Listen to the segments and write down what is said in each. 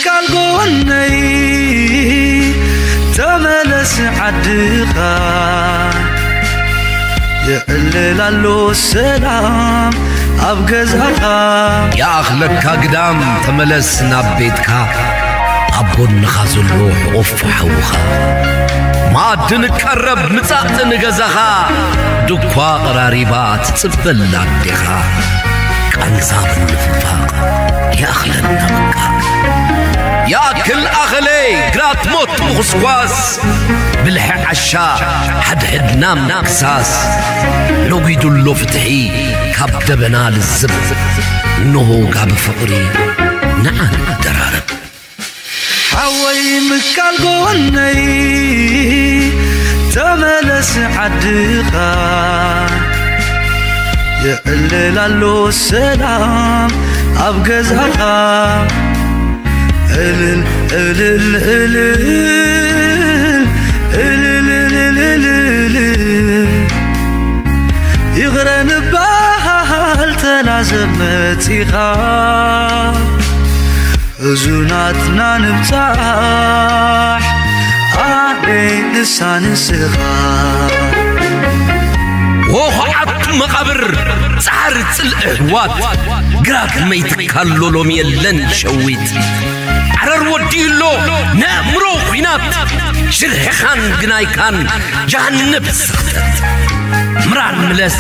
ካልጎነይ ተመለስ ዓድኻ፣ የዕልል ኣሎ ሰላም ኣብ ገዛኻ። ይኣኽለካ ግዳም ተመለስ ናብ ቤትካ፣ ኣብ ጎንኻ ዘሎ ሕቑፍ ሓውኻ። መኣዲ ንቀረብ ምጻእ ንገዛኻ፣ ድኳ ቀራሪባ ትጽበላ ኣዴኻ። ቃንዛ ምንፍፋቕ ይኣኽለና በቃ። ይኣክል ኣኸለ ግራት ሞት ምኹስኳስ፣ ብልሒ ዓሻ ሓድሕድና ምክሳስ። ነጒዱሎ ፍትሒ ካብ ደበና ልዝብ፣ እንሆ ጋቢ ፍቕሪ ንዓ ንደራረብ። ሓወይ ምካል ጎነይ ተመለስ ዓድኻ፣ የዕልል ኣሎ ሰላም ኣብ ገዛኻ። እልል እልል እልል እልል እልል እልል፣ ይቕረ ንበሃል ተላዘብ መጺኻ። ሕዙናትና ንብጻሕ ኣበይ ንሳ ንስኻ። ወኹዓት መቓብር ጻዕሪ ጽልኢ ኣሕዋት፣ ግራት መይትካሎ ሎሚ የለን ሸዊት። ዓረር ወዲኡሎ ነእምሮ ኲናት፣ ሽርሕኻን ግናይካን ጃሃንብ ስኽተት። ምራን ምለስ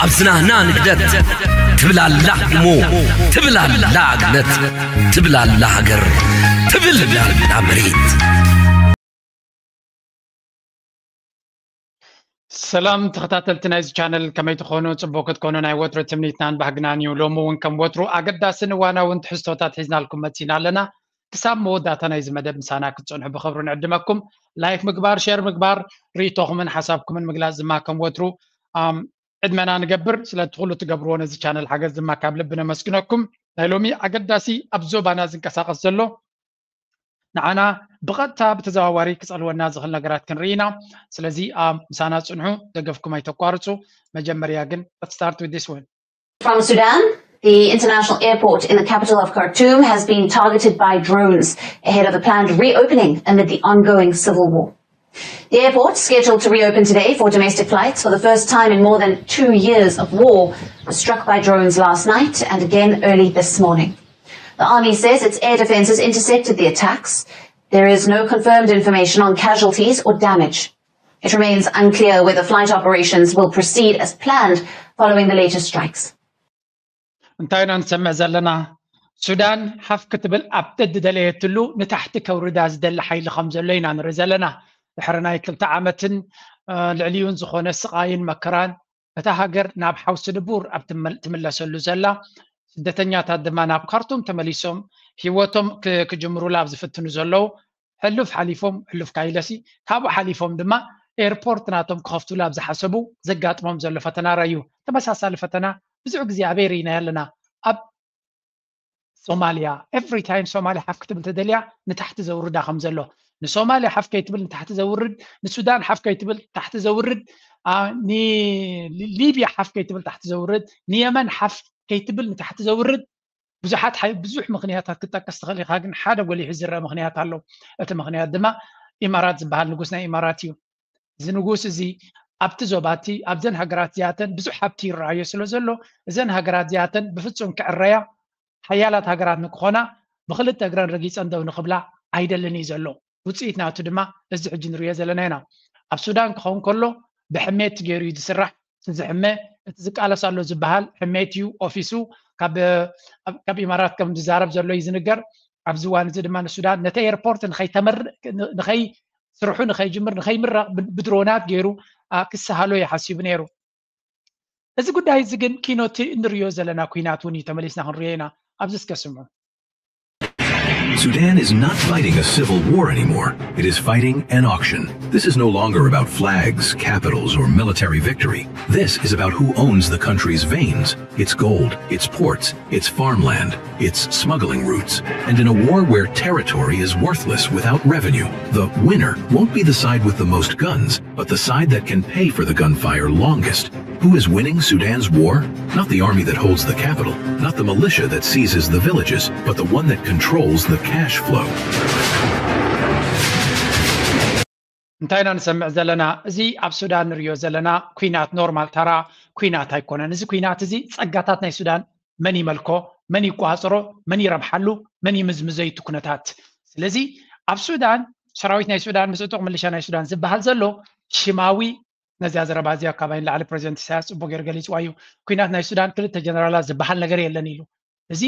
ኣብ ዝናህና ንግደት፣ ትብል ኣላ ህድሞ፣ ትብል ኣላ ግነት፣ ትብል ኣላ ሃገር፣ ትብል ኣላ መሬት። ሰላም ተኸታተልቲ ናይዚ ቻነል፣ ከመይ ትኾኑ? ጽቡቕ ክትኮኑ ናይ ወትሩ ትምኒትናን ባህግናን እዩ። ሎሚ እውን ከም ወትሩ ኣገዳስን እዋናውን ትሕዝቶታት ሒዝናልኩም መጺና ኣለና። ክሳብ መወዳእታ ናይዚ መደብ ምሳና ክትጸንሑ ብኽብሪ ንዕድመኩም። ላይክ ምግባር፣ ሼር ምግባር፣ ርእይቶኹምን ሓሳብኩምን ምግላጽ ድማ ከም ወትሩ ኣም፣ ዕድመና ንገብር። ስለቲ ኩሉ ትገብርዎ ነዚ ቻነል ሓገዝ ድማ ካብ ልቢ ነመስግነኩም። ናይ ሎሚ ኣገዳሲ ኣብ ዞባና ዝንቀሳቐስ ዘሎ ንዓና ብቐጥታ ብተዘዋዋሪ ክጸልወና ዝኽእል ነገራት ክንርኢ ኢና። ስለዚ ኣብ ምሳና ጽንሑ፣ ደገፍኩም ኣይተቋርጹ። መጀመርያ ግን let's start with this one. From Sudan, the international airport in the capital of Khartoum has been targeted by drones ahead of a planned reopening amid the ongoing civil war. The airport, scheduled to reopen today for domestic flights for the first time in more than two years of war, was struck by drones last night and again early this morning. The army says its air defenses intercepted the attacks. There is no confirmed information on casualties or damage. It remains unclear whether flight operations will proceed as planned following the latest strikes. እንታይ ኢና ንሰምዕ ዘለና? ሱዳን ሓፍ ክትብል ኣብ ደደለየትሉ ንታሕቲ ከውርዳ ዝደሊ ሓይሊ ከም ዘሎ ኢና ንርኢ ዘለና። ድሕሪ ናይ ክልተ ዓመትን ልዕሊኡን ዝኾነ ስቓይን መከራን፣ እታ ሃገር ናብ ሓውሲ ንቡር ኣብ ትመል- ትምለሰሉ ዘላ፣ ስደተኛታት ድማ ናብ ካርቱም ተመሊሶም ህይወቶም ክ- ክጅምሩላ ኣብ ዝፍትኑ ዘለዉ፣ ሕሉፍ ሓሊፎም፣ ሕሉፍ ካይለሲ ካብኡ ሓሊፎም ድማ ኤርፖርት ናቶም ክኸፍቱሉ ኣብ ዝሓሰቡ ዘጋጥሞም ዘሎ ፈተና ረዩ። ተመሳሳሊ ፈተና ብዙሕ ግዜ ኣበይ ርኢናዮ ኣለና? ኣብ ሶማልያ። ኤቭሪ ታይም ሶማልያ ሓፍ ክትብል ተደልያ ንታሕቲ ዘውርዳ ከም ዘሎ፣ ንሶማልያ ሓፍ ከይትብል ንታሕቲ ዘውርድ፣ ንሱዳን ሓፍ ከይትብል ታሕቲ ዘውርድ፣ ሊብያ ሓፍ ከይትብል ታሕቲ ዘውርድ፣ ንየመን ሓፍ ከይትብል ንታሕቲ ዘውርድ ብዙሓት ብዙሕ ምኽንያታት ክትጠቅስ ትኽእል ኢኻ። ግን ሓደ ጎሊሑ ዝረአ ምኽንያት ኣሎ። እቲ ምኽንያት ድማ ኢማራት ዝበሃል ንጉስ ናይ ኢማራት እዩ። እዚ ንጉስ እዚ ኣብቲ ዞባ እቲ ኣብዘን ሃገራት እዚኣተን ብዙሕ ሃብቲ ይረኣዮ ስለ ዘሎ፣ እዘን ሃገራት እዚኣተን ብፍጹም ክዕረያ ሓያላት ሃገራት ንክኾና ብክልተ እግረን ረጊፀን ደው ንክብላ ኣይደልን እዩ ዘሎ። ውፅኢት ናቱ ድማ እዚ ሕጂ ንሪኦ ዘለና ኢና። ኣብ ሱዳን ክኸውን ከሎ ብሕሜት ገይሩ እዩ ዝስራሕ። እቲ ዝሕመ፣ እቲ ዝቃለስ ኣሎ ዝበሃል ሕሜት እዩ። ኦፊሱ ካብ ኢማራት ከም ዝዛረብ ዘሎ እዩ ዝንገር። ኣብዚ እዋን እዚ ድማ ንሱዳን ነቲ ኤርፖርት ንኸይተመር ንኸይ ስርሑ ንኸይጅምር ንኸይምረቕ ብድሮናት ገይሩ ክሰሃሎ እዩ ሓሲቡ ነይሩ። እዚ ጉዳይ እዚ ግን ኪኖቲ እንሪኦ ዘለና ኩናት እውን እዩ ተመሊስና ክንሪኦ ኢና። ኣብዚ እስከ ስምዑ። Sudan is not fighting a civil war anymore. It is fighting an auction. This is no longer about flags, capitals, or military victory. This is about who owns the country's veins, its gold, its ports, its farmland, its smuggling routes. And in a war where territory is worthless without revenue, the winner won't be the side with the most guns, but the side that can pay for the gunfire longest. Who is winning Sudan's war? Not the army that holds the capital, not the militia that seizes the villages, but the one that controls the cash flow. እንታይ ኢና ንሰምዕ ዘለና? እዚ ኣብ ሱዳን ንሪኦ ዘለና ኩናት ኖርማል ተራ ኩናት ኣይኮነን። እዚ ኩናት እዚ ጸጋታት ናይ ሱዳን መን ይመልኮ፣ መን ይቋጽሮ፣ መን ይረብሓሉ፣ መን ይምዝምዘ እዩ እቲ ኩነታት። ስለዚ ኣብ ሱዳን ሰራዊት ናይ ሱዳን ምስ ዕጡቕ ምልሻ ናይ ሱዳን ዝበሃል ዘሎ ሽማዊ ነዚኣ ዘረባ እዚኣ ካባይ ንላዕሊ ፕሬዚደንት ኢሳያስ ጽቡቅ ገይሩ ገሊፅዋ እዩ። ኩናት ናይ ሱዳን ክልተ ጀነራላት ዝበሃል ነገር የለን ኢሉ። እዚ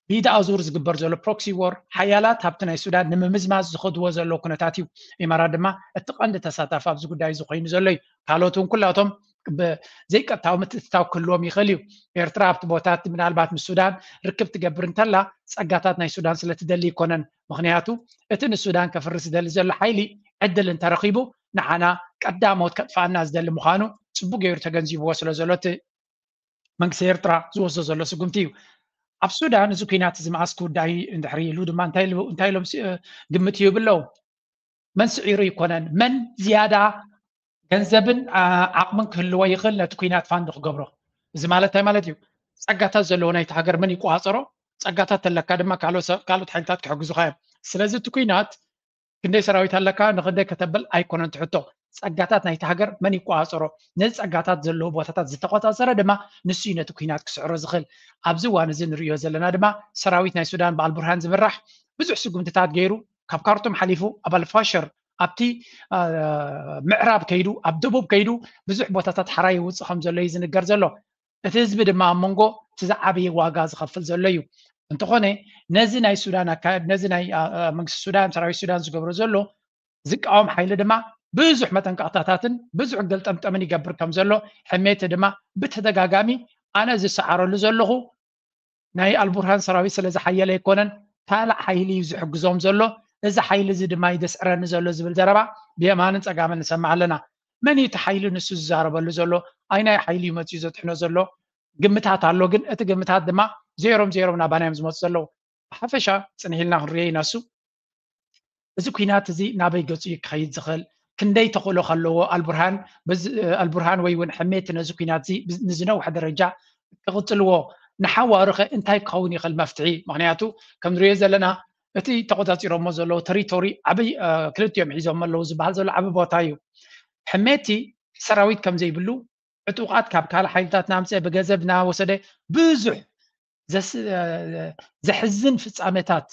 ብኢድ ኣዙር ዝግበር ዘሎ ፕሮክሲ ዎር ሓያላት ሃብቲ ናይ ሱዳን ንምምዝማዝ ዝኸድዎ ዘለዉ ኩነታት እዩ። ኢማራት ድማ እቲ ቀንዲ ተሳታፊ ኣብዚ ጉዳይ እዚ ኮይኑ ዘሎ እዩ። ካልኦት እውን ኩላቶም ዘይቀጥታዊ ምትእትታው ክህልዎም ይኽእል እዩ። ኤርትራ ኣብቲ ቦታት ምናልባት ምስ ሱዳን ርክብ ትገብር እንተላ ጸጋታት ናይ ሱዳን ስለትደሊ ኣይኮነን። ምኽንያቱ እቲ ንሱዳን ከፍርስ ዝደሊ ዘሎ ሓይሊ ዕድል እንተረኺቡ ንዓና ቀዳሞት ከጥፍኣና ዝደሊ ምዃኑ ጽቡቅ ገይሩ ተገንዚብዎ ስለ ዘሎ እቲ መንግስቲ ኤርትራ ዝወስዶ ዘሎ ስጉምቲ እዩ። ኣብ ሱዳን እዚ ኩናት እዚ መዓስ ክውዳእ እዩ እንድሕሪ ኢሉ ድማ እንታይ ኢሎም ግምት ይህቡ ኣለዉ? መን ስዒሩ ኣይኮነን፣ መን ዝያዳ ገንዘብን ዓቕምን ክህልዎ ይኽእል ነቲ ኩናት ፋንድ ክገብሮ። እዚ ማለት እንታይ ማለት እዩ? ጸጋታት ዘለዎ ናይቲ ሃገር መን ይቆጻጸሮ? ጸጋታት ተለካ ድማ ካልኦት ሓይልታት ክሕግዙኻ እዮም። ስለዚ እቲ ኩናት ክንደይ ሰራዊት ኣለካ ንክንደይ ከተብል ኣይኮነን ትሕቶ። ጸጋታት ናይቲ ሃገር መን ይቆጻጸሮ? ነዚ ጸጋታት ዘለዎ ቦታታት ዝተቆጻጸረ ድማ ንሱ እዩ ነቲ ኩናት ክስዕሮ ዝኽእል። ኣብዚ እዋን እዚ ንርእዮ ዘለና ድማ ሰራዊት ናይ ሱዳን ብኣልቡርሃን ዝምራሕ ብዙሕ ስጉምትታት ገይሩ ካብ ካርቱም ሓሊፉ ኣብ ኣልፋሸር ኣብቲ ምዕራብ ከይዱ ኣብ ደቡብ ከይዱ ብዙሕ ቦታታት ሓራ ይውፅእ ከም ዘሎ እዩ ዝንገር ዘሎ። እቲ ህዝቢ ድማ ኣብ መንጎ እቲ ዝዓበየ ዋጋ ዝኸፍል ዘሎ እዩ። እንተኾነ ነዚ ናይ ሱዳን ኣካየድ ነዚ ናይ መንግስቲ ሱዳን ሰራዊት ሱዳን ዝገብሮ ዘሎ ዝቃወም ሓይሊ ድማ ብዙሕ መጠንቀቕታታትን ብዙሕ ገልጠምጠምን ይገብር ከም ዘሎ ሕሜቲ ድማ ብተደጋጋሚ ኣነ ዝሰዓረሉ ዘለኹ ናይ ኣልቡርሃን ሰራዊት ስለ ዝሓየለ ኣይኮነን፣ ካልእ ሓይሊ እዩ ዝሕግዞም ዘሎ። እዚ ሓይሊ እዚ ድማ ይደስዕረኒ ዘሎ ዝብል ዘረባ ብየማንን ጸጋምን ንሰምዕ ኣለና። መን እዩ እቲ ሓይሊ ንሱ ዝዛረበሉ ዘሎ? ኣይናይ ሓይሊ እዩ መጺኡ ዘጥሕኖ ዘሎ? ግምታት ኣሎ፣ ግን እቲ ግምታት ድማ ዜሮም ዜሮም ናባና እዮም ዝመፁ ዘለዉ። ብሓፈሻ ጽንሕ ኢልና ክንሪኦ ኢና። እሱ እዚ ኩናት እዚ ናበይ ገጹ እዩ ክኸይድ ዝኽእል? ክንደይ ተኽእሎ ከለዎ ኣልቡርሃን ኣልቡርሃን ወይ እውን ሕሜቲ ነዚ ኩናት እዚ ንዝነውሐ ደረጃ ክቕጽልዎ ንሓዋሩ ኸ እንታይ ክኸውን ይኽእል መፍትሒ? ምኽንያቱ ከም ንሪኦ ዘለና እቲ ተቆጻጺሮሞ ዘለዉ ተሪቶሪ ዓብይ ክልቲኦም ሒዞሞ ኣለዉ ዝበሃል ዘሎ ዓቢ ቦታ እዩ። ሕሜቲ ሰራዊት ከም ዘይብሉ ዕጡቓት ካብ ካልእ ሓይልታት ናምፀ ብገንዘብ እናወሰደ ብዙሕ ዘሕዝን ፍጻሜታት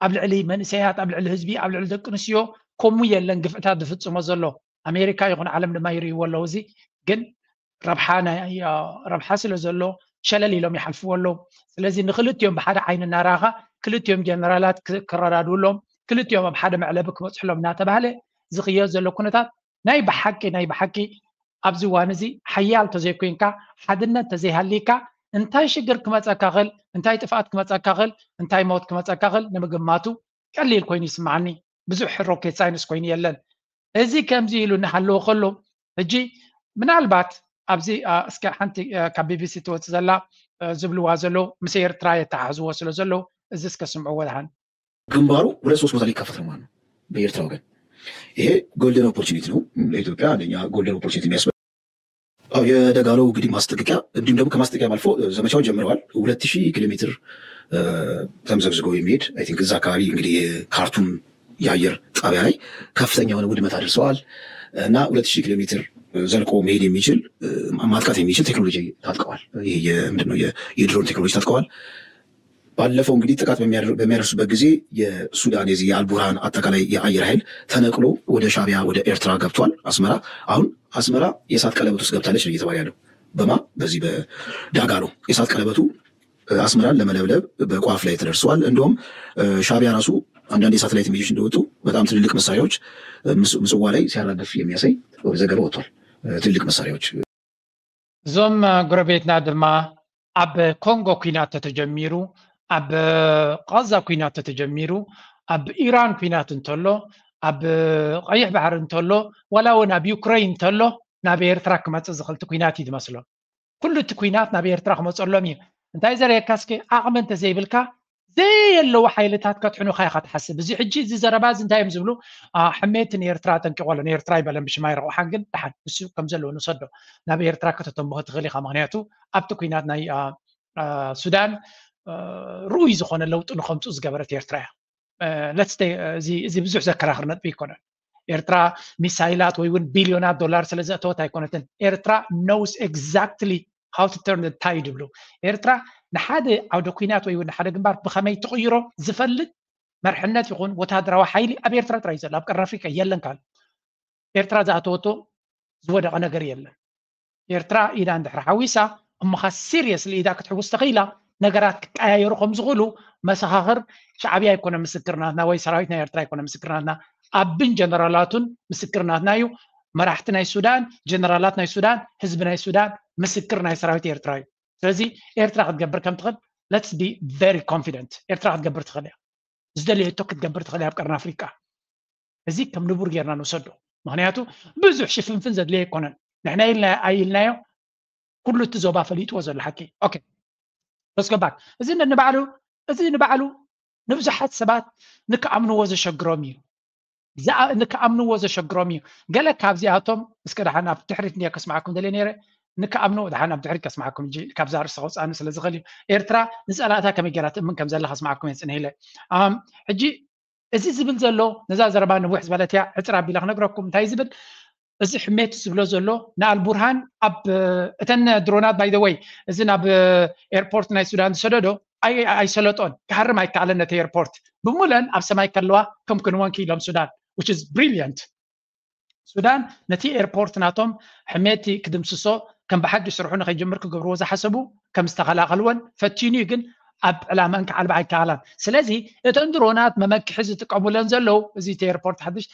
ኣብ ልዕሊ መንእሰያት ኣብ ልዕሊ ህዝቢ ኣብ ልዕሊ ደቂ ኣንስትዮ ከምኡ የለን ግፍዕታት ዝፍጽሞ ዘሎ። ኣሜሪካ ይኹን ዓለም ድማ ይርእይዎ ኣለዉ። እዚ ግን ረብሓ ረብሓ ስለ ዘሎ ሸለል ኢሎም ይሓልፍዎ ኣለዉ። ስለዚ ንክልቲኦም ብሓደ ዓይኒ እናረኣኻ ክልቲኦም ጀነራላት ክረዳድውሎም ክልቲኦም ኣብ ሓደ መዕለቢ ክበፅሕሎም እናተባህለ ዝኽየድ ዘሎ ኩነታት ናይ ብሓቂ ናይ ብሓቂ ኣብዚ እዋን እዚ ሓያል ተዘይኮይንካ ሓድነት ተዘይሃልይካ እንታይ ሽግር ክመፀካ ኽእል እንታይ ጥፍኣት ክመፀካ ኽእል እንታይ ሞት ክመፀካ ኽእል ንምግማቱ ቀሊል ኮይኑ ይስምዓኒ። ብዙሕ ሮኬት ሳይንስ ኮይኑ የለን። እዚ ከምዚ ኢሉ እናሃለወ ከሎ ሕጂ ምናልባት ኣብዚ እስከ ሓንቲ ካብ ቢቢሲ ትወፅእ ዘላ ዝብልዋ ዘለዉ ምስ ኤርትራ የተሓሕዝዎ ስለ ዘለዉ እዚ እስከ ስምዕዎ ደሓን። ግንባሩ ሁለት ሶስት ቦታ ሊከፈት ነው ማለት ነው በኤርትራ ወገን። ይሄ ጎልደን ኦፖርቹኒቲ ነው ለኢትዮጵያ። አንደኛ ጎልደን ኦፖርቹኒቲ የሚያስበ አዎ የደጋሎ እንግዲህ ማስጠንቀቂያ እንዲሁም ደግሞ ከማስጠንቀቂያ አልፎ ዘመቻውን ጀምረዋል። ሁለት ሺህ ኪሎ ሜትር ተምዘግዝጎ የሚሄድ አይ ቲንክ እዛ አካባቢ እንግዲህ የካርቱም የአየር ጣቢያ ላይ ከፍተኛ የሆነ ውድመት አድርሰዋል እና ሁለት ሺህ ኪሎ ሜትር ዘልቆ መሄድ የሚችል ማጥቃት የሚችል ቴክኖሎጂ ታጥቀዋል። ይሄ ምንድነው የድሮን ቴክኖሎጂ ታጥቀዋል። ባለፈው እንግዲህ ጥቃት በሚያደርሱበት ጊዜ የሱዳን የዚህ የአልቡርሃን አጠቃላይ የአየር ኃይል ተነቅሎ ወደ ሻቢያ ወደ ኤርትራ ገብቷል። አስመራ አሁን አስመራ የእሳት ቀለበት ውስጥ ገብታለች ነው እየተባለ ያለው። በማ በዚህ በዳጋሎ የእሳት ቀለበቱ አስመራን ለመለብለብ በቋፍ ላይ ተደርሰዋል። እንዲሁም ሻቢያ ራሱ አንዳንድ የሳተላይት ኢሜጆች እንደወጡ በጣም ትልልቅ መሳሪያዎች ምጽዋ ላይ ሲያራግፍ የሚያሳይ ዘገባ ወጥቷል። ትልልቅ መሳሪያዎች እዞም ጎረቤትና ድማ ኣብ ኮንጎ ኩናት ተተጀሚሩ ኣብ ቃዛ ኩናት ተተጀሚሩ ኣብ ኢራን ኩናት እንተሎ ኣብ ቀይሕ ባሕሪ እንተሎ ዋላ እውን ኣብ ዩክረይን እንተሎ ናብ ኤርትራ ክመፅእ ዝኽልቲ ኩናት እዩ ዝመስሎ። ኩሉ እቲ ኩናት ናብ ኤርትራ ክመፀሎም እዩ። እንታይ ዘርእየካ እስኪ ዓቕሚ እንተዘይብልካ ዘየለዉ ሓይልታት ከድሕኑኻ ኢኻ ትሓስብ። እዚ ሕጂ እዚ ዘረባ እዚ እንታይ እዮም ዝብሉ? ሕሜት ንኤርትራ ኣጠንቂቖ ኣሎ። ንኤርትራ ኣይበለን፣ ብሽማይ ረቑሓን ግን ደሓን እሱ ከም ዘለዎ ንውሰዶ። ናብ ኤርትራ ከተተንብሆ ትኽእል ኢኻ። ምኽንያቱ ኣብቲ ኲናት ናይ ሱዳን ርኡይ ዝኾነ ለውጢ ንኸምፅኡ ዝገበረት ኤርትራ እያ። እዚ ብዙሕ ዘከራኽር ነጥቢ ኣይኮነን። ኤርትራ ሚሳይላት ወይ እውን ቢልዮናት ዶላር ስለ ዘእተወት ኣይኮነትን። ኤርትራ knows exactly how to turn the tide ይብሉ። ኤርትራ ንሓደ ዓውደ ኲናት ወይ እውን ንሓደ ግንባር ብኸመይ ትቕይሮ ዝፈልጥ መርሕነት ይኹን ወታደራዊ ሓይሊ ኣብ ኤርትራ ጥራይ ዘሎ፣ ኣብ ቀርኒ ኣፍሪቃ የለን። ካል ኤርትራ ዝኣተወቶ ዝወደቐ ነገር የለን። ኤርትራ ኢዳ እንድሕር ሓዊሳ እሞኻ ሲሪየስሊ ኢዳ ክትሕውስ ተኽኢላ ነገራት ክቀያየሩ ከም ዝኽእሉ መሰኻኽር ሻዕብያ ኣይኮነ ምስክርናትና ወይ ሰራዊት ናይ ኤርትራ ኣይኮነ ምስክርናትና። ኣብን ጀነራላቱን ምስክርናትና እዩ። መራሕቲ ናይ ሱዳን፣ ጀነራላት ናይ ሱዳን፣ ህዝቢ ናይ ሱዳን ምስክር ናይ ሰራዊት ኤርትራ እዩ። ስለዚ ኤርትራ ክትገብር ከም ትኽእል let's be very confident። ኤርትራ ክትገብር ትኽእል እያ። ዝደለየቶ ክትገብር ትኽእል እያ ኣብ ቀርኒ ኣፍሪቃ። እዚ ከም ንቡር ጌርና ንውሰዶ። ምኽንያቱ ብዙሕ ሽፍንፍን ዘድልየ ኣይኮነን። ንሕና ኢልና ኣይኢልናዮ ኩሉ እቲ ዞባ ፈሊጥዎ ዘሎ ሓቂ። ኦኬ፣ let's go back። እዚ ንባዕሉ እዚ ንባዕሉ ንብዙሓት ሰባት ንክኣምንዎ ዘሸግሮም እዩ። ንክኣምንዎ ዘሸግሮም እዩ። ገለ ካብዚኣቶም እስከ ደሓን ኣብ ድሕሪት እንድየ ከስምዓኩም ደልየ ነይረ። ንክኣምንዎ ደሓን ኣብ ድሕሪት ከስምዓኩም እንጂ ካብዛ ርእሲ ከውፅኣኒ ስለ ዝኽእል እዩ። ኤርትራ ንፀላእታ ከመይ ገይራ ትእምን ከም ዘላ ከስምዓኩም እየ ፅንሕ ኢለ። ሕጂ እዚ ዝብል ዘሎ ነዛ ዘረባ ንውሕ ዝበለት እያ። ዕፅር ኣቢለ ክነግረኩም እንታይ ዝብል እዚ ሕሜት ዝብሎ ዘሎ ንኣልቡርሃን ኣብ እተን ድሮናት by the way እዚ ናብ ኤርፖርት ናይ ሱዳን ዝሰደዶ ኣይሰለጦን፣ ክሃርም ኣይከኣለን። ነቲ ኤርፖርት ብሙለን ኣብ ሰማይ ከለዋ ከም ክንወን ክኢሎም ሱዳን which is brilliant። ሱዳን ነቲ ኤርፖርት ናቶም ሕሜቲ ክድምስሶ ከም ብሓድሽ ስርሑ ንኸይጅምር ክገብርዎ ዝሓሰቡ ከም ዝተኸላኸልወን ፈቲኑ እዩ፣ ግን ኣብ ዕላመን ክዓልባ ኣይከኣላን። ስለዚ እተን ድሮናት መመክሒ ዝጥቀሙለን ዘለዉ እዚ እቲ ኤርፖርት ሓድሽ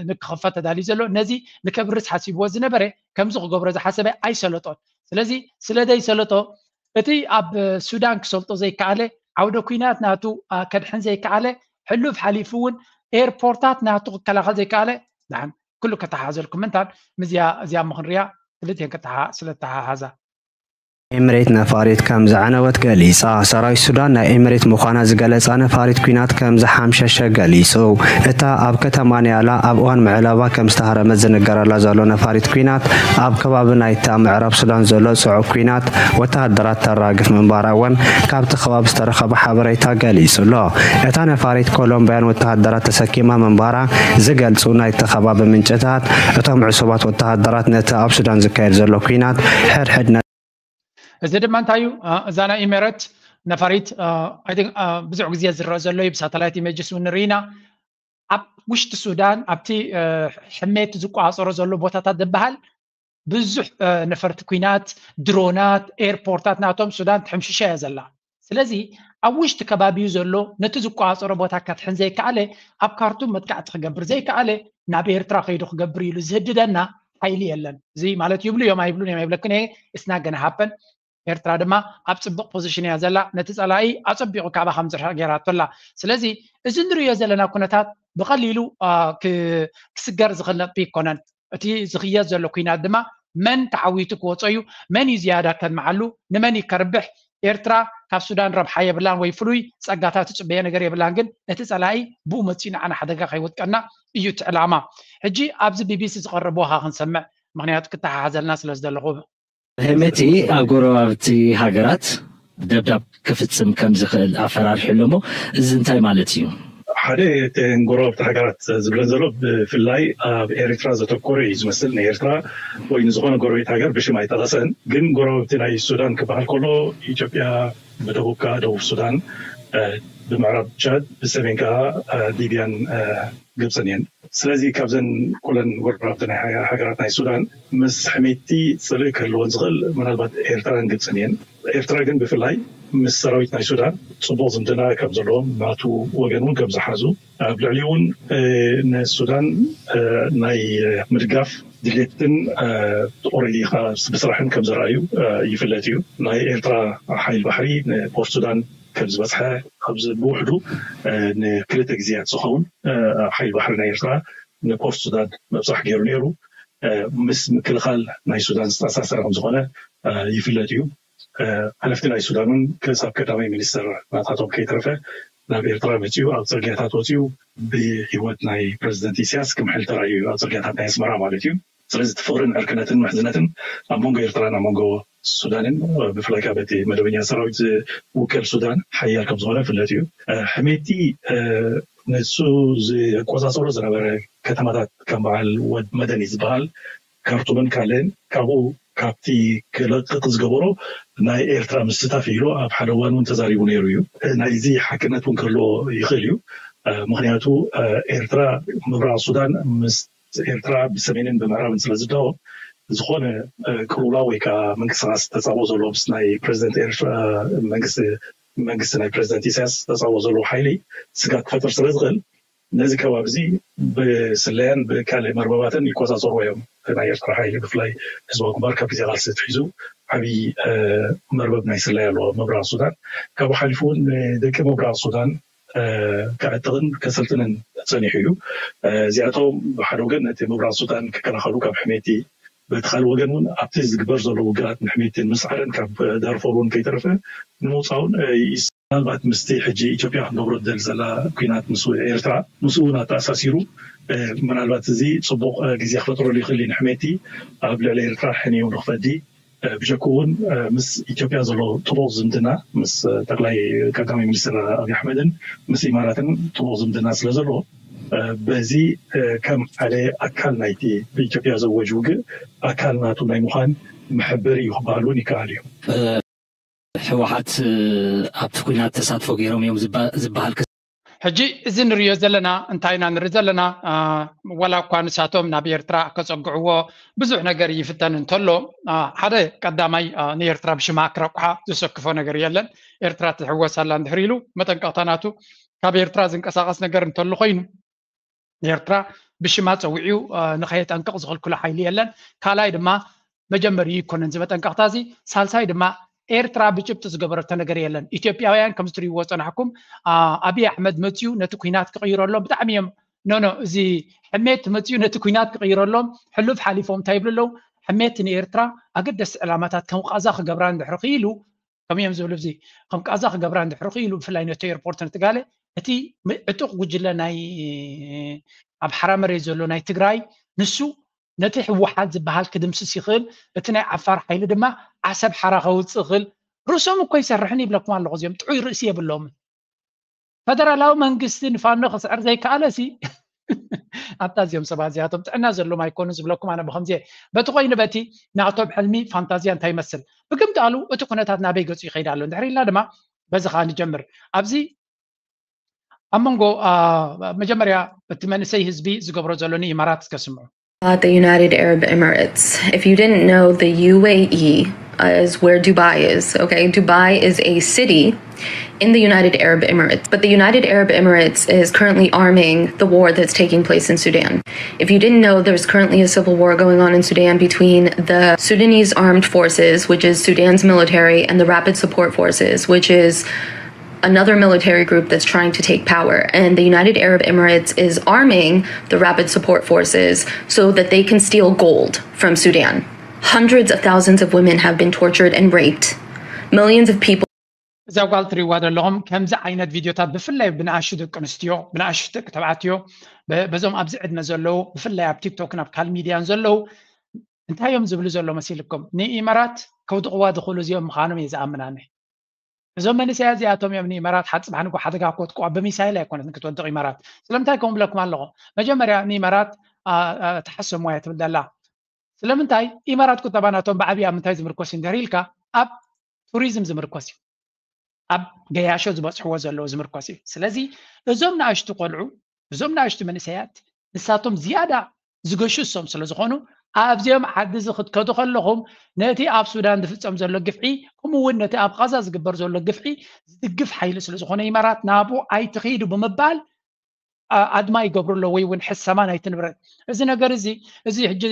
ንክኽፈት ተዳልዩ ዘሎ ነዚ ንከብርስ ሓሲብዎ ዝነበረ ከምዚ ክገብሮ ዝሓሰበ ኣይሰለጦን። ስለዚ ስለ ዘይሰለጦ እቲ ኣብ ሱዳን ክሰልጦ ዘይከኣለ ዓውደ ኲናት ናቱ ከድሕን ዘይከኣለ ሕሉፍ ሓሊፉ እውን ኤርፖርታት ናቱ ክከላኸል ዘይከኣለ ደሓን ኩሉ ከተሓሓዘልኩም ምንታን ምዚያ እዚኣ ምኽንሪያ ክልቲኤን ከተሓ ስለተሓሓዛ ኤምሬት ነፋሪት ከም ዘዕነወት ገሊጻ። ሰራዊት ሱዳን ናይ ኤምሬት ምዃና ዝገለጻ ነፋሪት ኲናት ከም ዝሓምሸሸ ገሊጹ። እታ ኣብ ከተማ ኒያላ ኣብ እዋን ምዕላባ ከም ዝተሃረመት ዝንገረላ ዘሎ ነፋሪት ኲናት ኣብ ከባቢ ናይታ ምዕራብ ሱዳን ዘሎ ጽዑቕ ኲናት ወተሃደራት ተራግፍ ምንባራ እውን ካብቲ ከባቢ ዝተረኸበ ሓበሬታ ገሊጹ ኣሎ። እታ ነፋሪት ኮሎምብያን ወተሃደራት ተሰኪማ ምንባራ ዝገልጹ ናይቲ ከባቢ ምንጭታት፣ እቶም ዕሱባት ወተሃደራት ነቲ ኣብ ሱዳን ዝካየድ ዘሎ ኲናት ሕድሕድ እዚ ድማ እንታይ እዩ? እዛ ናይ ኢሜረት ነፋሪት ብዙሕ ግዜ ዝረአ ዘሎ እዩ። ብሳተላይት ኢሜጅስ እውን ንርኢ ኢና። ኣብ ውሽጢ ሱዳን ኣብቲ ሕሜት ዝቆፃፀሮ ዘሎ ቦታታት ዝበሃል ብዙሕ ነፈርቲ ኲናት፣ ድሮናት፣ ኤርፖርታት ናቶም ሱዳን ትሕምሽሻ እያ ዘላ። ስለዚ ኣብ ውሽጢ ከባቢኡ ዘሎ ነቲ ዝቆፃፀሮ ቦታ ከድሕን ዘይከኣለ፣ ኣብ ካርቱም መጥቃዕቲ ክገብር ዘይከኣለ ናብ ኤርትራ ከይዱ ክገብር ኢሉ ዝህድደና ሓይሊ የለን። እዚ ማለት ይብሉ እዮም ኣይብሉን እዮም ኣይብለክን እየ፣ it's not gonna happen። ኤርትራ ድማ ኣብ ፅብቕ ፖዚሽን እያ ዘላ። ነቲ ፀላኢ ኣፀቢቑ ካብኣ ከም ዝርሕቕ ገይራቶ ኣላ። ስለዚ እዚ ንርእዮ ዘለና ኩነታት ብቐሊሉ ክስገር ዝኽእል ነጥቢ ኣይኮነን። እቲ ዝኽየድ ዘሎ ኲናት ድማ መን ተዓዊቱ ክወፅኦ እዩ፣ መን እዩ ዝያዳ ከልምዓሉ፣ ንመን እዩ ከርብሕ። ኤርትራ ካብ ሱዳን ረብሓ የብላን ወይ ፍሉይ ፀጋታት ትፅበዮ ነገር የብላን፣ ግን ነቲ ፀላኢ ብኡ መፂኡ ንዓና ሓደጋ ከይወድቀና እዩ እቲ ዕላማ። ሕጂ ኣብዚ ቢቢሲ ዝቐረብዎ ካ ክንሰምዕ፣ ምኽንያቱ ክተሓሓዘልና ስለ ዝደለኹ። ሕሜቲ ኣብ ጎረባብቲ ሃገራት ደብዳብ ክፍጽም ከም ዝኽእል ኣፈራሪሑ ኣሎ እሞ እዚ እንታይ ማለት እዩ? ሓደ እተን ጎረባብቲ ሃገራት ዝብለን ዘሎ ብፍላይ ኣብ ኤርትራ ዘተኮረ እዩ ዝመስል። ንኤርትራ ወይ ንዝኾነ ጎረቤት ሃገር ብሽም ኣይጠቐሰን። ግን ጎረባብቲ ናይ ሱዳን ክበሃል ከሎ ኢትዮጵያ፣ ብደቡብ ከዓ ደቡብ ሱዳን፣ ብምዕራብ ቻድ፣ ብሰሜን ከዓ ሊብያን ግብፅን እየን። ስለዚ ካብዘን ኩለን ጎረባብቲ ናይ ሃገራት ናይ ሱዳን ምስ ሕሜቲ ፅልኢ ክህልወን ዝኽእል ምናልባት ኤርትራን ግብፅን እየን። ኤርትራ ግን ብፍላይ ምስ ሰራዊት ናይ ሱዳን ፅቡቕ ዝምድና ከም ዘለዎም ናቱ ወገን እውን ከም ዝሓዙ ኣብ ልዕሊ እውን ንሱዳን ናይ ምድጋፍ ድሌትን ኦረዲ ብስራሕን ከም ዘርኣዩ ይፍለጥ እዩ። ናይ ኤርትራ ሓይል ባሕሪ ንፖርት ሱዳን ከም ዝበፅሐ ኣብዚ ብውሕዱ ንክልተ ግዜያት ዝኸውን ሓይል ባሕሪ ናይ ኤርትራ ንፖርት ሱዳን ምብፃሕ ገይሩ ነይሩ። ምስ ምክልኻል ናይ ሱዳን ዝተኣሳሰረ ከም ዝኾነ ይፍለጥ እዩ። ሓለፍቲ ናይ ሱዳን እውን ክሳብ ቀዳማይ ሚኒስትር ናታቶም ከይተረፈ ናብ ኤርትራ መፅኡ ኣብ ፅርግያታት ወፅኡ ብሂወት ናይ ፕረዚደንት ኢሳያስ ክምሕል ተራእዩ ኣብ ፅርግያታት ናይ ኣስመራ ማለት እዩ። ስለዚ እቲ ፍቕርን ዕርክነትን ምሕዝነትን ኣብ መንጎ ኤርትራን ኣብ መንጎ ሱዳንን ብፍላይ ካብ እቲ መደበኛ ሰራዊት ዝውከል ሱዳን ሓያል ከም ዝኾነ ፍለጥ እዩ። ሕሜቲ ንሱ ዝቆፃፀሮ ዝነበረ ከተማታት ከም በዓል ወድ መደኒ ዝበሃል ካርቱምን ካልእን ካብኡ ካብቲ ክለቅቕ ዝገበሮ ናይ ኤርትራ ምስታፍ ኢሉ ኣብ ሓደ እዋን እውን ተዛሪቡ ነይሩ እዩ። ናይዚ ሓቅነት እውን ክህልዎ ይኽእል እዩ። ምክንያቱ ኤርትራ ምብራቕ ሱዳን ምስ ኤርትራ ብሰሜንን ብምዕራብን ስለ ዝዳወብ ዝኾነ ቅልውላው ወይ ከዓ ምንቅስቃስ ተፃቦ ዘሎ ምስ ናይ ፕረዚደንት ኤርትራ መንግስቲ መንግስቲ ናይ ፕረዚደንት ኢሳያስ ተፃቦ ዘለዎ ሓይሊ ስጋት ክፈጥር ስለ ዝኽእል ነዚ ከባቢ እዚ ብስለያን ብካልእ መርበባትን ይቆፃፀርዎ እዮም። ናይ ኤርትራ ሓይሊ ብፍላይ ህዝባዊ ግንባር ካብ ግዜ ቃልሲ ትሒዙ ዓብዪ መርበብ ናይ ስለያ ኣለዎ ምብራቕ ሱዳን። ካብኡ ሓሊፉ እውን ንደቂ ምብራቕ ሱዳን ከዕጥቕን ከሰልጥንን ፀኒሑ እዩ። እዚኣቶም ብሓደ ወገን ነቲ ምብራቕ ሱዳን ክከላኸሉ ካብ ሕሜቲ በቲ ካልእ ወገን እውን ኣብቲ ዝግበር ዘሎ ውግኣት ንሕሜትን ምስዓርን ካብ ዳርፎር እውን ከይተረፈ ንምውፃውን ምናልባት ምስቲ ሕጂ ኢትዮጵያ ክንገብሮ ትደሊ ዘላ ኩናት ምስ ኤርትራ ምስኡ እውን ኣተኣሳሲሩ ምናልባት እዚ ፅቡቕ ግዜ ክፈጥረሉ ይኽእል እዩ ንሕሜቲ ኣብ ልዕሊ ኤርትራ ሕንዩ ንክፈዲ ብጀኩ እውን ምስ ኢትዮጵያ ዘሎ ጥቡቕ ዝምድና ምስ ጠቅላይ ቀዳማይ ሚኒስትር ኣብይ ኣሕመድን ምስ ኢማራትን ጥቡቕ ዝምድና ስለ ዘሎ በዚ ከም ሓደ ኣካል ናይቲ ብኢትዮጵያ ዘወጅ ውግእ ኣካል ናቱ ናይ ምዃን መሐበሪ እዩ ክበሃል እውን ይከኣል እዩ። ህወሓት ኣብቲ ኩናት ተሳትፎ ገይሮም እዮም ዝበሃል ሕጂ እዚ ንሪኦ ዘለና እንታይ ኢና ንርኢ ዘለና? ዋላ እኳ ንሳቶም ናብ ኤርትራ ከፀግዕዎ ብዙሕ ነገር ይፍተን እንተሎ ሓደ ቀዳማይ ንኤርትራ ብሽማ ክረቁሓ ዘሰክፎ ነገር የለን። ኤርትራ ትሕወስ ኣላ እንድሕር ኢሉ መጠንቀቕታ ናቱ ካብ ኤርትራ ዝንቀሳቐስ ነገር እንተሎ ኮይኑ ንኤርትራ ብሽማ ፀዊዑ ንኸየጠንቅቕ ዝኽልክሎ ሓይሊ የለን። ካልኣይ ድማ መጀመሪ ይኮነን እዚ መጠንቀቕታ እዚ። ሳልሳይ ድማ ኤርትራ ብጭብጢ ዝገበረቶ ነገር የለን። ኢትዮጵያውያን ከምዚ ትሪእዎ ዝፀናሕኩም ኣብይ ኣሕመድ መፅዩ ነቲ ኩናት ክቕይረሎም ብጣዕሚ እዮም ኖኖ እዚ ሕሜት መፅዩ ነቲ ኩናት ክቕይረሎም ሕሉፍ ሓሊፎም እንታይ ይብሉ ኣለዉ? ሕሜት ንኤርትራ ኣገደስቲ ዕላማታት ከም ቃዛ ክገብራ እንድሕር ክኢሉ ከም እዮም ዝብሉ እዚ ከም ቃዛ ክገብራ እንድሕር ክኢሉ ብፍላይ ነቲ ኤርፖርት ንትጋለ እቲ ዕጡቕ ጉጅለ ናይ ኣብ ሓራ መሬት ዘሎ ናይ ትግራይ ንሱ ነቲ ህወሓት ዝበሃል ክድምስስ ይኽእል፣ እቲ ናይ ዓፋር ሓይሊ ድማ ዓሰብ ሓራ ከውፅእ ይኽእል። ርእሶም እኮ ይሰርሕን ይብለኩም ኣለኹ። እዚኦም ጥዑይ ርእሲ የብሎምን። ፈደራላዊ መንግስቲ ንፋኖ ክስዕር ዘይከኣለ ሲ ኣብታ እዚኦም ሰባት እዚኣቶም ጥዕና ዘሎም ኣይኮኑን ዝብለኩም ኣነ ብከምዚ በቲ ኮይኑ በቲ ናቶም ሕልሚ ፋንታዝያ እንታይ ይመስል ብግምጣሉ እቲ ኩነታት ናበይ ገፁ ይኸይድ ኣሎ እንድሕር ኢልና ድማ በዚ ከዓ ንጀምር ኣብዚ ኣብ መንጎ መጀመርያ እቲ መንእሰይ ህዝቢ ዝገብሮ ዘሎ ንኢማራት እስከ ስምዑ the United Arab Emirates. If you didn't know, the U A E is where Dubai is, okay? Dubai is a city in the United Arab Emirates. But the United Arab Emirates is currently arming the war that's taking place in Sudan. If you didn't know, there's currently a civil war going on in Sudan between the Sudanese Armed Forces, which is Sudan's military, and the Rapid Support Forces, which is another military group that's trying to take power. And the United Arab Emirates is arming the Rapid Support Forces so that they can steal gold from Sudan. Hundreds of thousands of women have been tortured and raped. Millions of people. እዛ ጓል ትሪእዋ ዘለኹም ከምዚ ዓይነት ቪድዮታት ብፍላይ ብንኣሽቱ ደቂ ኣንስትዮ ብንኣሽቱ ደቂ ተባዕትዮ በዞም ኣብዚ ዕድመ ዘለዉ ብፍላይ ኣብ ቲክቶክን ኣብ ካል ሚድያን ዘለዉ እንታይ እዮም ዝብሉ ዘሎ መሲልኩም ንኢመራት ከውድቕዋ ዝኽእሉ እዚኦም ምዃኖም እየ ዝኣምን ኣነ እዞም መንእሰያት እዚኣቶም እዮም ንኢመራት ሓጽባሕ ንጎ ሓደጋ ክወድቅዋ ብሚሳይል ኣይኮነትን ክትወድቕ ኢመራት ስለምንታይ ከም ብለኩም ኣለኹ መጀመርያ ንኢመራት ተሓሰሙዋ እያ ትብል ዘላ ስለምንታይ ኢመራት ቁጠባ ናቶም ብዓብይ ኣብ ምንታይ ዝምርኮስ እዩ እንድሕር ኢልካ ኣብ ቱሪዝም ዝምርኮስ እዩ ኣብ ገያሾ ዝበፅሕዎ ዘለዉ ዝምርኮስ እዩ ስለዚ እዞም ንኣሽቱ ቆልዑ እዞም ንኣሽቱ መንእሰያት ንሳቶም ዝያዳ ዝገሹ እሶም ስለ ዝኾኑ ኣብዚኦም ዓዲ እዚ ክትከዱ ከለኹም ነቲ ኣብ ሱዳን ዝፍፀም ዘሎ ግፍዒ ከምኡ እውን ነቲ ኣብ ቃዛ ዝግበር ዘሎ ግፍዒ ዝድግፍ ሓይሊ ስለ ዝኾነ ኢማራት ናብኡ ኣይትኺዱ ብምባል ኣድማ ይገብሩ ኣለዉ ወይ እውን ሕሰማ ናይቲ ንብረት እዚ ነገር እዚ እዚ ሕጂ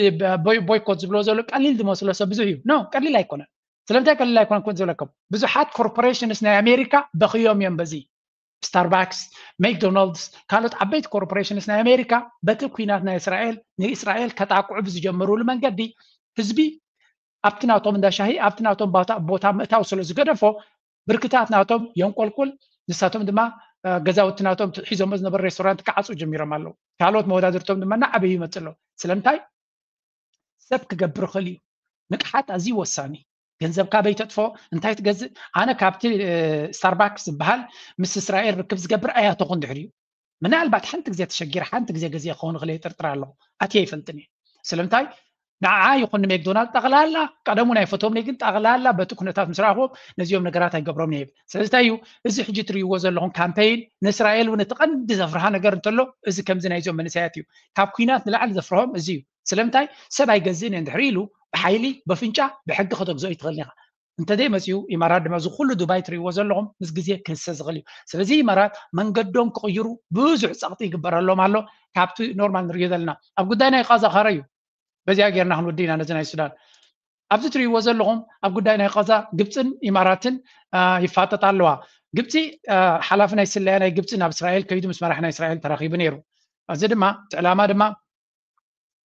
ቦይኮት ዝብሎ ዘሎ ቀሊል ዝመስሎ ሰብ ብዙሕ እዩ ኖ ቀሊል ኣይኮነን ስለምንታይ ቀሊል ኣይኮነን ዝብለኩም ብዙሓት ኮርፖሬሽንስ ናይ ኣሜሪካ በኽዮም እዮም በዚ ስታርባክስ ማክዶናልድስ ካልኦት ዓበይቲ ኮርፖሬሽንስ ናይ ኣሜሪካ በቲ ኩናት ናይ እስራኤል ንእስራኤል ከጣቅዑ ብዝጀመሩሉ መንገዲ ህዝቢ ኣብቲ ናቶም እንዳ ሻሂ ኣብቲ ናቶም ቦታ ምእታው ስለ ዝገደፎ ብርክታት ናቶም የንቆልቁል። ንሳቶም ድማ ገዛውቲ ናቶም ሒዞሞ ዝነበሩ ሬስቶራንት ክዓፁ ጀሚሮም ኣለዉ። ካልኦት መወዳድርቶም ድማ እናዓበዩ ይመፅእ ኣለዉ። ስለምንታይ ሰብ ክገብር ይኽእል እዩ። ንቕሓት ኣዝዩ ወሳኒ። ገንዘብ ካበይ ተጥፎ እንታይ ትገዝእ? ኣነ ካብቲ ስታርባክስ ዝበሃል ምስ እስራኤል ርክብ ዝገብር ኣያተኹን ድሕሪኡ ምናልባት ሓንቲ ግዜ ተሸጊረ ሓንቲ ግዜ ገዚአ ክኸውን ክእል ጥርጥር ኣለኹ። ኣትየ ኣይፈልጥን እየ። ስለምንታይ ንዓ ይኹን ንሜክዶናልድ ጠቕላላ ቀደሙ ናይ ፈቶም ግን ጠቕላላ በቲ ኩነታት ምስ ረኣኽዎም ነዚኦም ነገራት ኣይገብሮም እየ። ስለዚ እንታይ እዩ እዚ ሕጂ ትርእይዎ ዘለኹም ካምፔይን ንእስራኤል እውን እቲ ቀንዲ ዘፍርሃ ነገር እንተሎ እዚ ከምዚ ናይዞም መንእሰያት እዩ። ካብ ኩናት ንላዕሊ ዘፍርሆም እዚ እዩ። ስለምንታይ ሰብ ኣይገዝእን እየ እንድሕር ኢሉ ብሓይሊ በፍንጫ ብሕጊ ከተግዝኦ ይትኽእል ኢኻ። እንተዘይ መፅኡ ኢማራት ድማ እዚ ኩሉ ዱባይ ትርእይዎ ዘለኹም ምስ ግዜ ክህሰ ዝኽእል እዩ። ስለዚ ኢማራት መንገዶም ክቕይሩ ብዙሕ ፀቕጢ ይግበረሎም ኣሎ። ካብቲ ኖርማል ንሪኦ ዘለና ኣብ ጉዳይ ናይ ቃዛ ኸረ እዩ። በዚኣ ጌርና ክንወዲ ኢና ነዚ ናይ ሱዳን። ኣብዚ ትርእይዎ ዘለኹም ኣብ ጉዳይ ናይ ቃዛ ግብፅን ኢማራትን ይፋጠጣ ኣለዋ። ግብፂ ሓላፊ ናይ ስለያ ናይ ግብፂ ናብ እስራኤል ከይዱ ምስ መራሒ ናይ እስራኤል ተራኺቡ ነይሩ። እዚ ድማ እቲ ዕላማ ድማ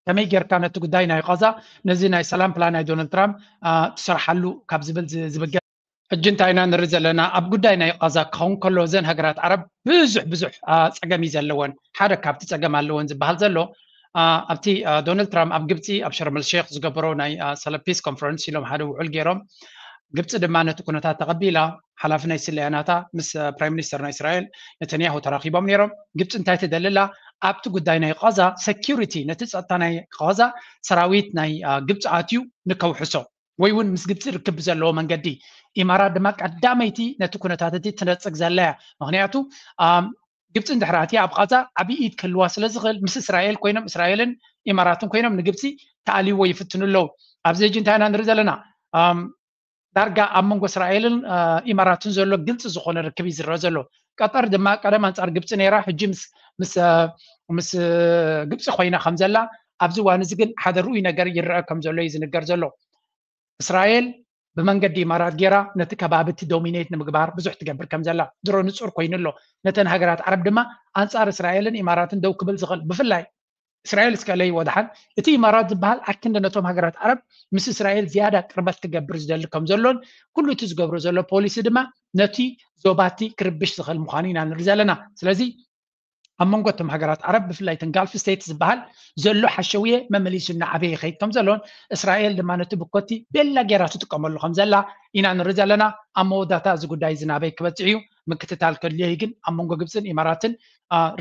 ከመይ ጌርካ ነቲ ጉዳይ ናይ ቃዛ ነዚ ናይ ሰላም ፕላን ናይ ዶናልድ ትራምፕ ትሰርሓሉ ካብ ዝብል ዝብገ ሕጂ እንታይ ኢና ንርኢ ዘለና ኣብ ጉዳይ ናይ ቃዛ ክኸውን ከሎ እዘን ሃገራት ዓረብ ብዙሕ ብዙሕ ፀገም እዩ ዘለወን። ሓደ ካብቲ ፀገም ኣለወን ዝበሃል ዘሎ ኣብቲ ዶናልድ ትራምፕ ኣብ ግብፂ ኣብ ሸርመል ሼክ ዝገበሮ ናይ ሰለ ፒስ ኮንፈረንስ ኢሎም ሓደ ውዕል ገይሮም። ግብፂ ድማ ነቲ ኩነታት ተቐቢላ ሓላፊ ናይ ስለያ ናታ ምስ ፕራይም ሚኒስተር ናይ እስራኤል ነተንያሁ ተራኺቦም ነይሮም። ግብፂ እንታይ ትደልላ ኣብቲ ጉዳይ ናይ ቃዛ ሰኪሪቲ ነቲ ፀጥታ ናይ ቃዛ ሰራዊት ናይ ግብፂ ኣትዩ ንከውሕሶ ወይ እውን ምስ ግብፂ ርክብ ዘለዎ መንገዲ። ኢማራት ድማ ቀዳመይቲ ነቲ ኩነታት እቲ ትነፅግ ዘላ እያ። ምክንያቱ ግብፂ እንድሕር ኣትያ ኣብ ቃዛ ዓብዪ ኢድ ክህልዋ ስለ ዝኽእል ምስ እስራኤል ኮይኖም እስራኤልን ኢማራትን ኮይኖም ንግብፂ ተኣልይዎ ይፍትኑ ኣለዉ። ኣብዚ ሕጂ እንታይ ኢና ንርኢ ዘለና? ዳርጋ ኣብ መንጎ እስራኤልን ኢማራትን ዘሎ ግልፂ ዝኾነ ርክብ እዩ ዝረአ ዘሎ። ቀጠር ድማ ቀደም ኣንፃር ግብፂ ነይራ፣ ሕጂ ምስ ግብፂ ኮይና ከም ዘላ ኣብዚ እዋን እዚ ግን ሓደ ርኡይ ነገር ይረአ ከም ዘሎ እዩ ዝንገር ዘሎ። እስራኤል ብመንገዲ ኢማራት ጌራ ነቲ ከባቢ እቲ ዶሚኔት ንምግባር ብዙሕ ትገብር ከም ዘላ ድሮ ንፁር ኮይኑ ኣሎ። ነተን ሃገራት ዓረብ ድማ ኣንፃር እስራኤልን ኢማራትን ደው ክብል ዝኽእል ብፍላይ እስራኤል እስከለይ ወድሓን እቲ ኢማራት ዝበሃል ኣክንዲ ነቶም ሃገራት ዓረብ ምስ እስራኤል ዝያዳ ቅርበት ክገብር ዝደሊ ከም ዘሎን ኩሉ እቲ ዝገብሮ ዘሎ ፖሊሲ ድማ ነቲ ዞባቲ ክርብሽ ዝኽእል ምዃኑ ኢና ንርኢ ዘለና። ስለዚ ኣብ መንጎ እቶም ሃገራት ዓረብ ብፍላይ ተን ጋልፍ ስቴትስ ዝበሃል ዘሎ ሓሸውየ መመሊሱ እናዓበየ ይኸይድ ከም ዘሎን እስራኤል ድማ ነቲ ብኮቲ ቤላ ጌራ ትጥቀመሉ ከም ዘላ ኢና ንርኢ ዘለና። ኣብ መወዳእታ እዚ ጉዳይ እዚ ናበይ ክበፅሕ እዩ ምክትታል ከድልዮ እዩ። ግን ኣብ መንጎ ግብፅን ኢማራትን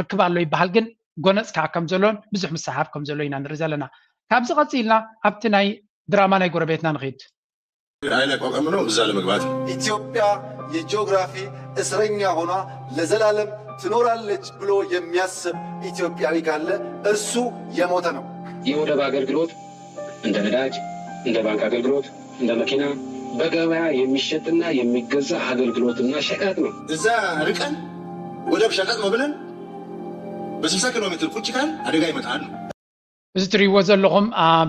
ርክብ ኣሎ ይበሃል፣ ግን ጎነፅ ከዓ ከም ዘሎን ብዙሕ ምስሓብ ከም ዘሎ ኢና ንርኢ ዘለና። ካብዚ ቀፂልና ኣብቲ ናይ ድራማ ናይ ጎረቤትና ንኺድ። አይን ያቋቋምነው እዛ ለመግባት ነው። ኢትዮጵያ የጂኦግራፊ እስረኛ ሆና ለዘላለም ትኖራለች ብሎ የሚያስብ ኢትዮጵያዊ ካለ እርሱ የሞተ ነው። የወደብ አገልግሎት እንደ ነዳጅ፣ እንደ ባንክ አገልግሎት፣ እንደ መኪና በገበያ የሚሸጥና የሚገዛ አገልግሎትና ሸቀጥ ነው። እዛ ርቀን ወደብ ሸቀጥ ነው ብለን በ60 ኪሎ ሜትር ቁጭ ካል አደጋ ይመጣል። እዚ ትርእይዎ ዘለኹም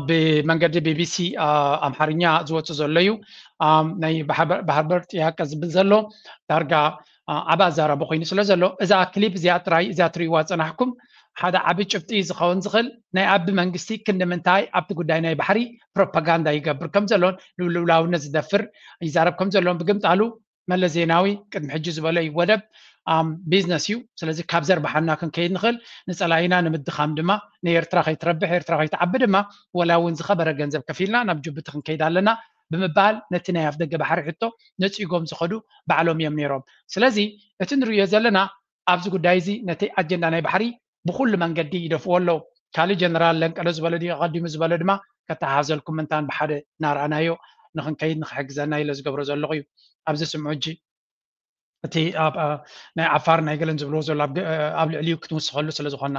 ብመንገዲ ቢቢሲ ኣምሓርኛ ዝወፅእ ዘሎ እዩ። ናይ ባህርበር ጥያቄ ዝብል ዘሎ ዳርጋ ዓቢ ኣዛራቢ ኮይኑ ስለ ዘሎ እዛ ክሊፕ እዚኣ ጥራይ እዚኣ ትርእይዋ ዝፀናሕኩም ሓደ ዓቢ ጭብጢ ዝኸውን ዝኽእል ናይ ኣቢ መንግስቲ ክንዲ ምንታይ ኣብቲ ጉዳይ ናይ ባሕሪ ፕሮፓጋንዳ ይገብር ከም ዘሎን ልውላውነት ዝደፍር ይዛረብ ከም ዘሎን ብግምጣሉ መለስ ዜናዊ ቅድሚ ሕጂ ዝበሎ እዩ ወደብ ቢዝነስ እዩ። ስለዚ ካብ ዘርባሓና ክንከይድ ንኽእል ንፀላኢና ንምድኻም ድማ ንኤርትራ ከይትረብሕ ኤርትራ ከይትዓቢ ድማ ወላ እውን ዝኸበረ ገንዘብ ከፊልና ናብ ጅቡቲ ክንከይድ ኣለና ብምባል ነቲ ናይ ኣፍደገ ባሕሪ ሕቶ ነፂጎም ዝኸዱ ባዕሎም እዮም ነይሮም። ስለዚ እቲ ንርእዮ ዘለና ኣብዚ ጉዳይ እዚ ነቲ ኣጀንዳ ናይ ባሕሪ ብኹሉ መንገዲ ይደፍዎ ኣለዉ። ካልእ ጀነራል ለንቀሎ ዝበለ ድዩ ኣቐዲሙ ዝበለ ድማ ከተሓሓዘልኩም ምንታን ብሓደ እናረኣናዮ ንኽንከይድ ንኽሕግዘና ኢለ ዝገብሮ ዘለኹ እዩ። ኣብዚ ስምዑ ሕጂ እቲ ናይ ዓፋር ናይ ገለን ዝብልዎ ዘሎ ኣብ ልዕሊኡ ክትውስኸሉ ስለ ዝኾንና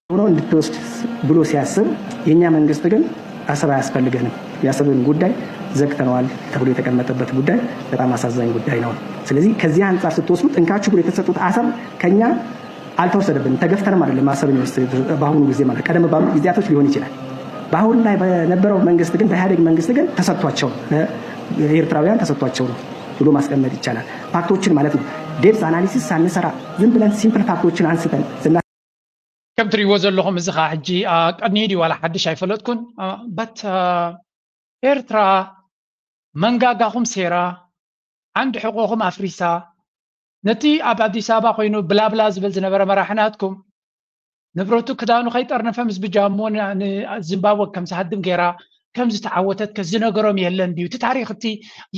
ሆኖ እንድትወስድ ብሎ ሲያስብ የእኛ መንግስት ግን አሰብ አያስፈልገንም የአሰብን ጉዳይ ዘግተነዋል ተብሎ የተቀመጠበት ጉዳይ በጣም አሳዛኝ ጉዳይ ነው። ስለዚህ ከዚህ አንጻር ስትወስዱት እንካችሁ ብሎ የተሰጡት አሰብ ከኛ አልተወሰደብንም ተገፍተንም አይደለም አሰብን የወሰዱት በአሁኑ ጊዜ ማለት ቀደም ባሉ ጊዜያቶች ሊሆን ይችላል። በአሁን ላይ በነበረው መንግስት ግን በኢህአዴግ መንግስት ግን ተሰጥቷቸው ነው ለኤርትራውያን ተሰጥቷቸው ነው ብሎ ማስቀመጥ ይቻላል። ፋክቶችን ማለት ነው። ዴፕዝ አናሊሲስ ሳንሰራ ዝም ብለን ሲምፕል ፋክቶችን አንስተን ስና ከም ትርእይዎ ዘለኹም እዚ ኸዓ ሕጂ ቀድኒ ድዩ ዋላ ሓድሽ ኣይፈለጥኩን but ኤርትራ መንጋጋኹም ሴራ፣ ዓንዲ ሕቆኹም ኣፍሪሳ፣ ነቲ ኣብ ኣዲስ ኣበባ ኮይኑ ብላብላ ዝብል ዝነበረ መራሒ ናትኩም ንብረቱ ክዳኑ ከይጠርነፈ ምስ ብጃሞ ንዝምባብወ ከም ዝሃድም ገይራ ከም ዝተዓወተት ከ ዝነገሮም የለን ድዩ? እቲ ታሪኽ እቲ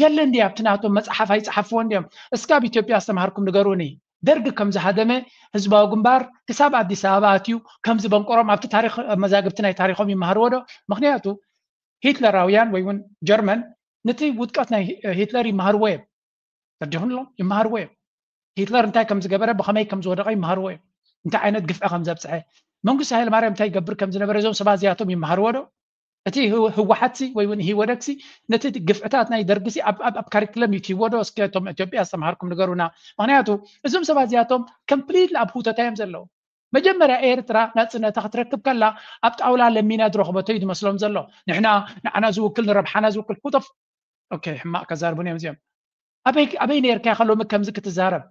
የለን ድዩ? ኣብቲ ናቶም መፅሓፍ ኣይፀሓፍዎን ድዮም? እስካብ ኢትዮጵያ ዝተምሃርኩም ንገሩኒ። ደርግ ከም ዝሃደመ ህዝባዊ ግንባር ክሳብ ኣዲስ ኣበባ ኣትዩ ከም ዝበንቆሮም ኣብቲ ታሪኽ መዛግብቲ ናይ ታሪኾም ይመሃርዎ ዶ? ምክንያቱ ሂትለራውያን ወይ እውን ጀርመን ነቲ ውድቀት ናይ ሂትለር ይመሃርዎ እዮም። ተረዲኹም ኣሎ ይመሃርዎ እዮም። ሂትለር እንታይ ከም ዝገበረ ብኸመይ ከም ዝወደቐ ይመሃርዎ እዮም። እንታይ ዓይነት ግፍዒ ከም ዘብፅሐ መንግስቲ ሃይለማርያም እንታይ ይገብር ከም ዝነበረ እዞም ሰባት እዚኣቶም ይመሃርዎ ዶ? እቲ ህወሓትሲ ወይ እውን ህወደግሲ ነቲ ግፍዕታት ናይ ደርግሲ ኣብ ካሪክለም እዩ ትህዎ ዶ? እስከ እቶም ኢትዮጵያ ዝተምሃርኩም ንገሩና። ምክንያቱ እዞም ሰባት እዚኣቶም ኮምፕሊትሊ ኣብ ህውተታ እዮም ዘለዉ። መጀመርያ ኤርትራ ናፅነታ ክትረክብ ከላ ኣብ ጣውላ ለሚና ዝረኽበቶ እዩ ዝመስሎም ዘሎ። ንሕና ንዓና ዝውክል ንረብሓና ዝውክል ኩተፍ ኦኬ ሕማቕ ከዛርቡን እዮም እዚኦም። ኣበይ ኣበይ ነርካ ኢኻ ሎሚ ከምዚ ክትዛረብ?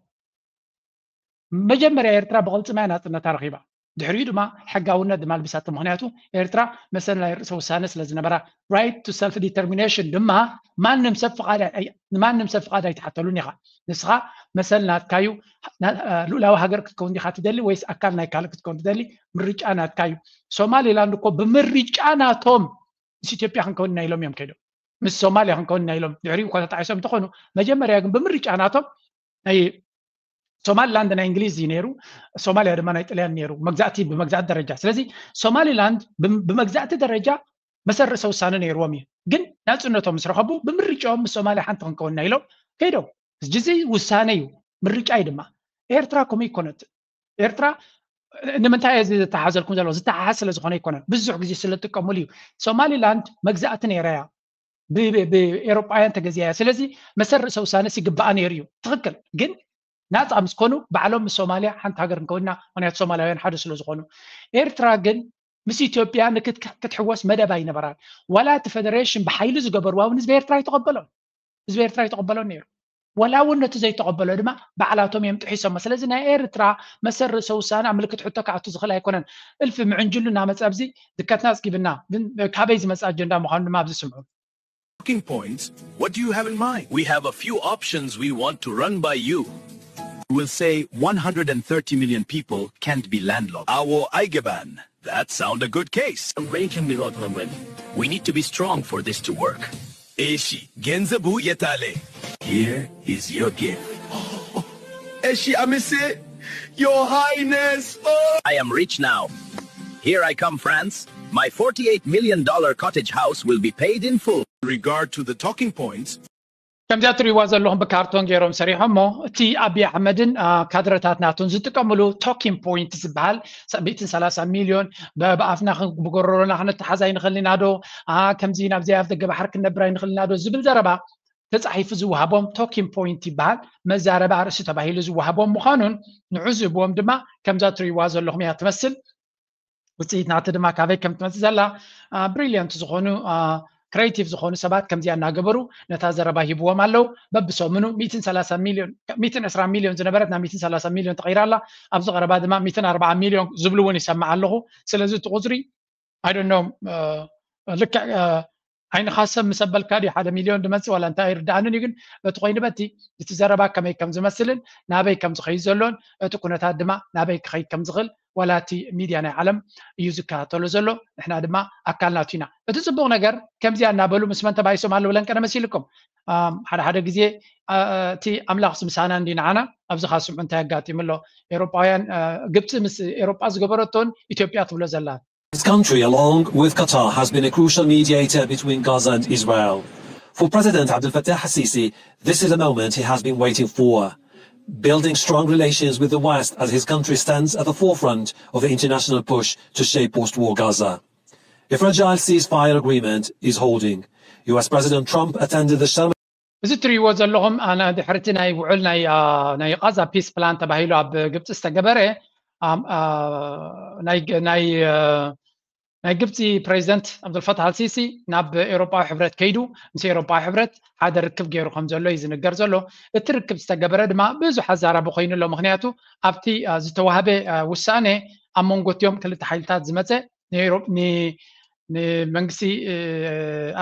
መጀመርያ ኤርትራ ብቕልፅማ እያ ናፅነታ ረኺባ። ድሕሪኡ ድማ ሕጋውነት ድማ ኣልቢሳቶ። ምክንያቱ ኤርትራ መሰል ናይ ርእሰ ውሳነ ስለ ዝነበራ right to self determination ድማ ማንም ሰብ ፍቓድ ኣይ- ንማንም ሰብ ፍቓድ ኣይትሓተሉን ኢኻ። ንስኻ መሰል ናትካዩ ና- እ፣ ልኡላዊ ሃገር ክትከውን ዲኻ ትደሊ ወይስ ኣካል ናይ ካልእ ክትከውን ትደሊ? ምርጫ ናትካዩ። ሶማሊላንድ እኮ ብምርጫ ናቶም ምስ ኢትዮጵያ ክንከውን ኢና ኢሎም እዮም ከይዶም። ምስ ሶማልያ ክንከውን ኢና ኢሎም ድሕሪኡ እኳ ተጣዒሶም እንተኾኑ መጀመርያ ግን ብምርጫ ናቶም ናይ ሶማሊላንድ ናይ እንግሊዝ እዩ ነይሩ፣ ሶማልያ ድማ ናይ ጥልያን ነይሩ። መግዛእቲ ብመግዛእቲ ደረጃ ስለዚ ሶማሊላንድ ብም- ብመግዛእቲ ደረጃ መሰል ርእሰ ውሳነ ነይርዎም እዩ። ግን ናፅነቶም ምስ ረኸቡ ብምርጫኦም ምስ ሶማልያ ሓንቲ ክንከውን ኢና ኢሎም ከይዶም። እዚ ውሳነ እዩ፣ ምርጫ እዩ ድማ። ኤርትራ ከምኡ ይኮነት። ኤርትራ ንምንታይ እዚ ዝተሓዘልኩም ዘሎ ዝተሓሓዝ ስለ ዝኾነ ይኮነን፣ ብዙሕ ግዜ ስለ ዝጥቀሙሉ እዩ። ሶማሊላንድ መግዛእቲ ነይራ እያ፣ ብ- ብ- ብኤሮጳውያን ተገዚኣ እያ። ስለዚ መሰል ርእሰ ውሳነስ ይግባኣ ነይሩ እዩ። ትኽክል። ግን ናፃ ምስ ኮኑ ባዕሎም ምስ ሶማልያ ሓንቲ ሃገር ክንከውንና፣ ምክንያቱ ሶማላውያን ሓደ ስለ ዝኾኑ። ኤርትራ ግን ምስ ኢትዮጵያ ንክትክ- ክትሕወስ መደብ ኣይነበራን። ዋላ እቲ ፌደሬሽን ብሓይሊ ዝገበርዋ እውን ህዝቢ ኤርትራ ኣይተቐበሎን። ህዝቢ ኤርትራ ኣይተቐበሎን ነይሩ። ዋላ እውን ነቲ ዘይተቐበሎ ድማ ባዕላቶም እዮም ጥሒሶሞ። ስለዚ ናይ ኤርትራ መሰል ርእሰ ውሳነ ኣብ ምልክት ሕቶ ክኣቱ ዝኽእል ኣይኮነን። እልፊ ምዕንጅሉ እናመፀ ኣብዚ ድከትና ኣፅጊብና፣ ግን ካበይ ዝመፅእ ኣጀንዳ ምዃኑ ድማ ኣብዚ ስምዑ። Talking points, what do you have in mind? We have a few options we want to run by you. We'll say one hundred thirty million people can't be landlocked. Awo Aigeban, that sound a good case. Arranging the road already. We need to be strong for this to work. Eshi, Genzabu Yetale. Here is your gift. Eshi Amise, Your Highness. Oh. I am rich now. Here I come, France. My forty-eight million dollar cottage house will be paid in full. Regard to the talking points. ከምዚኣ ትሪእዋ ዘለኹም ብካርቶን ገይሮም ሰሪሖሞ። እቲ ኣብይ ኣሕመድን አ፣ ካድረታት ናቱን ዝጥቀምሉ ቶኪን ፖይንት ዝበሃል ሚእትን ሰላሳ ሚልዮን ብ- ብኣፍና ክን- ብጎረሮና ክነተሓዝ ኣይንኽእል ኢና ዶ? አ፣ ከምዚ ናብዚ ኣብ ደገ ባሕሪ ክንነብር ኣይንኽእል ኢና ዶ? ዝብል ዘረባ ተፃሒፉ ዝወሃቦም ቶኪን ፖይንት ይበሃል። መዛረቢ ኣርእስቲ ተባሂሉ ዝወሃቦም ምዃኑን ንዑ ዝህብዎም ድማ ከምዛ ትሪእዋ ዘለኹም እያ ትመስል። ውፅኢት ናቲ ድማ ካበይ ከም ትመፅእ ዘላ ብሪሊየንት ዝኾኑ ክሬቲቭ ዝኾኑ ሰባት ከምዚኣ እናገበሩ ነታ ዘረባ ሂብዎም ኣለዉ። በብሰሙኑ ሚእትን ሰላሳ ሚልዮን ሚእትን ዕስራ ሚልዮን ዝነበረት ናብ ሚእትን ሰላሳ ሚልዮን ተቐይራ ኣላ። ኣብዚ ቀረባ ድማ ሚእትን ኣርባዓ ሚልዮን ዝብሉ እውን ይሰማዕ ኣለኹ። ስለዚ እቲ ቁፅሪ ኣይደኖ ልክዕ ዓይንኻ ሰብ ምስ ኣበልካ ድዩ ሓደ ሚልዮን ዝመፅእ ዋላ እንታይ ኣይርድኣንን እዩ። ግን በቲ ኮይኑ በቲ እቲ ዘረባ ከመይ ከም ዝመስልን ናበይ ከም ዝኸይድ ዘሎን እቲ ኩነታት ድማ ናበይ ክኸይድ ከም ዝኽእል ዋላ እቲ ሚድያ ናይ ዓለም እዩ ዝከታተሎ ዘሎ። ንሕና ድማ ኣካል ናቱ ኢና። እቲ ፅቡቕ ነገር ከምዚኣ እናበሉ ምስ መን ተባይሶም ኣለዉ ለንቀነ መሲልኩም ሓደ ሓደ ግዜ እቲ ኣምላኽ ምስ ምሳና እንዲ ንዓና ኣብዚ ኻስምዑ እንታይ ኣጋጢሙ ኣሎ ኤሮጳውያን ግብፂ ምስ ኤሮጳ ዝገበረቶን ኢትዮጵያ ትብሎ ዘላ His country, along with Qatar, has been a crucial mediator between Gaza and Israel. For President Abdel Fattah al-Sisi, this is a moment he has been waiting for. Building strong relations with the West as his country stands at the forefront of the international push to shape post-war Gaza. A fragile ceasefire agreement is holding. U S President Trump attended the Sharm እዚ እትሪእዎ ዘለኹም ኣነ ድሕርቲ ናይ ውዕል ናይ ናይ ቃዛ ፒስ ፕላን ተባሂሉ ኣብ ግብፂ ዝተገበረ ናይ ናይ ናይ ግብፂ ፕሬዚደንት ኣብዱልፈታህ ኣልሲሲ ናብ ኤሮጳዊ ሕብረት ከይዱ ምስ ኤሮጳዊ ሕብረት ሓደ ርክብ ገይሩ ከም ዘሎ እዩ ዝንገር ዘሎ። እቲ ርክብ ዝተገበረ ድማ ብዙሕ ኣዛራቢ ኮይኑ ኣሎ። ምክንያቱ ኣብቲ ዝተዋህበ ውሳኔ ኣብ መንጎ እቲኦም ክልተ ሓይልታት ዝመፀ ንመንግስቲ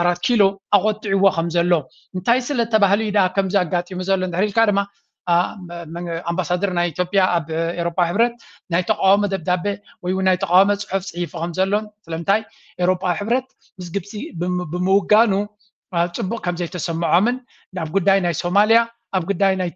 ኣራት ኪሎ ኣቆጢዕዎ ከም ዘሎ፣ እንታይ ስለ ተባህሉ እዩ ደኣ ከምዚ ኣጋጢሙ ዘሎ እንድሕር ኢልካ ድማ ኣምባሳደር ናይ ኢትዮጵያ ኣብ ኤሮፓ ሕብረት ናይ ተቃውሞ ደብዳቤ ወይ እውን ናይ ተቃውሞ ፅሑፍ ፅሒፉ ከም ዘሎን ስለምንታይ ኤሮፓ ሕብረት ምስ ግብፂ ብምውጋኑ ፅቡቅ ከም ዘይተሰምዖምን ኣብ ጉዳይ ናይ ሶማሊያ ኣብ ጉዳይ ናይ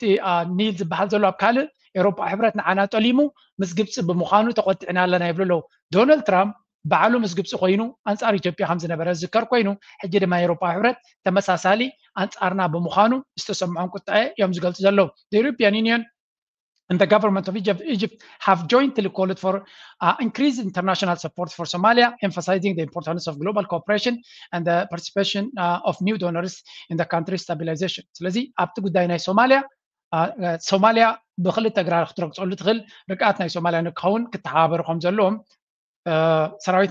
ኒል ዝበሃል ዘሎ ኣብ ካልእ ኤሮፓ ሕብረት ንዓና ጠሊሙ ምስ ግብፂ ብምዃኑ ተቆጢዕና ኣለና ይብሉ ኣለዉ። ዶናልድ ትራምፕ ባዕሉ ምስ ግብፂ ኮይኑ ኣንፃር ኢትዮጵያ ከም ዝነበረ ዝዝከር ኮይኑ ሕጂ ድማ ኤሮፓ ሕብረት ተመሳሳሊ ኣንፃርና ብምዃኑ ዝተሰምዖም ቁጣ እዮም ዝገልፁ ዘለዉ። European Union and the government of Egypt, Egypt have jointly called for uh, increased international support for Somalia, emphasizing the importance of global cooperation and the participation uh, of new donors in the country's stabilization. ስለዚ ኣብቲ ጉዳይ ናይ ሶማሊያ ሶማሊያ ብክልተ እግራ ክትረግፀሉ ትኽእል ርግኣት ናይ ሶማሊያ ንክኸውን ክተሓባበሩ ከም ዘለዎም ሰራዊት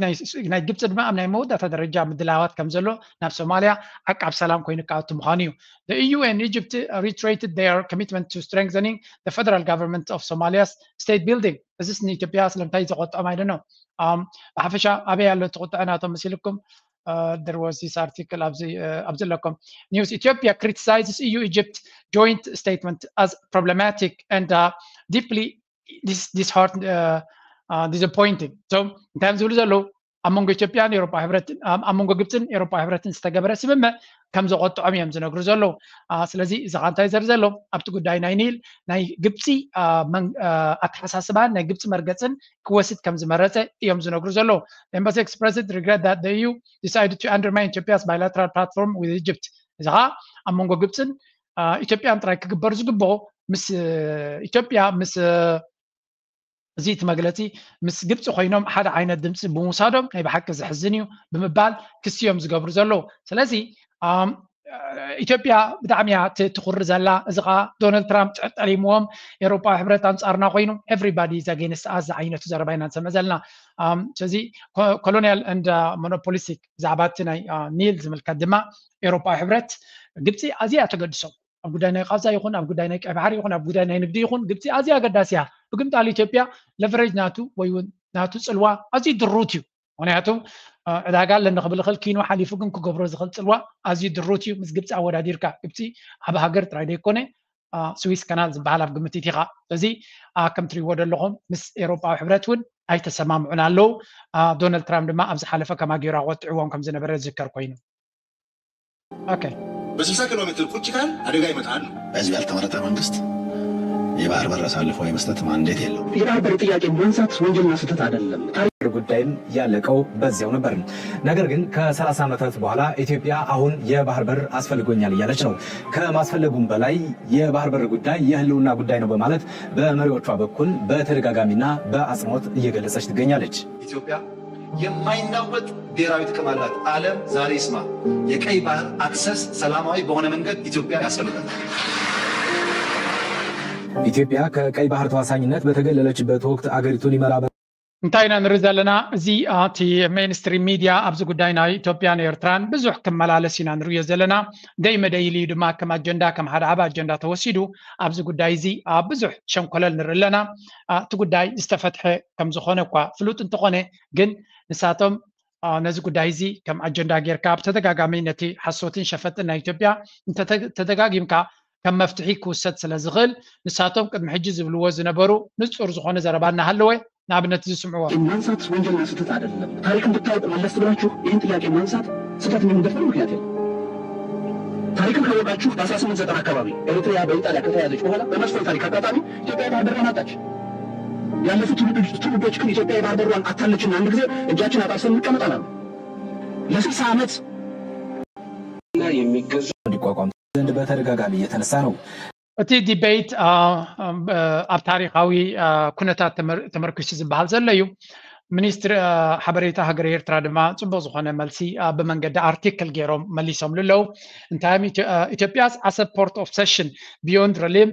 ናይ ግብፂ ድማ ኣብ ናይ መወዳእታ ደረጃ ምድላዋት ከም ዘሎ ናብ ሶማሊያ ዓቃብ ሰላም ኮይኑ ክኣቱ ምዃኑ እዩ። The E U and Egypt reiterated their commitment to strengthening the federal government of Somalia's state building. እዚስ ንኢትዮጵያ ስለምንታይ ዘቆጥዖም ኣይደኖ። ብሓፈሻ ኣበይ ኣሎ እቲ ቁጥዐ ናቶም መሲልኩም? There was this article ኣብዚ ኣለኩም። News: Ethiopia criticizes E U Egypt joint statement as problematic and deeply disheartened, disappointing. So እንታይ እዮም ዝብሉ ዘለዉ? ኣብ መንጎ ኢትዮጵያን ኤሮፓ ሕብረትን ኣብ መንጎ ግብፅን ኤሮፓ ሕብረትን ዝተገበረ ስምምዕ ከም ዘቆጥዖም እዮም ዝነግሩ ዘለዉ። ስለዚ እዚ ካ እንታይ ዘርኢ ዘሎ ኣብቲ ጉዳይ ናይ ኒል ናይ ግብፂ ኣተሓሳስባን ናይ ግብፂ መርገፅን ክወስድ ከም ዝመረፀ እዮም ዝነግሩ ዘለዉ። Embassy expressed regret that the E U decided to undermine Ethiopia's bilateral platform with Egypt. እዚ ከዓ ኣብ መንጎ ግብፅን ኢትዮጵያን ጥራይ ክግበር ዝግብኦ ምስ ኢትዮጵያ ምስ እዚ እቲ መግለፂ ምስ ግብፂ ኮይኖም ሓደ ዓይነት ድምፂ ብምውሳዶም ናይ ብሓቂ ዘሕዝን እዩ ብምባል ክሲ እዮም ዝገብሩ ዘለዉ። ስለዚ ኢትዮጵያ ብጣዕሚ እያ ትኩሪ ዘላ። እዚ ከዓ ዶናልድ ትራምፕ ጠሊምዎም ኤሮፓዊ ሕብረት ኣንፃርና ኮይኑ everybody is against us ዝዓይነቱ ዘረባ ኢና ንሰምዕ ዘለና። ስለዚ colonial and monopolistic ብዛዕባ እቲ ናይ ኒል ዝምልከት ድማ ኤሮፓዊ ሕብረት ግብፂ ኣዝያ ተገድሶም ኣብ ጉዳይ ናይ ቃዛ ይኹን ኣብ ጉዳይ ናይ ቀይ ባሕሪ ይኹን ኣብ ጉዳይ ናይ ንግዲ ይኹን ግብፂ ኣዝያ ኣገዳሲ እያ። ብግምጣል ኢትዮጵያ leverage ናቱ ወይ እውን ናቱ ፅልዋ ኣዝዩ ድሩት እዩ። ምክንያቱ ዕዳጋ ኣለኒ ክብል ይኽእል ኪኖ ሓሊፉ ግን ክገብሮ ዝኽእል ፅልዋ ኣዝዩ ድሩት እዩ። ምስ ግብፂ ኣወዳዲርካ ግብፂ ዓቢ ሃገር ጥራይ ዘይኮነ ስዊስ ካናል ዝበሃል ኣብ ግምት ኢኻ። ስለዚ ከም ትሪእዎ ዘለኹም ምስ ኤሮፓዊ ሕብረት እውን ኣይተሰማምዑን ኣለዉ። ዶናልድ ትራምፕ ድማ ኣብ ዝሓለፈ ከማ ገይሩ ኣቆጥዕዎም ከም ዝነበረ ዝዝከር ኮይኑ በስልሳ ኪሎ ሜትር ቁጭ ካል አደጋ ይመጣል። በህዝብ ያልተመረጠ መንግስት የባህር በር አሳልፎ የመስጠት ማንዴት የለው። የባህር በር ጥያቄ ማንሳት ወንጀልና ስህተት አይደለም። ጉዳይም ያለቀው በዚያው ነበር። ነገር ግን ከ30 ዓመታት በኋላ ኢትዮጵያ አሁን የባህር በር አስፈልጎኛል እያለች ነው። ከማስፈለጉም በላይ የባህር በር ጉዳይ የህልውና ጉዳይ ነው በማለት በመሪዎቿ በኩል በተደጋጋሚና በአጽንኦት እየገለጸች ትገኛለች። ኢትዮጵያ የማይናወጥ ብሔራዊ ጥቅም አላት። ዓለም ዛሬ ይስማ። የቀይ ባህር አክሰስ ሰላማዊ በሆነ መንገድ ኢትዮጵያ ያስፈልጋል። ኢትዮጵያ ከቀይ ባህር ተዋሳኝነት በተገለለችበት ወቅት አገሪቱን ይመራ እንታይ ኢና ንርኢ ዘለና? እዚ እቲ ሜንስትሪም ሚድያ ኣብዚ ጉዳይ ናይ ኢትዮጵያን ኤርትራን ብዙሕ ክመላለስ ኢና ንርእዮ ዘለና። ደይ መደይ ኢሉ እዩ ድማ ከም ኣጀንዳ ከም ሓደ ዓቢ ኣጀንዳ ተወሲዱ ኣብዚ ጉዳይ እዚ ብዙሕ ሸንኮለል ንርኢ ኣለና። እቲ ጉዳይ ዝተፈትሐ ከም ዝኾነ እኳ ፍሉጥ እንተኾነ ግን ንሳቶም ነዚ ጉዳይ እዚ ከም ኣጀንዳ ጌርካ ብተደጋጋሚ ነቲ ሓሶትን ሸፈጥን ናይ ኢትዮጵያ ተደጋጊምካ ከም መፍትሒ ክውሰድ ስለ ዝኽእል ንሳቶም ቅድሚ ሕጂ ዝብልዎ ዝነበሩ ንጹር ዝኾነ ዘረባ እናሃለወ ንኣብነት ዝስምዕዎ ማንሳት ወንጀልና ስህተት አይደለም። ታሪክን ብታውቁ መለስ ብላችሁ ይህን ጥያቄ ማንሳት ስህተት የሚሆንበት ምንም ምክንያት የለም። ታሪክን ካወቃችሁ በ1890 አካባቢ ኤሪትሪያ በኢጣሊያ ከተያዘች በኋላ በመጥፎ ታሪክ አጋጣሚ ኢትዮጵያ የባህር በሯን አጣች። ያለፉት ትውልዶች ግን ኢትዮጵያ የባህር በሯን አታለችና አንድ ጊዜ እጃችን አጣጥፈን እንቀመጥ አላሉ። ለ60 ዓመት የሚገዙ እንዲቋቋም ዘንድ በተደጋጋሚ እየተነሳ ነው። እቲ ዲቤት ኣብ ታሪካዊ ኩነታት ተመርኪሱ ዝበሃል ዘሎ እዩ። ሚኒስትሪ ሓበሬታ ሃገር ኤርትራ ድማ ፅቡቅ ዝኾነ መልሲ ብመንገዲ ኣርቲክል ገይሮም መሊሶምሉ ኣለዉ። እንታይ ኢትዮጵያ as a port of cession beyond realm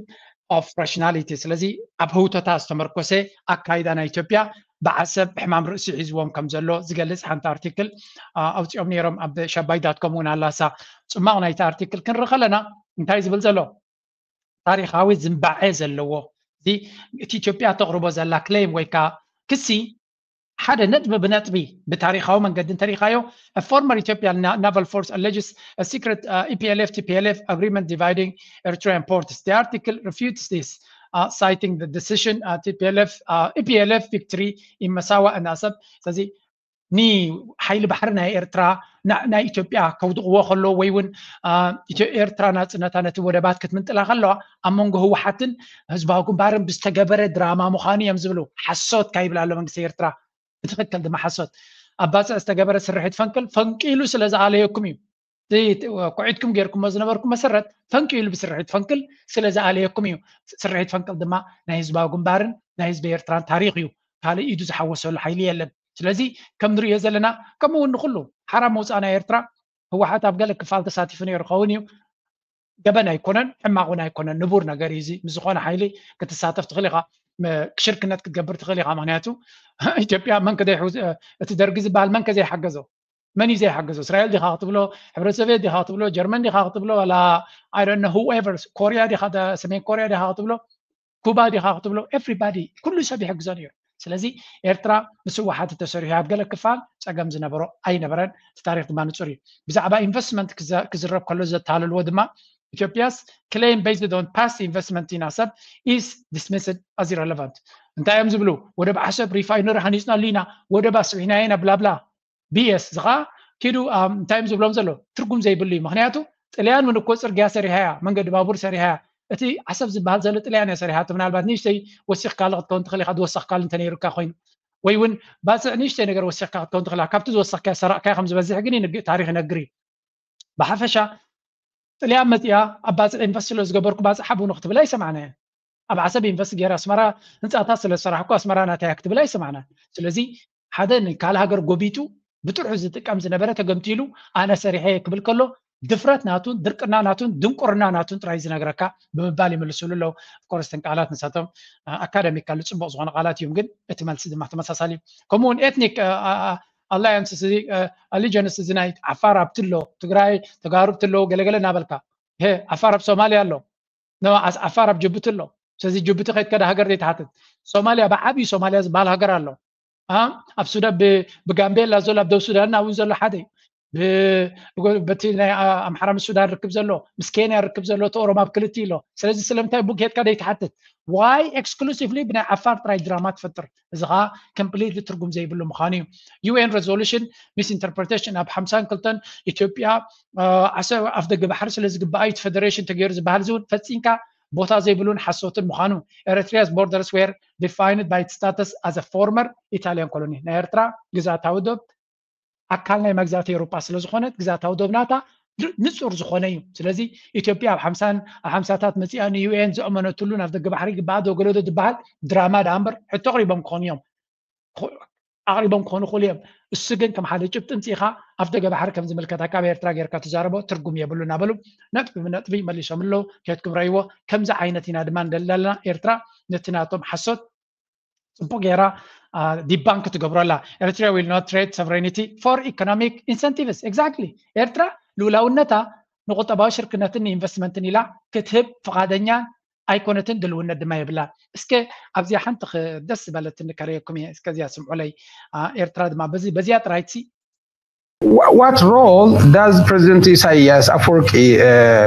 of rationality። ስለዚ ኣብ ህውተታ ዝተመርኮሰ ኣካይዳ ናይ ኢትዮጵያ ብዓሰብ ሕማም ርእሲ ሒዝዎም ከም ዘሎ ዝገልፅ ሓንቲ ኣርቲክል ኣውፂኦም ነይሮም። ኣብ ሻባይ ዳትኮም እውን ኣላሳ ፅማቕ ናይቲ ኣርቲክል ክንርኢ ከለና እንታይ ዝብል ዘሎ ታሪካዊ ዝንባዐ ዘለዎ እዚ እቲ ኢትዮጵያ ተቕርቦ ዘላ ክሌም ወይ ከዓ ክሲ ሓደ ነጥቢ ብነጥቢ ብታሪኻዊ መንገዲ እንተሪኻዮ former Ethiopian naval force alleges a secret EPLF TPLF agreement dividing Eritrean ports. The article refutes this, citing the decision TPLF EPLF victory in Massawa and Assab. ስለዚ ንሓይሊ ባሕሪ ናይ ኤርትራ ናይ ኢትዮጵያ ከውድቕዎ ከለዉ ወይ እውን ኤርትራ ናፅነታ ነቲ ወደባት ክትምንጥላ ከለዋ ኣብ መንጎ ህወሓትን ህዝባዊ ግንባርን ብዝተገበረ ድራማ ምዃኑ እዮም ዝብሉ። ሓሶት ካይብል ኣሎ መንግስቲ ኤርትራ። ብትኽክል ድማ ሓሶት። ኣብ ባፅዕ ዝተገበረ ስርሒት ፈንቅል ፈንቂሉ ስለ ዝኣለየኩም እዩ። ኩዒትኩም ጌርኩሞ ዝነበርኩም መሰረት ፈንቂሉ ብስርሒት ፈንቅል ስለ ዝኣለየኩም እዩ። ስርሒት ፈንቅል ድማ ናይ ህዝባዊ ግንባርን ናይ ህዝቢ ኤርትራን ታሪኽ እዩ። ካልእ ኢዱ ዝሓወሰሉ ሓይሊ የለን። ስለዚ ከም ንሪኦ ዘለና ከምኡ እውን ንኩሉ ሓራ መውፃእ ናይ ኤርትራ ህወሓት ኣብ ገለ ክፋል ተሳቲፉ ነይሩ ክኸውን እዩ። ገበን ኣይኮነን፣ ሕማቕ እውን ኣይኮነን፣ ንቡር ነገር እዩ። እዚ ምስ ዝኾነ ሓይሊ ክትሳተፍ ትኽእል ኢኻ፣ ሽርክነት ክትገብር ትኽእል ኢኻ። ምክንያቱ ኢትዮጵያ መን ከዘይሕውዝ እቲ ደርጊ ዝበሃል መን ከዘይሓገዞ መን እዩ ዘይሓገዞ? እስራኤል ዲኻ ክትብሎ፣ ሕብረት ሶቪየት ዲኻ ክትብሎ፣ ጀርመን ዲኻ ክትብሎ፣ ዋላ I don't know whoever፣ ኮርያ ዲኻ፣ ሰሜን ኮርያ ዲኻ ክትብሎ፣ ኩባ ዲኻ ክትብሎ፣ everybody፣ ኩሉ ሰብ ይሕግዞ ነይሩ። ስለዚ ኤርትራ ምስ ህወሓት ተሰሪሑ ኣብ ገለ ክፋል ፀገም ዝነበሮ ኣይነበረን። እቲ ታሪክ ድማ ንፁር እዩ። ብዛዕባ ኢንቨስትመንት ክዝረብ ከሎ ዘታለልዎ ድማ ኢትዮጵያስ claim based on past investment in Assab is dismissed as irrelevant። እንታይ እዮም ዝብሉ? ወደብ ዓሰብ ሪፋይነሪ ሃኒፅናሉ ኢና፣ ወደብ ኣስሪሕናዮ ኢና፣ ብላብላ። ቢኤስ ዝኻ ኪዱ እንታይ እዮም ዝብሎም ዘሎ? ትርጉም ዘይብሉ እዩ። ምክንያቱ ጥልያን እውን እኮ ፅርግያ ሰሪሓ እያ፣ መንገዲ ባቡር ሰሪሓ እያ። እቲ ዓሰብ ዝበሃል ዘሎ ጥልያን እያ ሰሪሓ። ምናልባት ንእሽተይ ወሲኽካሉ ክትከውን ትኽእል ኢኻ፣ ዝወሰኽካሉ እንተነይሩካ ኮይኑ፣ ወይ እውን ባፅዕ ንእሽተይ ነገር ወሲኽካ ክትከውን ትኽእል ኢኻ። ካብቲ ዝወሰኽካዮ ሰረቕካዮ ከም ዝበዝሕ ግን ታሪክ ይነግር እዩ። ብሓፈሻ ጥልያን መፂኣ ኣብ ባፅዕ ኢንቨስት ስለ ዝገበርኩ ባፅዕ ሓቡኑ ክትብል ኣይሰማዕናያን። ኣብ ዓሰብ ኢንቨስት ገይረ ኣስመራ ህንፃታት ስለ ዝሰራሕኩ ኣስመራ ናተያ ክትብል ኣይሰማዕናን። ስለዚ ሓደ ንካልእ ሃገር ጎቢጡ ብጥርሑ ዝጥቀም ዝነበረ ተገምቲሉ ኣነ ሰሪሐ ክብል ከሎ ድፍረት ናቱን ድርቅና ናቱን ድንቁርና ናቱን ጥራይ ዝነግረካ ብምባል ይምልስሉ ኣለዉ። ኮርስ እተን ቃላት ንሳቶም ኣካደሚካሊ ፅቡቕ ዝኾነ ቃላት እዮም፣ ግን እቲ መልሲ ድማ ተመሳሳሊ እዩ። ከምኡውን ኤትኒክ ኣላያንስ እዚ ኣሊጀንስ እዚ ናይ ዓፋር ኣብቲ ኣሎ፣ ትግራይ ተጋሩ ኣብቲ ኣለዉ ገለገለ እናበልካ ዓፋር ኣብ ሶማልያ ኣሎ፣ ዓፋር ኣብ ጅቡቲ ኣሎ። ስለዚ ጅቡቲ ከይትከዳ ሃገር ዘይትሓትት። ሶማልያ ብዓብዩ ሶማልያ ዝበሃል ሃገር ኣሎ። ኣብ ሱዳን ብጋምቤላ ዘሎ ኣብ ደቡብ ሱዳን እውን ዘሎ ሓደ እዩ። በቲ ናይ ኣምሓራ ምስ ሱዳን ርክብ ዘሎ ምስ ኬንያ ርክብ ዘሎ እቲ ኦሮሞ ኣብ ክልቲ ኣሎ። ስለዚ ስለምንታይ ቡኬትካ ደይትሓትት? ዋይ ኤክስክሉሲቭሊ ብናይ ዓፋር ጥራይ ድራማ ትፈጥር? እዚ ከዓ ኮምፕሊትሊ ትርጉም ዘይብሉ ምዃኑ እዩ። ዩኤን ሬዞሉሽን ሚስ ኢንተርፕሬቴሽን ኣብ ሓምሳን ክልተን ኢትዮጵያ ዓሰብ ኣፍደገ ባሕሪ ስለ ዝግባኣ እዩ እቲ ፌደሬሽን ተገይሩ ዝበሃል እዚ እውን ፈፂምካ ቦታ ዘይብሉን ሓሶትን ምዃኑ። Eritrea's borders were defined by its status as a former Italian colony። ናይ ኤርትራ ግዛታዊ ዶብ ኣካል ናይ መግዛእቲ ኤውሮጳ ስለ ዝኾነት ግዛታዊ ዶብ ናታ ንፁር ዝኾነ እዩ። ስለዚ ኢትዮጵያ ኣብ ሓምሳን ኣብ ሓምሳታት መፂኣ ንዩኤን ዘእመነትሉ ናብ ደገ ባሕሪ ግባኣ ዶ ገለዶ ዝበሃል ድራማ ደኣ እምበር ሕቶ ኣቕሪቦም ክኾኑ እዮም ኣቕሪቦም ክኾኑ ይኽእሉ እዮም። እሱ ግን ከም ሓደ ጭብጢ ምፅኢኻ ኣብ ደገ ባሕሪ ከም ዝምልከተካ ኣብ ኤርትራ ጌርካ ትዛረቦ ትርጉም የብሉ እናበሉ ነጥቢ ብነጥቢ መሊሶም ኣለዉ። ከየትግብረይዎ ከምዚ ዓይነት ኢና ድማ ንደሊ ኣለና። ኤርትራ ነቲ ናቶም ሓሶት ፅቡቅ ገይራ ዲባንክ ትገብሮ ኣላ። Eritrea will not trade sovereignty for economic incentives። Exactly። ኤርትራ ልኡላውነታ ንቁጠባዊ ሽርክነትን ንኢንቨስትመንትን ኢላ ክትህብ ፍቓደኛ ኣይኮነትን፣ ድልውነት ድማ የብላን። እስከ ኣብዚኣ ሓንቲ ደስ ዝበለትኒ ከርእየኩም እየ። እስከዚኣ ስምዑለይ። ኤርትራ ድማ በዚኣ ጥራይትሲ What role does President Isaias Afwerki uh,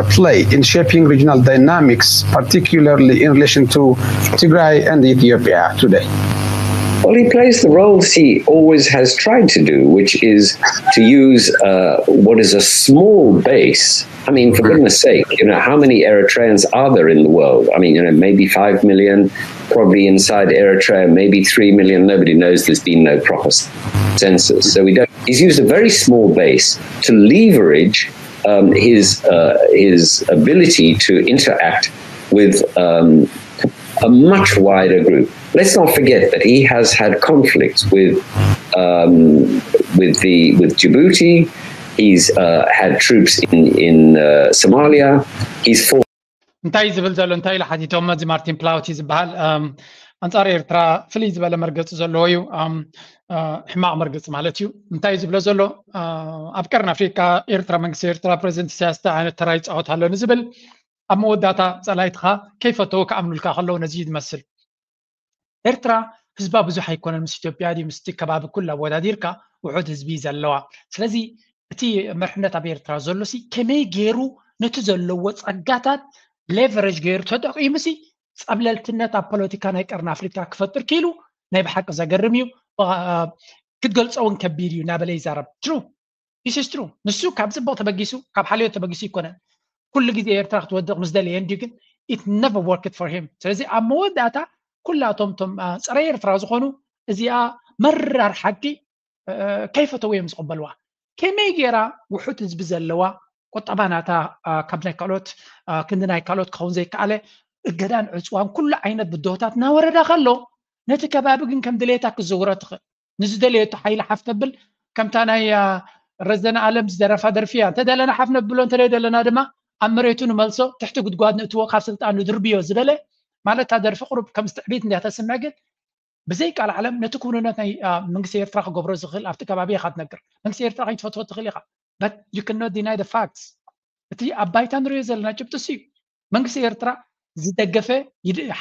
play in shaping regional dynamics, particularly in relation to Tigray and Ethiopia today? Well, he plays the roles he always has tried to do, which is to use uh, what is a small base. I mean, for goodness sake, you know, how many Eritreans are there in the world? I mean, you know, maybe five million, probably inside Eritrea, maybe three million. Nobody knows. There's been no proper census. So we don't. He's used a very small base to leverage um, his uh, his ability to interact with um, a much wider group. Let's not forget that he has had conflicts with um, with the with Djibouti. He's uh, had troops in in uh, Somalia. He's fought. እንታይ ዝብል ዘሎ እንታይ ኢሉ ሓቲቶም እዚ ማርቲን ፕላውቲ ዝበሃል ኣንፃር ኤርትራ ፍልይ ዝበለ መርገፂ ዘለዎ እዩ። ሕማቕ መርገፂ ማለት እዩ። እንታይ ዝብሎ ዘሎ ኣብ ቀርኒ ኣፍሪካ ኤርትራ መንግስቲ ኤርትራ ፕሬዚደንት ኢሳያስ እንታይ ዓይነት ተራ ይፃወት ኣሎ ንዝብል ኣብ መወዳእታ ፀላይትኻ ከይፈተው ክኣምኑልካ ከለዉ ነዚ እዩ ዝመስል። ኤርትራ ህዝባ ብዙሕ ኣይኮነን፣ ምስ ኢትዮጵያ ድዩ ምስቲ ከባቢ ኩሉ ኣወዳዲርካ ውሑድ ህዝቢ እዩ ዘለዋ። ስለዚ እቲ መርሕነት ኣብ ኤርትራ ዘሎ ሲ ከመይ ገይሩ ነቲ ዘለዎ ጸጋታት ሌቨሬጅ ገይሩ ተጠቂሙ ሲ ጸብለልትነት ኣብ ፖለቲካ ናይ ቀርኒ ኣፍሪካ ክፈጥር ክኢሉ ናይ ብሓቂ ዘገርም እዩ። ክትገልጾ እውን ከቢድ እዩ እናበለ ይዛረብ። ትሩ ስ ትሩ። ንሱ ካብ ፅቡቅ ተበጊሱ ካብ ሓልዮት ተበጊሱ ይኮነን። ኩሉ ግዜ ኤርትራ ክትወድቕ ምስ ደለየ እንዲዩ ግን it never worked for him። ስለዚ ኣብ መወዳእታ ኩላቶም ቶም ፀረ ኤርትራ ዝኾኑ እዚኣ መራር ሓቂ ከይፈተው እዮም ዝቕበልዋ። ከመይ ገይራ ውሑድ ህዝቢ ዘለዋ ቁጠባ ናታ ካብ ናይ ካልኦት ክንዲ ናይ ካልኦት ክኸውን ዘይከኣለ እገዳን ዕፅዋን ኩሉ ዓይነት ብድሆታት እናወረዳ ከሎ ነቲ ከባቢ ግን ከም ድሌታ ክዝውሮ ትኽእል። ንዝደለየቶ ሓይሊ ሓፍ ተብል ከምታ ናይ ረዘነ ኣለም ዝደረፋ ደርፊ እያ። እንተደለና ሓፍ ነብሎ እንተደለና ድማ ኣብ መሬቱ ንመልሶ ትሕቲ ጉድጓድ ንእትዎ ካብ ስልጣን ንድርብዮ ዝበለ ማለት እታ ደርፊ ቁሩብ ከም ትዕቢት እንድያ ተስምዕ ግን ብዘይ ቃል ዓለም ነቲ ክውንነት ናይ መንግስቲ ኤርትራ ክገብሮ ዝኽእል ኣብቲ ከባቢ ኢኻ ትነግር። መንግስቲ ኤርትራ ከይትፈትዎ ትኽእል ኢኻ። But you cannot deny the facts። እቲ ኣብ ባይታ ንሪኦ ዘለና ጭብጢ እዩ። መንግስቲ ኤርትራ ዝደገፈ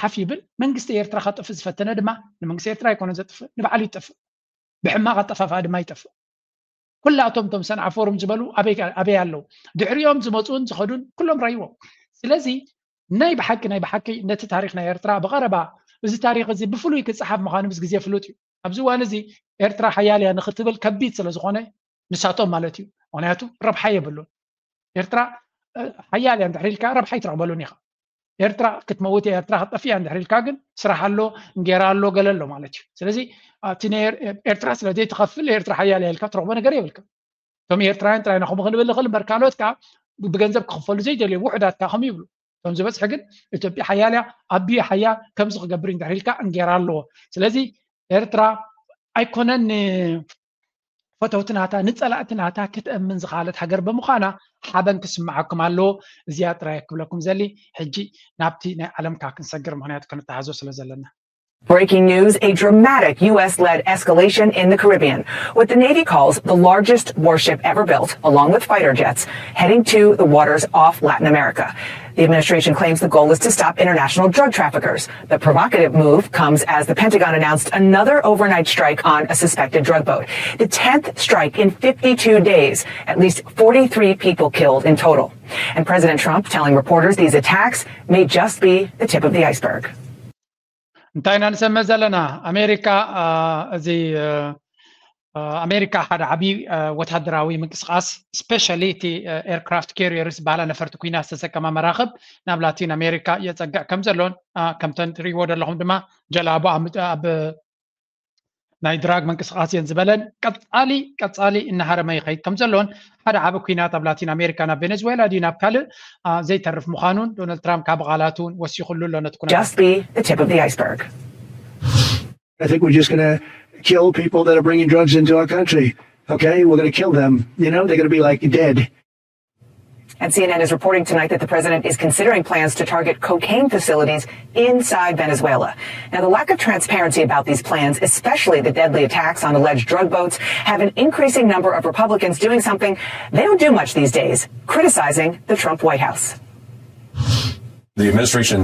ሓፍ ይብል። መንግስቲ ኤርትራ ከጥፍእ ዝፈተነ ድማ ንመንግስቲ ኤርትራ ኣይኮነ ዘጥፍእ ንባዕሉ ይጠፍእ። ብሕማቕ ኣጠፋፍኣ ድማ ይጠፍእ። ኩላቶም ቶም ሰንዓ ፎርም ዝበሉ ኣበይ ኣለዉ? ድሕሪኦም ዝመፁን ዝኸዱን ኩሎም ረይዎም። ስለዚ ናይ ብሓቂ ናይ ብሓቂ ነቲ ታሪክ ናይ ኤርትራ ብቐረባ እዚ ታሪክ እዚ ብፍሉይ ክፀሓፍ ምዃኑ ምስ ግዜ ፍሉጥ እዩ። ኣብዚ እዋን እዚ ኤርትራ ሓያል እያ ንክትብል ከቢድ ስለ ዝኾነ ንሳቶም ማለት እዩ። ምክንያቱ ረብሓ የብሉን። ኤርትራ ሓያል እያ እንድሕር ኢልካ ረብሓ ይትረኽበሉን ኢኻ። ኤርትራ ክትመውት እያ፣ ኤርትራ ክትጠፍእ እያ እንድሕር ኢልካ ግን ስራሕ ኣሎ፣ እንጌራ ኣሎ፣ ገለ ኣሎ ማለት እዩ። ስለዚ ኣብቲ ኤርትራ ስለ ዘይትኸፍል ኤርትራ ሓያል እያ ኢልካ ትረኽቦ ነገር የብልካ። እቶም ኤርትራውያን ጥራይና ከምኡ ክንብል ንኽእል እምበር ካልኦት ከዓ ብገንዘብ ክኽፈሉ ዘይደልዮም ውሑዳት ከዓ ከምኡ ይብሉ። እቶም ዝበዝሒ ግን ኢትዮጵያ ሓያል እያ፣ ኣቢይ ሓያል ከምዚ ክገብር እንድሕር ኢልካ እንጌራ ኣለዎ። ስለዚ ኤርትራ ኣይኮነን ፈተውቲ ናታ ንፀላእቲ ናታ ክትእምን ዝኸኣለት ሃገር ብምዃና ሓበን ክስምዓኩም ኣለዎ። እዚኣ ጥራይ ክብለኩም ዘሊ። ሕጂ ናብቲ ናይ ዓለምካ ክንሰግር ምክንያቱ ክንተሃዞ ስለ ዘለና። Breaking news, a dramatic U S led escalation in the Caribbean, what the Navy calls the largest warship ever built, along with fighter jets, heading to the waters off Latin America. The administration claims the goal is to stop international drug traffickers. The provocative move comes as the Pentagon announced another overnight strike on a suspected drug boat. The tenth strike in fifty-two days, at least forty-three people killed in total. And President Trump telling reporters these attacks may just be the tip of the iceberg. እንታይ ኢና ንሰምዕ ዘለና? ኣሜሪካ እዚ ኣሜሪካ ሓደ ዓብዪ ወታደራዊ ምንቅስቃስ ስፔሻሊ እቲ ኤርክራፍት ካሪየርስ ዝበሃላ ነፈርቲ ኩናት ዝተሰከማ መራኽብ ናብ ላቲን ኣሜሪካ የፀግዕ ከም ዘሎን ከምተን ትርእይዎ ዘለኹም ድማ ጀላቡ ኣብ ናይ ድራግ ምንቅስቃስ እየን ዝበለን ቀፃሊ ቀፃሊ እናሃረመ ይኸይድ ከም ዘሎን ሓደ ዓቢ ኩናት ኣብ ላቲን ኣሜሪካ ናብ ቬኔዝዌላ ድዩ ናብ ካልእ ዘይተርፍ ምዃኑን ዶናልድ ትራምፕ ካብ ቃላቱ እውን ወሲኹሉ ኣሎ ነቲ ኩነታት። Just be the tip of the iceberg. I think we're just going to kill people that are bringing drugs into our country. Okay, we're going to kill them. You know, they're going to be like dead. And C N N is reporting tonight that the president is considering plans to target cocaine facilities inside Venezuela. Now, the lack of transparency about these plans, especially the deadly attacks on alleged drug boats, have an increasing number of Republicans doing something they don't do much these days, criticizing the Trump White House. The administration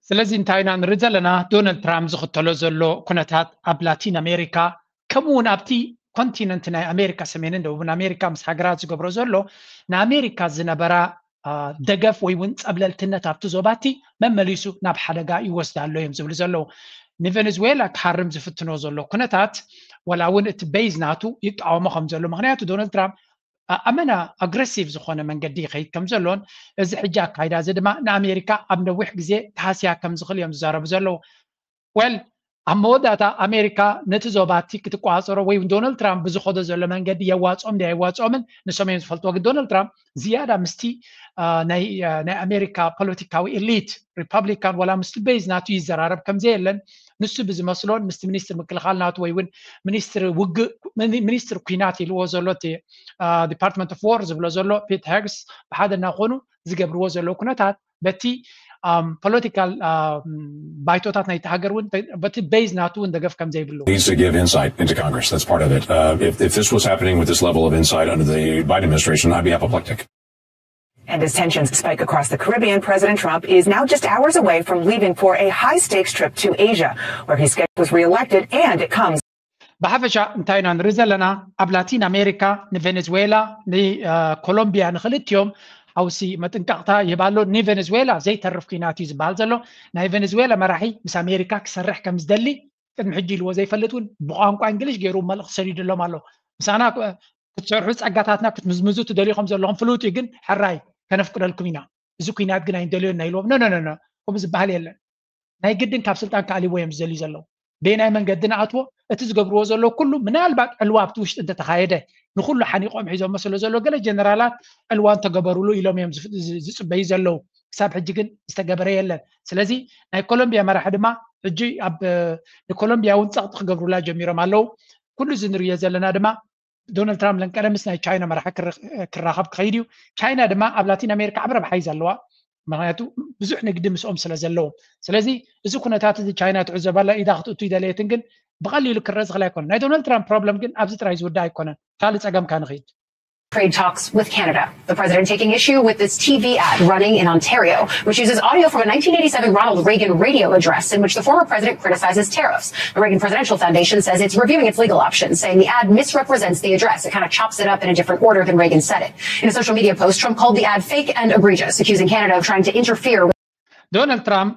ስለዚ እንታይ ኢና ንርኢ ዘለና? ዶናልድ ትራምፕ ዝኽተሎ ዘሎ ኩነታት ኣብ ላቲን ኣሜሪካ ከምኡ እውን ኣብቲ ኮንቲነንት ናይ ኣሜሪካ ሰሜንን ደቡብን ኣሜሪካ ምስ ሃገራት ዝገብሮ ዘሎ ንኣሜሪካ ዝነበራ ደገፍ ወይ እውን ፀብለልትነት ኣብቲ ዞባቲ መመሊሱ ናብ ሓደጋ ይወስዳ ኣሎ እዮም ዝብሉ ዘለዉ። ንቬኔዝዌላ ክሃርም ዝፍትኖ ዘሎ ኩነታት ዋላ እውን እቲ ቤዝ ናቱ ይቃወሞ ከም ዘሎ ምክንያቱ ዶናልድ ትራምፕ ኣመና ኣግረሲቭ ዝኾነ መንገዲ ይኸይድ ከም ዘሎን እዚ ሕጂ ኣካይዳ እዚ ድማ ንኣሜሪካ ኣብ ነዊሕ ግዜ ተሃስያ ከም ዝኽእል እዮም ዝዛረቡ ዘለዉ። ወል ኣብ መወዳእታ ኣሜሪካ ነቲ ዞባቲ ክትቋፀሮ ወይ ዶናልድ ትራምፕ ብዝኸዶ ዘሎ መንገዲ የዋፅኦም ድ ኣይዋፅኦምን ንሶም እዮም ዝፈልጥዎ። ግን ዶናልድ ትራምፕ ዝያዳ ምስቲ ናይ ኣሜሪካ ፖለቲካዊ ኤሊት ሪፐብሊካን ዋላ ምስቲ ቤዝ ናቱ ይዘራረብ ከም ዘየለን ንሱ ብዝመስሎን ምስቲ ሚኒስትር ምክልኻል ናቱ ወይ እውን ሚኒስትር ውግእ ሚኒስትር ኩናት ኢልዎ ዘሎ እቲ ዲፓርትመንት ኦፍ ዎር ዝብሎ ዘሎ ፒት ሄግስ ብሓደ እናኾኑ ዝገብርዎ ዘለዉ ኩነታት በቲ ፖለቲካል ባይቶታት ናይቲ ሃገር እውን በቲ ቤዝ ናቱ እውን ደገፍ ከም ዘይብሉ needs to give insight into Congress. That's part of it. Uh, if, if this was happening with this level of insight under the Biden administration, I'd be apoplectic. And as tensions spike across the Caribbean, President Trump is now just hours away from leaving for a high stakes trip to Asia, where he's scheduled was reelected, and it comes ብሓፈሻ እንታይ ኢና ንርኢ ዘለና? ኣብ ላቲን ኣሜሪካ ንቬኔዙዌላ ንኮሎምቢያ ንክልቲኦም ሓውሲ መጥንቀቕታ ይህባ ኣሎ። ንቬኔዙዌላ ዘይተርፍ ኩናት እዩ ዝበሃል ዘሎ። ናይ ቬኔዙዌላ መራሒ ምስ ኣሜሪካ ክሰርሕ ከም ዝደሊ ቅድሚ ሕጂ ኢልዎ ዘይፈልጥ እውን ብቋንቋ እንግሊሽ ገይሩ መልእኽቲ ሰዲዱሎም ኣሎ። ምሳና ክትሰርሑ ጸጋታትና ክትምዝምዙ ትደልዩ ከም ዘለኹም ፍሉጥ እዩ፣ ግን ሕራይ ከነፍቅደልኩም ኢና፣ እዚ ኩናት ግን ኣይንደልዮን ኢና ኢልዎም። ኖ ኖ ኖ፣ ከምኡ ዝበሃል የለን። ናይ ግድን ካብ ስልጣን ክኣልይዎ እዮም ዝደልዩ ዘለዉ። በየናይ መንገዲ ንኣትዎ? እቲ ዝገብርዎ ዘለዉ ኩሉ ምናልባት ዕልዋ ኣብቲ ውሽጢ እንተተኻየደ ንኩሉ ሓኒቆም ሒዞሞ ስለ ዘሎ ገለ ጀነራላት ዕልዋ እንተገበሩሉ ኢሎም እዮም ዝጽበዩ ዘለዉ። ክሳብ ሕጂ ግን ዝተገበረ የለን። ስለዚ ናይ ኮሎምቢያ መራሒ ድማ ሕጂ ኣብ ንኮሎምቢያ እውን ጸቕጢ ክገብሩላ ጀሚሮም ኣለዉ። ኩሉ እዚ ንርእዮ ዘለና ድማ ዶናልድ ትራምፕ ለንቀደምስ ናይ ቻይና መራሒ ክራኸብ ክኸይድ እዩ። ቻይና ድማ ኣብ ላቲን ኣሜሪካ ዓብ ረብሓ እዩ ዘለዋ፣ ምክንያቱ ብዙሕ ንግዲ ምስኦም ስለ ዘለዎም። ስለዚ እዚ ኩነታት እዚ ቻይና ትዕዘባላ ኢዳ ክትእቱ ይደለየትን ግን ብቐሊሉ ክረ ዝኽእል ኣይኮነ። ናይ ዶናልድ ትራምፕ ፕሮብለም ግን ኣብዚ ጥራይ ዝውዳእ ኣይኮነን። ካልእ ጸገምካ ንኽይድ። Trade talks with Canada. The president taking issue with this T V ad running in Ontario, which uses audio from a nineteen eighty-seven Ronald Reagan radio address in which the former president criticizes tariffs. The Reagan Presidential Foundation says it's reviewing its legal options, saying the ad misrepresents the address. It kind of chops it up in a different order than Reagan said it. In a social media post, Trump called the ad fake and egregious, accusing Canada of trying to interfere with ዶናልድ ትራምፕ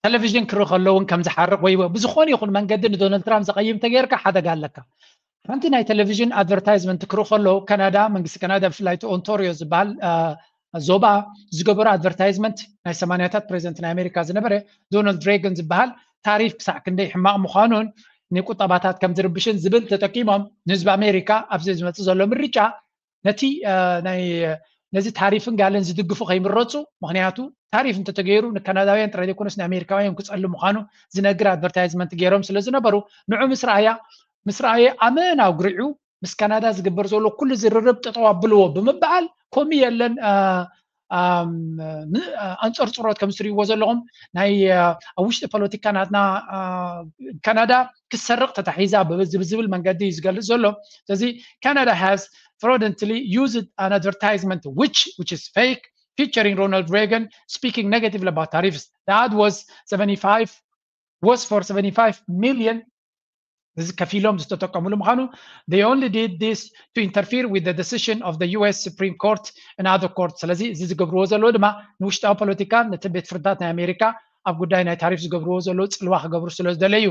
ቴሌቪዥን ክርኢ ከሎ እውን ከም ዝሓርቕ ወይ ብዝኾነ ይኹን መንገዲ ንዶናልድ ትራምፕ ዘቐይም ተገይርካ ሓደጋ ኣለካ። ሓንቲ ናይ ቴሌቪዥን ኣድቨርታይዝመንት ክርኢ ከሎ ካናዳ፣ መንግስቲ ካናዳ ብፍላይ እቲ ኦንቶሪዮ ዝበሃል ዞባ ዝገበሮ ኣድቨርታይዝመንት ናይ ሰማንያታት ፕሬዚደንት ናይ ኣሜሪካ ዝነበረ ዶናልድ ሬገን ዝበሃል ታሪፍ ክሳዕ ክንደይ ሕማቕ ምዃኑን ንቁጠባታት ከም ዝርብሽን ዝብል ተጠቂሞም ንህዝቢ ኣሜሪካ ኣብዚ ዝመፅእ ዘሎ ምርጫ ነቲ ናይ ነዚ ታሪፍን ጋልን ዝድግፉ ከይምረፁ፣ ምክንያቱ ታሪፍ እንተተገይሩ ንካናዳውያን ጥራይ ዘይኮነስ ንኣሜሪካውያን ክፀሉ ምዃኑ ዝነግር ኣድቨርታይዝመንት ገይሮም ስለ ዝነበሩ ንዑ ምስ ረኣያ ምስ ረኣየ ኣመን ኣጉሪዑ ምስ ካናዳ ዝግበር ዘሎ ኩሉ ዝርርብ ጠጠው ኣብልዎ ብምበዓል ከምኡ የለን ኣንፀርፅሮት ከም ዝትሪእዎ ዘለኹም ናይ ኣብ ውሽጢ ፖለቲካ ናትና ካናዳ ክሰርቕ ተታሒዛ ብዝብል መንገዲ እዩ ዝገልፅ ዘሎ። ስለዚ ካናዳ has fraudulently used an advertisement which which is fake featuring Ronald Reagan speaking negatively about tariffs. The ad was seventy-five was for seventy-five million እዚ ከፊሎም ዝተጠቀሙሉ ምዃኑ they only did this to interfere with the decision of the U S Supreme Court and other court። ስለዚ እዚ ዝገብርዎ ዘለዉ ድማ ንውሽጣዊ ፖለቲካ ነቲ ቤት ፍርድታት ናይ ኣሜሪካ ኣብ ጉዳይ ናይ ታሪፍ ዝገብርዎ ዘለዉ ፅልዋ ክገብሩ ስለ ዝደለዩ።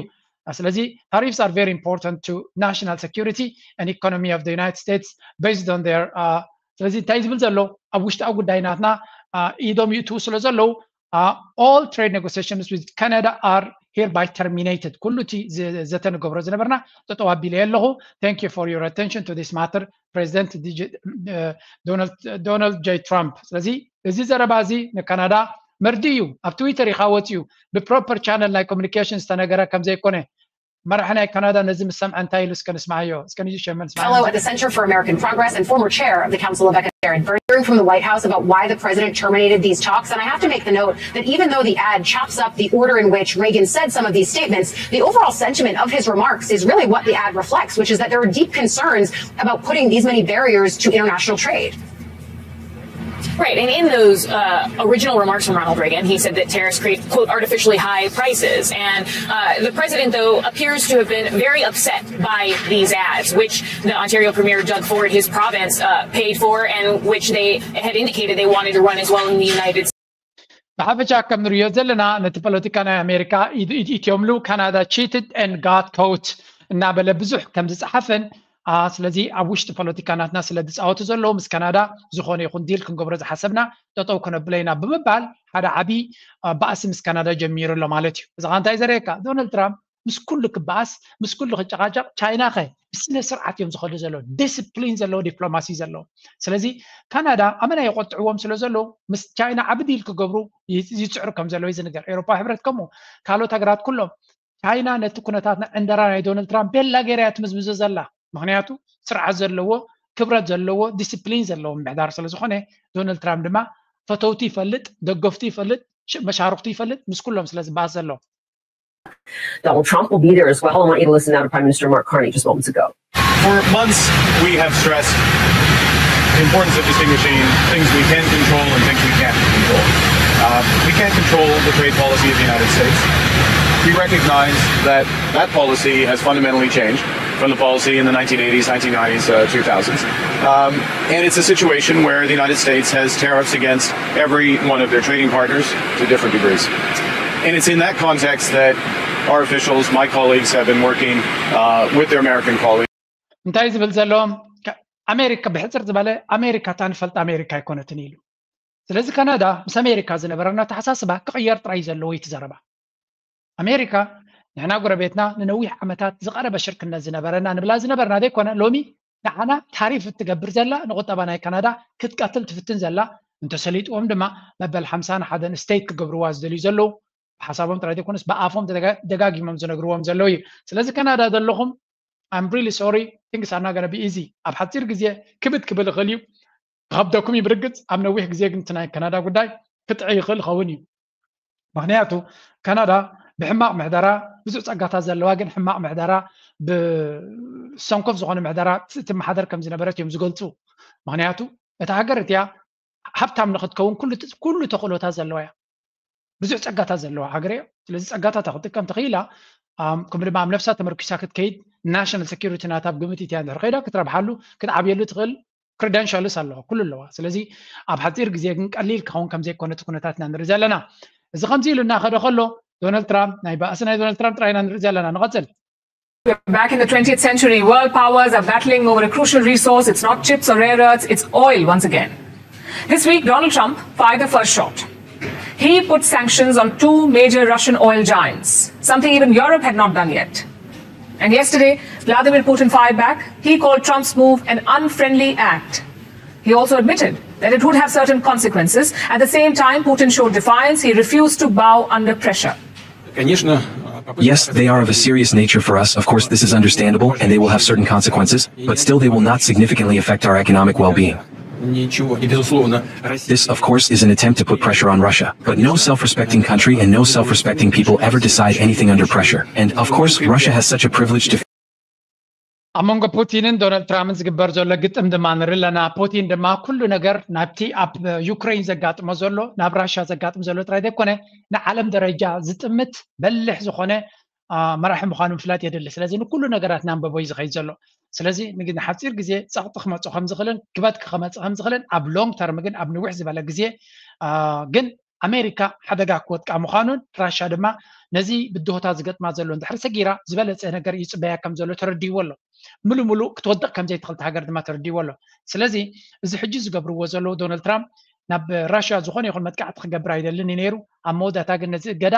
ስለዚ tariffs are very important to national security and economy of the United States based on their ስለዚ እንታይ ዝብል ዘሎ ኣብ ውሽጣዊ ጉዳይ ናትና ኢዶም ይእትዉ ስለ ዘለዉ all trade negotiations with Canada are hereby terminated። ኩሉ እቲ ዘተ ንገብሮ ዝነበርና ጠጠው ኣቢለ ኣለኹ። Thank you for your attention to this matter President Donald J Trump። ስለዚ እዚ ዘረባ እዚ ንካናዳ መርዲ እዩ። ኣብ ትዊተር ኢኻ ወፂኡ ብፕሮፐር ቻነል ናይ ኮሚኒኬሽን ዝተነገረ ከም ዘይኮነ መራሒ ናይ ካናዳ ነዚ ምስ ሰምዐ እንታይ ኢሉ እስከ ንስማዓዮ እስከ ንዩ ሸመን Fellow at the Center for American Progress and former chair of the Council of Economic Jared Bernstein from the White House about why the president terminated these talks. And I have to make the note that even though the ad chops up the order in which Reagan said some of these statements, the overall sentiment of his remarks is really what the ad reflects, which is that there are deep concerns about putting these many barriers to international trade. Right, and in those uh, original remarks from Ronald Reagan, he said that tariffs create, quote, artificially high prices. And uh, the president, though, appears to have been very upset by these ads, which the Ontario Premier Doug Ford, his province, uh, paid for, and which they had indicated they wanted to run as well in the United States. ብሓፈሻ ከም ንሪኦ ዘለና ነቲ ፖለቲካ ናይ ኣሜሪካ ኢትዮምሉ ካናዳ cheated and got caught እናበለ ብዙሕ ከም ዝፀሓፈን ስለዚ ኣብ ውሽጢ ፖለቲካ ናትና ስለ ዝፃወቱ ዘለዉ ምስ ካናዳ ዝኾነ ይኹን ዲል ክንገብሮ ዝሓሰብና ጠጠው ክነብሎ ኢና ብምባል ሓደ ዓብዪ ባእሲ ምስ ካናዳ ጀሚሩ ኣሎ ማለት እዩ። እዚ ከዓ እንታይ ዘርእየካ? ዶናልድ ትራምፕ ምስ ኩሉ ክበኣስ ምስ ኩሉ ክጨቃጨቅ ቻይና ከ ብስነ ስርዓት እዮም ዝኸዱ ዘለዉ። ዲስፕሊን ዘለዎ ዲፕሎማሲ ዘለዉ። ስለዚ ካናዳ ኣመና የቆጥዕዎም ስለ ዘለዉ ምስ ቻይና ዓቢ ዲል ክገብሩ ይፅዕሩ ከም ዘለዉ ዝንገር። ኤሮፓ ሕብረት ከምኡ ካልኦት ሃገራት ኩሎም ቻይና ነቲ ኩነታትና ዕንደራ ናይ ዶናልድ ትራምፕ ቤላ ገይራ እያ ትምዝምዞ ዘላ። ምክንያቱ ስርዓት ዘለዎ ክብረት ዘለዎ ዲስፕሊን ዘለዎ ምምሕዳር ስለ ዝኾነ ዶናልድ ትራምፕ ድማ ፈተውቲ ይፈልጥ፣ ደገፍቱ ይፈልጥ፣ መሻርክቱ ይፈልጥ፣ ምስ ኩሎም ስለ ዝበኣስ ዘሎ። Donald Trump will be there as well. I want you to listen now to Prime Minister Mark Carney just moments ago. For months, we have stressed The importance of distinguishing things we can control and things we can't control. Uh, we can't control the trade policy of the United States. We recognize that that policy has fundamentally changed from the policy in the nineteen eighties, nineteen nineties, uh, two thousands. Um, and it's a situation where the United States has tariffs against every one of their trading partners to different degrees. And it's in that context that our officials, my colleagues, have been working uh, with their American colleagues. እንታይ ዝብል ዘሎ? ኣሜሪካ፣ ብሕፅር ዝበለ፣ ኣሜሪካ እታ ንፈልጣ ኣሜሪካ ኣይኮነትን ኢሉ። ስለዚ ካናዳ ምስ ኣሜሪካ ዝነበረና ኣተሓሳስባ ክቕየር ጥራይ እዩ ዘለዎ እዩ እቲ ዘረባ። ኣሜሪካ ንሕና ጎረቤትና ንነዊሕ ዓመታት ዝቐረበ ሽርክነት ዝነበረና ንብላ ዝነበርና ዘይኮነ፣ ሎሚ ንዓና ታሪፍ እትገብር ዘላ፣ ንቁጠባ ናይ ካናዳ ክትቀትል ትፍትን ዘላ፣ እንተሰሊጥዎም ድማ መበል ሓምሳን ሓደን ስቴት ክገብርዋ ዝደልዩ ዘለዉ፣ ብሓሳቦም ጥራይ ዘይኮነስ ብኣፎም ደጋጊሞም ዝነግርዎም ዘለዉ እዩ። ስለዚ ካናዳ ዘለኹም፣ I'm really sorry, things are not gonna be easy። ኣብ ሓፂር ግዜ ክብድ ክብል ይኽእል እዩ፣ ክኸብደኩም እዩ ብርግፅ። ኣብ ነዊሕ ግዜ ግን እቲ ናይ ካናዳ ጉዳይ ክጥዒ ይኽእል ይኸውን እዩ። ምክንያቱ ካናዳ ብሕማቕ ምሕደራ፣ ብዙሕ ፀጋታት ዘለዋ፣ ግን ሕማቕ ምሕደራ፣ ብሰንኮፍ ዝኾነ ምሕደራ ትመሓደር ከም ዝነበረት እዮም ዝገልፁ። ምክንያቱ እታ ሃገር እቲኣ ሃብታም ንክትከውን ኩሉ ተኽእሎታት ዘለዋ እያ። ብዙሕ ፀጋታት ዘለዋ ሃገር እያ። ስለዚ ፀጋታታ ክትጥቀም ተኽኢላ፣ ከምኡ ድማ ኣብ ነፍሳ ተመርኪሳ ክትከይድ፣ ናሽናል ሴኪሪቲ ናታ ኣብ ግምት እትያ እንድሕር ከይዳ ክትረብሓሉ ክትዓብየሉ ትኽእል ክሪደንሻልስ ኣለዋ፣ ኩሉ ኣለዋ። ስለዚ ኣብ ሓፂር ግዜ ግን ቀሊል ክኸውን ከም ዘይኮነ እቲ ኩነታት ኢና ንርኢ ዘለና። እዚ ከምዚ ኢሉ እናኸደ ከሎ ዶናልድ ትራምፕ፣ ናይ ባእሲ ናይ ዶናልድ ትራምፕ ጥራይ ኢና ንርኢ ዘለና። ንቐፅል። Back in the twentieth century, world powers are battling over a crucial resource. It's not chips or rare earths, it's oil once again. This week, Donald Trump fired the first shot. He put sanctions on two major Russian oil giants, something even Europe had not done yet. And yesterday, Vladimir Putin fired back. He called Trump's move an unfriendly act. He also admitted that it would have certain consequences. At the same time, Putin showed defiance. He refused to bow under pressure. Yes, they are of a serious nature for us. Of course, this is understandable, and they will have certain consequences, but still they will not significantly affect our economic well-being. This, of course, is an attempt to put pressure on Russia, but no self-respecting country and no self-respecting people ever decide anything under pressure. And, of course, Russia has such a privilege to ኣብ መንጎ ፑቲንን ዶናልድ ትራምፕን ዝግበር ዘሎ ግጥም ድማ ንርኢ ኣለና። ፑቲን ድማ ኩሉ ነገር ናብቲ ኣብ ዩክሬን ዘጋጥሞ ዘሎ፣ ናብ ራሽያ ዘጋጥም ዘሎ ጥራይ ዘይኮነ፣ ንዓለም ደረጃ ዝጥምት በሊሕ ዝኾነ መራሒ ምዃኑ ምፍላጥ የድሊ። ስለዚ ንኩሉ ነገራት እናንበቦ እዩ ዝኸይድ ዘሎ። ስለዚ ንሓፂር ግዜ ፀቕጢ ክመፅእ ከምዝኽእልን ክበትኪ ክመፅእ ከምዝኽእልን፣ ኣብ ሎንግ ተርም ግን፣ ኣብ ንውሕ ዝበለ ግዜ ግን ኣሜሪካ ሓደጋ ክወድቃ ምዃኑን ራሻ ድማ ነዚ ብድሆታት ዝገጥማ ዘሎ እንድሕር ሰጊራ ዝበለፀ ነገር ይፅበያ ከም ዘሎ ተረዲእዎ ኣሎ። ምሉ ምሉ ክትወድቕ ከም ዘይትኽእል ሃገር ድማ ተረዲእዎ ኣሎ። ስለዚ እዚ ሕጂ ዝገብርዎ ዘለዉ ዶናልድ ትራምፕ ናብ ራሽያ ዝኾነ ይኹን መጥቃዕቲ ክገብር ኣይደልን እዩ ነይሩ። ኣብ መወዳእታ ግን ነዚ እገዳ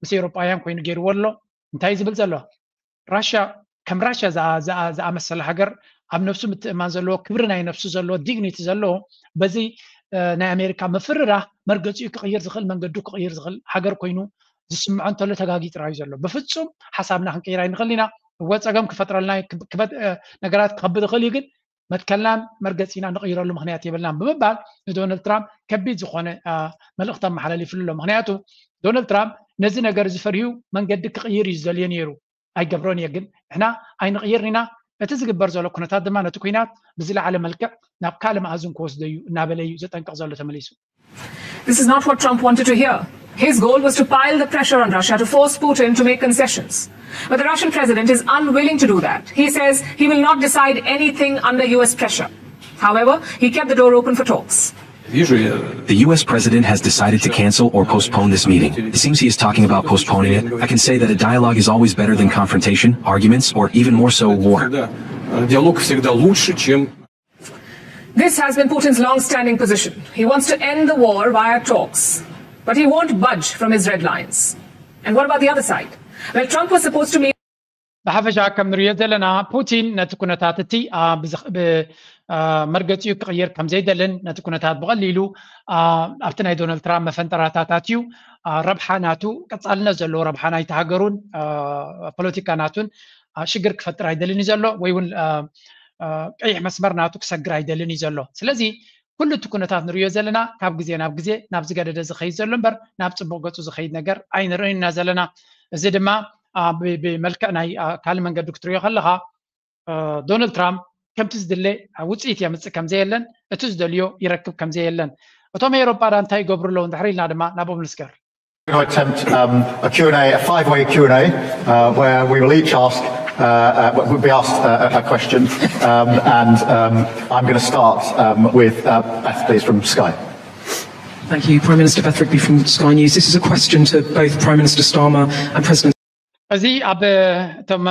ምስ ኤውሮጳውያን ኮይኑ ገይርዎ ኣሎ። እንታይ እዩ ዝብል ዘሎ? ራሽያ ከም ራሽያ ዝኣመሰለ ሃገር ኣብ ነብሱ ምትእማን ዘለዎ፣ ክብሪ ናይ ነብሱ ዘለዎ፣ ዲግኒቲ ዘለዎ፣ በዚ ናይ ኣሜሪካ ምፍርራህ መርገፂኡ ክቕይር ዝኽእል፣ መንገዱ ክቕይር ዝኽእል ሃገር ኮይኑ ዝስምዖ እንተሎ ተጋጊ ጥራይ ዘሎ። ብፍፁም ሓሳብና ክንቅይር ኣይንኽእል ኢና። እወ ፀገም ክፈጥረልና ነገራት ክኸብድ ይኽእል እዩ፣ ግን መትከልናን መርገፂና ንቕይረሉ ምኽንያት የብልናን ብምባል ንዶናልድ ትራምፕ ከቢድ ዝኾነ መልእኽቲ ኣመሓላሊፍሉ ኣሎ። ምኽንያቱ ዶናልድ ትራምፕ ነዚ ነገር እዚ ፈሪሁ መንገዲ ክቕይር እዩ ዝደልዮ ነይሩ። ኣይገብሮን እየ፣ ግን ንሕና ኣይንቕይርን ኢና። እቲ ዝግበር ዘሎ ኩነታት ድማ ነቲ ኲናት ብዝለዓለ መልክዕ ናብ ካልእ መኣዝን ክወስዶ እዩ እናበለ እዩ ዘጠንቅቕ ዘሎ ተመሊሱ። This is not what Trump wanted to hear. His goal was to pile the pressure on Russia to force Putin to make concessions. But the Russian president is unwilling to do that. He says he will not decide anything under U S pressure. However, he kept the door open for talks. The U S president has decided to cancel or postpone this meeting. It seems he is talking about postponing it. I can say that a dialogue is always better than confrontation, arguments, or even more so war. This has been Putin's long-standing position. He wants to end the war via talks, but he won't budge from his red lines. And what about the other side? Well, Trump was supposed to meet ብሓፈሻ ከም ንሪኦ ዘለና ፑቲን ነቲ ኩነታት እቲ መርገፂኡ ክቕይር ከም ዘይደልን ነቲ ኩነታት ብቐሊሉ ኣብቲ ናይ ዶናልድ ትራምፕ መፈንጠራታት ኣትዩ ረብሓ ናቱ፣ ቀፃልነት ዘለዎ ረብሓ ናይቲ ሃገሩን ፖለቲካ ናቱን ሽግር ክፈጥር ኣይደልን እዩ ዘሎ፣ ወይ እውን ቀይሕ መስመር ናቱ ክሰግር ኣይደልን እዩ ዘሎ። ስለዚ ኩሉ እቲ ኩነታት ንሪኦ ዘለና ካብ ግዜ ናብ ግዜ ናብ ዝገደደ ዝኸይድ ዘሎ እምበር ናብ ፅቡቕ ገፁ ዝኸይድ ነገር ኣይንርእን ኢና ዘለና። እዚ ድማ ብመልክዕ ናይ ካልእ መንገዲ ክትሪኦ ከለኻ ዶናልድ ትራምፕ ከምቲ ዝድለ ውፅኢት የምፅእ ከምዘየለን እቲ ዝደልዮ ይረክብ ከምዘየለን እቶም ኤሮጳ ዳ እንታይ ይገብሩ ኣለዉ እንድሕር ኢልና ድማ ናብኦም ንስገር። We're going to attempt um, a Q and A, a five-way Q and A, uh, where we will each ask, uh, uh, we'll be asked uh, a question, um, and um, I'm going to start um, with uh, Beth, please, from Sky. Thank you. Prime Minister Beth Rigby from Sky News. This is a question to both Prime Minister Starmer and President እዚ ኣብ እቶም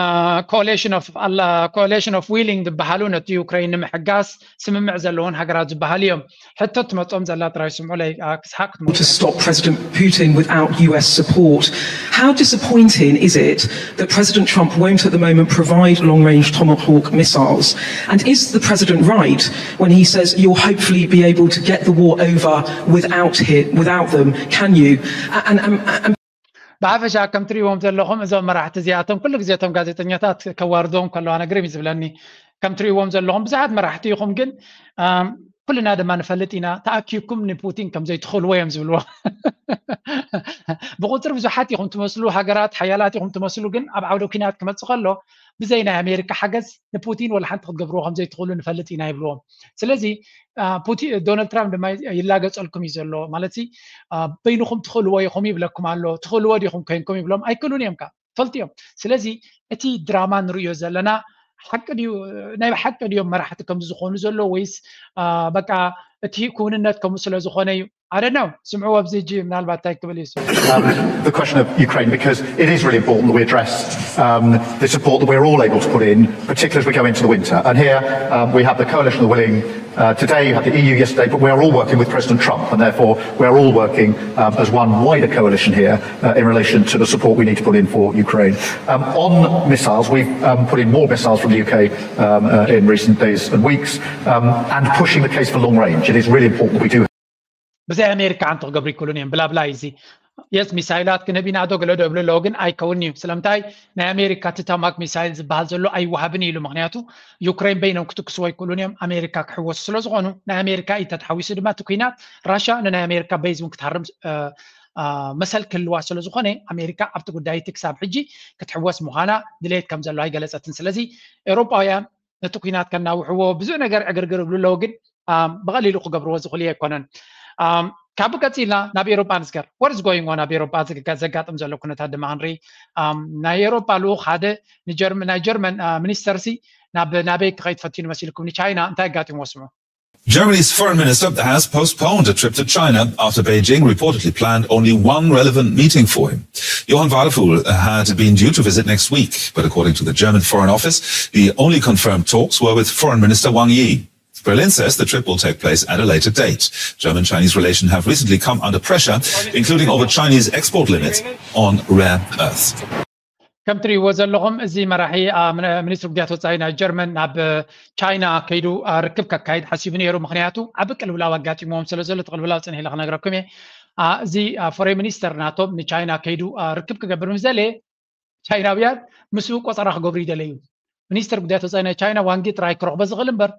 coalition of willing ዝበሃሉ ነቲ ዩክሬን ንምሕጋዝ ስምምዕ ዘለዎን ሃገራት ዝበሃሉ እዮም። ሕቶ ትመጾም ዘላ ጥራይ ስምዑለይ ክስሓቅ to stop President Putin without U S support. How disappointing is it that President Trump won't at the moment provide long-range Tomahawk missiles? And is the President right when he says you'll hopefully be able to get the war over without, hit, without them? Can you? And, and, and ብሓፈሻ ከም ትሪእዎም ዘለኹም እዞም መራሕቲ እዚኣቶም ኩሉ ግዜ እቶም ጋዜጠኛታት ከዋርድዎም ከለዋ ነግርም እዩ ዝብለኒ። ከም ትሪእዎም ዘለኹም ብዙሓት መራሕቲ ኢኹም፣ ግን ኩልና ድማ ንፈልጥ ኢና ተኣኪብኩም ንፑቲን ከም ዘይትኽእልዎ እዮም ዝብልዎ። ብቁፅሪ ብዙሓት ኢኹም ትመስሉ፣ ሃገራት ሓያላት ኢኹም ትመስሉ፣ ግን ኣብ ዓውደ ኲናት ክመፅእ ከሎ ብዘይ ናይ ኣሜሪካ ሓገዝ ንፑቲን ወላ ሓንቲ ክትገብርዎ ከም ዘይትኽእሉ ንፈልጥ ኢና ይብልዎም። ስለዚ ዶናልድ ትራምፕ ድማ ይላገፀልኩም እዩ ዘሎ ማለት በይንኹም ትኽእልዎ ኢኹም ይብለኩም ኣሎ። ትኽእልዎ ዲኹም ኮይንኩም ይብሎም ኣይክእሉን እዮም። ካ ፈልጡ እዮም። ስለዚ እቲ ድራማ ንርእዮ ዘለና ሓቂ ድዩ? ናይ ሓቂ ድዮም መራሕቲ ከምዚ ዝኾኑ ዘሎ ወይስ በቃ እቲ ክውንነት ከምኡ ስለ ዝኾነ እዩ? ኣደናው ስምዑ ኣብዚ ሕጂ ምናልባት እንታይ ክብል እዩ the question of Ukraine, because it is really important that we address um, the support that we're all able to put in, particularly as we go into the winter. And here um, we have the coalition of the willing. Uh, today you had the E U yesterday, but we are all working with President Trump, and therefore we are all working um, as one wider coalition here uh, in relation to the support we need to put in for Ukraine. Um, on missiles, we've um, put in more missiles from the U K um, uh, in recent days and weeks, um, and pushing the case for long range. It is really important that we do. ብዘይ ኣሜሪካ ሓንቲ ክገብሩ ይክእሉን እዮም። ብላብላ እዚ የስ ሚሳይላት ክንህብ ኢና ዶ ገለ ዶ ይብሉ ኣለዉ፣ ግን ኣይከውንን እዩ። ስለምንታይ ናይ ኣሜሪካ እቲ ታማክ ሚሳይል ዝበሃል ዘሎ ኣይወሃብን እዩ ኢሉ። ምክንያቱ ዩክሬን በይኖም ክትክስዎ ኣይክእሉን እዮም፣ ኣሜሪካ ክሕወሱ ስለ ዝኾኑ። ናይ ኣሜሪካ እዩ ተተሓዊሱ ድማ እቲ ኩናት። ራሽያ ንናይ ኣሜሪካ ቤዝ እውን ክትሃርም መሰል ክህልዋ ስለ ዝኾነ ኣሜሪካ ኣብቲ ጉዳይ እቲ ክሳብ ሕጂ ክትሕወስ ምዃና ድሌት ከም ዘሎ ኣይገለፀትን። ስለዚ ኤውሮጳውያን ነቲ ኩናት ከናውሕዎ ብዙሕ ነገር ዕግርግር ይብሉ ኣለዉ፣ ግን ብቐሊሉ ክገብርዎ ዝኽእሉ ኣይኮነን። ካብ ቀፂልና ናብ ኤሮጳ ንስገር። What is going on ኣብ ኤሮጳ ዘጋጥም ዘሎ ኩነታት ድማ ክንርኢ። ናይ ኤሮጳ ልኡኽ ሓደ ናይ ጀርመን ሚኒስተር ሲ ናብ ናበይ ክኸይድ ፈቲኑ መሲልኩም? ንቻይና እንታይ ኣጋጢምዎ ስምዑ። Germany's foreign minister has postponed a trip to China after Beijing reportedly planned only one relevant meeting for him. Johann Wadephul had been due to visit next week, but according to the German Foreign Office, the only confirmed talks were with Foreign Minister Wang Yi. Berlin says the trip will take place at a later date. German-Chinese relations have recently come under pressure, including over Chinese export limits on rare earths. ከም ትሪእዎ ዘለኹም እዚ መራሒ ሚኒስትሪ ጉዳያት ወፃኢ ናይ ጀርመን ናብ ቻይና ከይዱ ርክብ ከካይድ ሓሲቡ ነይሩ። ምክንያቱ ዓቢ ቅልውላው ኣጋጢምዎም ስለ ዘሎ እቲ ቅልውላው ፅንሕ ኢለ ክነግረኩም እየ። እዚ ፎሬን ሚኒስተር ናቶም ንቻይና ከይዱ ርክብ ክገብር ምስ ደለየ ቻይናውያን ምስኡ ቆፀራ ክገብሩ ይደለዩ። ሚኒስተር ጉዳያት ወፃኢ ናይ ቻይና ዋንጊ ጥራይ ክረኽቦ ዝኽእል እምበር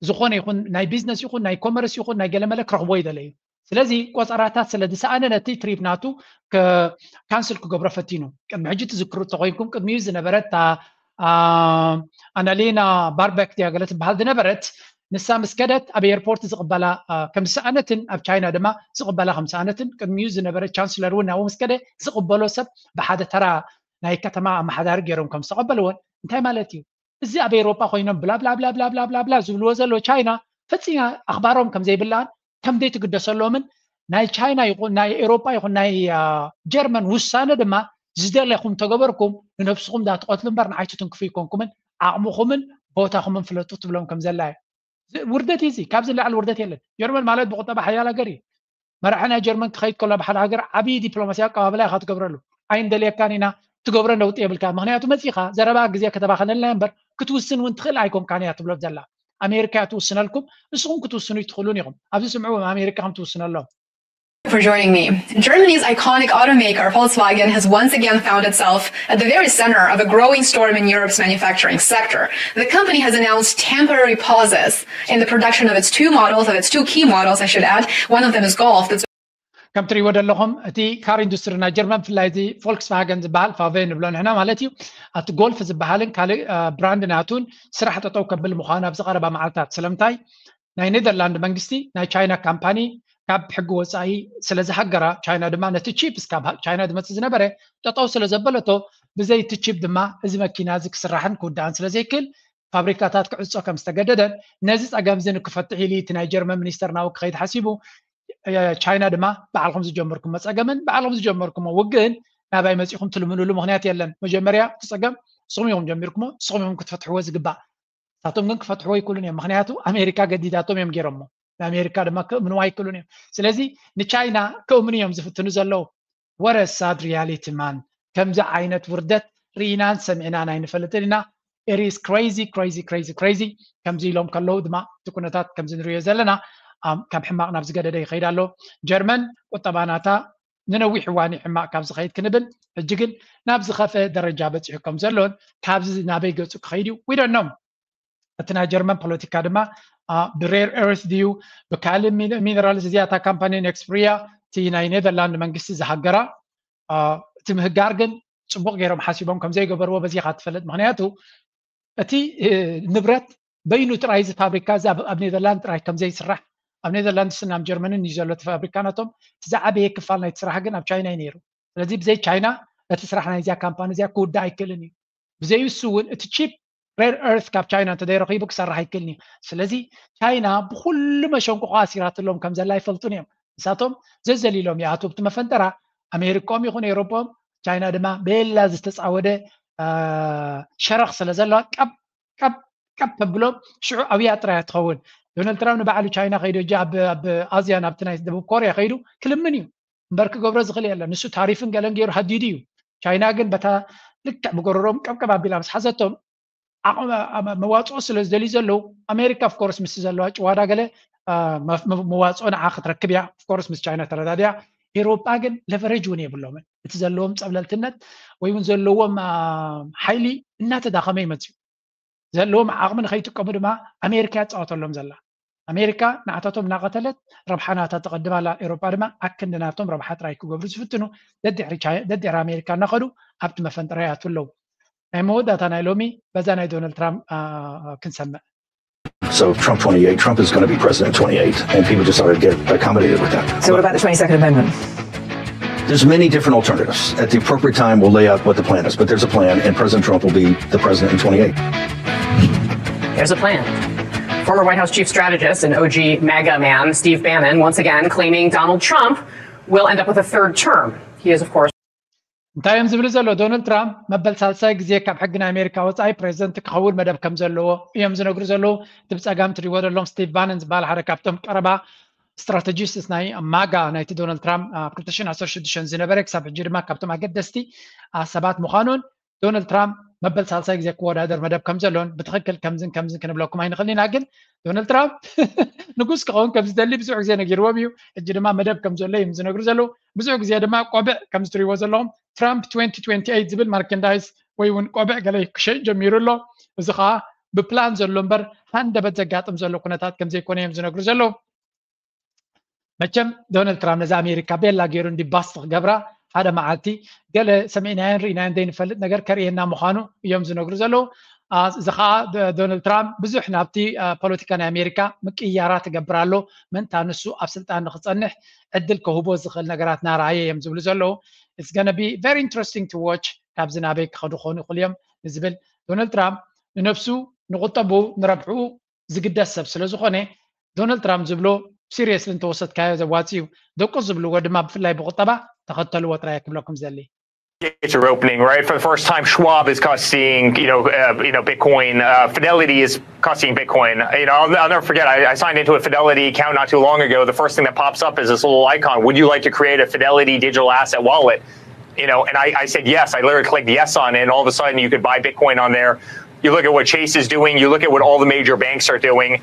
ዝኾነ ይኹን ናይ ቢዝነስ ይኹን ናይ ኮመርስ ይኹን ናይ ገለመለ ክረኽቦ ይደለዩ። ስለዚ ቆፀራታት ስለ ዝሰኣነ ነቲ ትሪፕ ናቱ ካንስል ክገብሮ ፈቲኑ። ቅድሚ ሕጂ ትዝክሩ እንተኮይንኩም ቅድሚኡ ዝነበረት ኣናሌና ባርበክ ድያ ገለ ትበሃል ዝነበረት ንሳ ምስ ከደት ኣብ ኤርፖርት ዝቕበላ ከም ዝሰኣነትን ኣብ ቻይና ድማ ዝቕበላ ከም ዝሰኣነትን ቅድሚኡ ዝነበረ ቻንስለር እውን ናብኡ ምስ ከደ ዝቕበሎ ሰብ ብሓደ ተራ ናይ ከተማ ኣመሓዳሪ ገይሮም ከም ዝተቐበልዎን እንታይ ማለት እዩ? እዚ ኣብ ኤውሮጳ ኮይኖም ብላብላብላብላብላብላ ዝብልዎ ዘሎ ቻይና ፈፂማ ኣኽባሮም ከም ዘይብላን ከም ዘይትግደሰሎምን ናይ ቻይና ይኹን ናይ ኤውሮጳ ይኹን ናይ ጀርመን ውሳነ ድማ ዝደለኹም ተገበርኩም ንነብስኹም ዳትቐትሉ እምበር ንዓይ ትትንክፉ ይኮንኩምን ዓቕምኹምን ቦታኹምን ፍለጡ ትብሎም ከም ዘላ እዩ። ውርደት እዩ እዚ። ካብዚ ንላዕሊ ውርደት የለን። ጀርመን ማለት ብቁጠባ ሓያል ሃገር እዩ። መራሒ ናይ ጀርመን ክኸይድ ከሎ ኣብ ሓደ ሃገር ዓብዪ ዲፕሎማሲ ኣቀባብላ ኢኻ ትገብረሉ። ኣይንደልየካን ኢና ትገብሮ ነውጢ የብልካ። ምክንያቱ መፂኻ ዘረባ ግዜ ከተባኸነልና እምበር ክትውስን እውን ትኽእል ኣይኮንካን እያ ትብሎ ዘላ። ኣሜሪካ እያ ትውስነልኩም፣ ንስኹም ክትውስኑ ይትኽእሉን ኢኹም። ኣብዚ ስምዑ ኣሜሪካ ከም ትውስነሎም። for joining me. Germany's iconic automaker Volkswagen has once again found itself at the very center of a growing storm in Europe's manufacturing sector. The company has announced temporary pauses in the production of its two models, of its two key models, I should add. One of them is Golf. That's ከም ትሪእዎ ዘለኹም እቲ ካር ኢንዱስትሪ ናይ ጀርመን ብፍላይ እዚ ፎልክስቫገን ዝበሃል ፋቨ ንብሎ ንሕና ማለት እዩ ኣብቲ ጎልፍ ዝበሃልን ካልእ ብራንድ ናቱን ስራሕ ጠጠው ከብል ምዃኑ ኣብዚ ቀረባ መዓልታት ስለምንታይ ናይ ኔዘርላንድ መንግስቲ ናይ ቻይና ካምፓኒ ካብ ሕጊ ወፃኢ ስለ ዝሃገራ ቻይና ድማ ነቲ ቺፕስ ካብ ቻይና ዝመፅእ ዝነበረ ጠጠው ስለ ዘበለቶ ብዘይ እቲ ቺፕ ድማ እዚ መኪና እዚ ክስራሕን ክውዳእን ስለ ዘይክእል ፋብሪካታት ክዕፆ ከም ዝተገደደን ነዚ ፀገም እዚ ንክፈትሕ ኢሉ እቲ ናይ ጀርመን ሚኒስተር ናብኡ ክኸይድ ሓሲቡ ቻይና ድማ ባዕልኹም ዝጀመርኩሞ ፀገምን ባዕልኹም ዝጀመርኩሞ ውግእን ናባይ መፂኹም ትልምንሉ ምክንያት የለን። መጀመርያ እቲ ፀገም ንስኹም ኢኹም ጀሚርኩሞ፣ ንስኹም ኢኹም ክትፈትሕዎ ዝግባእ። ንሳቶም ግን ክፈትሕዎ ይክእሉን እዮም፣ ምክንያቱ ኣሜሪካ ገዲዳቶም እዮም ገይሮሞ። ንኣሜሪካ ድማ ክእምንዋ ይክእሉን እዮም። ስለዚ ንቻይና ክእምኑ እዮም ዝፍትኑ ዘለዉ። What a sad reality man። ከምዚ ዓይነት ውርደት ርኢናን ሰሚዕናን ኣይንፈልጥን ኢና። It is crazy, crazy, crazy, crazy። ከምዚ ኢሎም ከለዉ ድማ እቲ ኩነታት ከምዚ ንሪኦ ዘለና ካብ ሕማቕ ናብ ዝገደደ ይኸይድ ኣሎ። ጀርመን ቁጠባ ናታ ንነዊሕ እዋን እዩ ሕማቕ ካብ ዝኸይድ ክንብል ሕጂ ግን ናብ ዝኸፍአ ደረጃ በፂሑ ከም ዘሎን ካብዚ ናበይ ገፁ ክኸይድ እዩ we don't know። እቲ ናይ ጀርመን ፖለቲካ ድማ ብሬር ኤርት ድዩ ብካልእ ሚነራልስ እዚኣ እታ ካምፓኒ ኔክስፕሪያ እቲ ናይ ኔዘርላንድ መንግስቲ ዝሃገራ እቲ ምህጋር ግን ፅቡቕ ገይሮም ሓሲቦም ከም ዘይገበርዎ በዚኻ ትፈልጥ። ምክንያቱ እቲ ንብረት በይኑ ጥራይ እዚ ፋብሪካ እዚ ኣብ ኔዘርላንድ ጥራይ ከም ዘይስራሕ ኣብ ኔዘርላንድስን ኣብ ጀርመንን እዩ ዘሎ እቲ ፋብሪካ ናቶም እቲ ዝዓበየ ክፋል ናይቲ ስራሕ ግን ኣብ ቻይና እዩ ነይሩ። ስለዚ ብዘይ ቻይና እቲ ስራሕ ናይዚኣ ካምፓኒ እዚኣ ክውዳእ ኣይክእልን እዩ። ብዘይ እሱ እውን እቲ ቺፕ ሬር ኤርት ካብ ቻይና እንተዘይረኺቡ ክሰርሕ ኣይክእልን እዩ። ስለዚ ቻይና ብኩሉ መሸንቆቋ ኣሲራትሎም ከም ዘላ ይፈልጡን እዮም። ንሳቶም ዘዘሊሎም ይኣትዉ ኣብቲ መፈንጠራ ኣሜሪቆም ይኹን ኤውሮፖም ቻይና ድማ ቤላ ዝተፃወደ ሸረኽ ስለ ዘለዋ ቀብ ቀብ ቀብ ተብሎም ሽዑ ኣብያ ጥራይ ትኸውን። ዶናልድ ትራምፕ ንባዕሉ ቻይና ከይዱ ሕጂ ኣብ ኣዝያ ናብቲ ናይ ደቡብ ኮርያ ከይዱ ክልምን እዩ እምበር ክገብሮ ዝኽእል የለን። ንሱ ታሪፍን ገለን ገይሩ ሃዲዱ እዩ። ቻይና ግን በታ ልክዕ ብጎረሮም ቀብቀብ ኣቢላ ምስ ሓዘቶም መዋፅኦ ስለ ዝደልዩ ዘለዉ ኣሜሪካ ኦፍኮርስ ምስ ዘለዋ ጭዋዳ ገለ መዋፅኦ ንዓ ክትረክብ እያ። ኦፍኮርስ ምስ ቻይና ተረዳድያ። ኤሮጳ ግን ለቨሬጅ እውን የብሎምን። እቲ ዘለዎም ፀብለልትነት ወይ እውን ዘለዎም ሓይሊ እናተዳኸመ ይመፅዩ። ዘለዎም ዓቕሚ ንኸይጥቀሙ ድማ ኣሜሪካ ያፃወተሎም ዘላ። ኣሜሪካ ንዓታቶም እናቐተለት ረብሓ ናታ ትቐድም ኣላ። ኤሮጳ ድማ ኣክንዲ ናቶም ረብሓ ጥራይ ክገብሩ ዝፍትኑ ደድሕሪ ኣሜሪካ እናኸዱ ኣብቲ መፈንጠራ ይኣትዉ ኣለዉ። ናይ መወዳእታ ናይ ሎሚ በዛ ናይ ዶናልድ ትራምፕ ክንሰምዕ። So Trump twenty-eight, Trump is going to be president twenty-eight, and people just ought to get accommodated with that. So what about the twenty-second Amendment? There's many different alternatives. At the appropriate time, we'll lay out what the plan is, but there's a plan, and President Trump will be the president in twenty-eight. There's a plan. Former White House chief strategist and O G MAGA man Steve Bannon once again claiming Donald Trump will end up with a third term. He is, of course. እንታይ እዮም ዝብሉ ዘለዉ? ዶናልድ ትራምፕ መበል ሳልሳይ ግዜ ካብ ሕጊ ናይ ኣሜሪካ ወፃኢ ፕሬዚደንት ክኸውን መደብ ከም ዘለዎ እዮም ዝነግሩ ዘለዉ። እቲ ብፀጋም ትሪእዎ ዘለኹም ስቲቭ ባነን ዝበሃል ሓደ ካብቶም ቀረባ ስትራተጂስትስ ናይ ማጋ ናይቲ ዶናልድ ትራምፕ ኣብ ክልተ ሽሕን ዓሰርተ ሽዱሽተን ዝነበረ ክሳብ ሕጂ ድማ ካብቶም ኣገደስቲ ሰባት ምዃኑን ዶናልድ ትራምፕ መበል ሳልሳይ ግዜ ክወዳደር መደብ ከም ዘሎን ብትኽክል ከምዝን ከምዝን ክንብለኩም ኣይንኽእልን ኢና። ግን ዶናልድ ትራምፕ ንጉስ ክኸውን ከም ዝደሊ ብዙሕ ግዜ ነጊርዎም እዩ። ሕጂ ድማ መደብ ከም ዘሎ እዮም ዝነግሩ ዘለዉ። ብዙሕ ግዜ ድማ ቆብዕ ከም ዝትሪእዎ ዘለኹም ትራምፕ twenty twenty-eight ዝብል ማርኬንዳይዝ ወይ እውን ቆብዕ ገለ ክሸጥ ጀሚሩ ኣሎ። እዚ ከዓ ብፕላን ዘሎ እምበር ሃንደበት ዘጋጥም ዘሎ ኩነታት ከም ዘይኮነ እዮም ዝነግሩ ዘለዉ። መቸም ዶናልድ ትራምፕ ነዚ ኣሜሪካ ቤላ ገይሩ እንዲባስቲ ክገብራ ሓደ መዓልቲ ገለ ሰሚዕናዮን ርኢናዮን ዘይንፈልጥ ነገር ከርእየና ምዃኑ እዮም ዝነግሩ ዘለዉ። እዚ ከዓ ዶናልድ ትራምፕ ብዙሕ ናብቲ ፖለቲካ ናይ ኣሜሪካ ምቅያራ ትገብር ኣሎ። ምእንታ ንሱ ኣብ ስልጣን ንክፀንሕ ዕድል ከህቦ ዝኽእል ነገራት ናረኣየ እዮም ዝብሉ ዘለዉ። It's gonna be very interesting to watch ካብዚ ናበይ ክኸዱ ክኾኑ ይኽእሉ እዮም ንዝብል ዶናልድ ትራምፕ ንነብሱ ንቁጠቡ ንረብሕኡ ዝግደስ ሰብ ስለ ዝኾነ ዶናልድ ትራምፕ ዝብሎ ሲሪየስሊ እንተወሰድካዮ ዘዋፂ እዩ። ደቁ ዝብልዎ ድማ ብፍላይ ብቁጠባ ተኸተልዎ ጥራይ ክብለኩም ዝደሊ። It's your opening, right? For the first time, Schwab is costing, you know, uh, you know, Bitcoin. Uh, Fidelity is costing Bitcoin. You know, I'll, I'll never forget. I, I signed into a Fidelity account not too long ago. The first thing that pops up is this little icon. Would you like to create a Fidelity digital asset wallet? You know, and I, I said yes. I literally clicked yes on it, and all of a sudden, you could buy Bitcoin on there. You look at what Chase is doing. You look at what all the major banks are doing,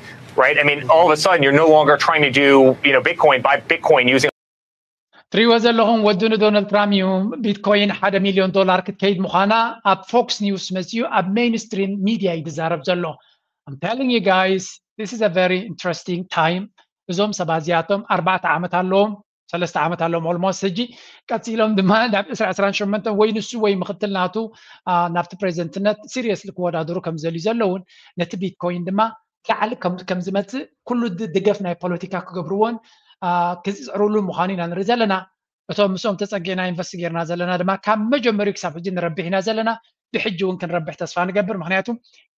right? I mean, all of a sudden, you're no longer trying to do, you know, Bitcoin, buy Bitcoin using ትሪእዎ ዘለኹም ወዲ ንዶናልድ ትራምፕ እዩ። ቢትኮይን ሓደ ሚልዮን ዶላር ክትከይድ ምዃና ኣብ ፎክስ ኒውስ መፅኡ ኣብ ሜይንስትሪም ሚድያ እዩ ዝዛረብ ዘሎ። I'm telling you guys, this is a very interesting time። እዞም ሰባት እዚኣቶም ኣርባዕተ ዓመት ኣለዎም። ሰለስተ ዓመት ኣለዎም ኦልሞስት ሕጂ። ቀፂሎም ድማ ናብ ዕስራ ዕስራን ሸሞንተን ወይ ንሱ ወይ ምክትል ናቱ ናብቲ ፕሬዚደንትነት ሲሪየስሊ ክወዳደሩ ከም ዝደልዩ ዘለውን፣ ነቲ ቢትኮይን ድማ ላዕሊ ከም ዝመፅእ ኩሉ ድገፍ ናይ ፖለቲካ ክገብርዎን ክፅዕሩሉ ምዃኑ ኢና ንርኢ ዘለና። እቶም ምስኦም ተፀጊዕና ኢንቨስት ጌርና ዘለና ድማ ካብ መጀመሪኡ ክሳብ ሕጂ ንረብሕ ኢና ዘለና። ብሕጂ እውን ክንረብሕ ተስፋ ንገብር። ምክንያቱ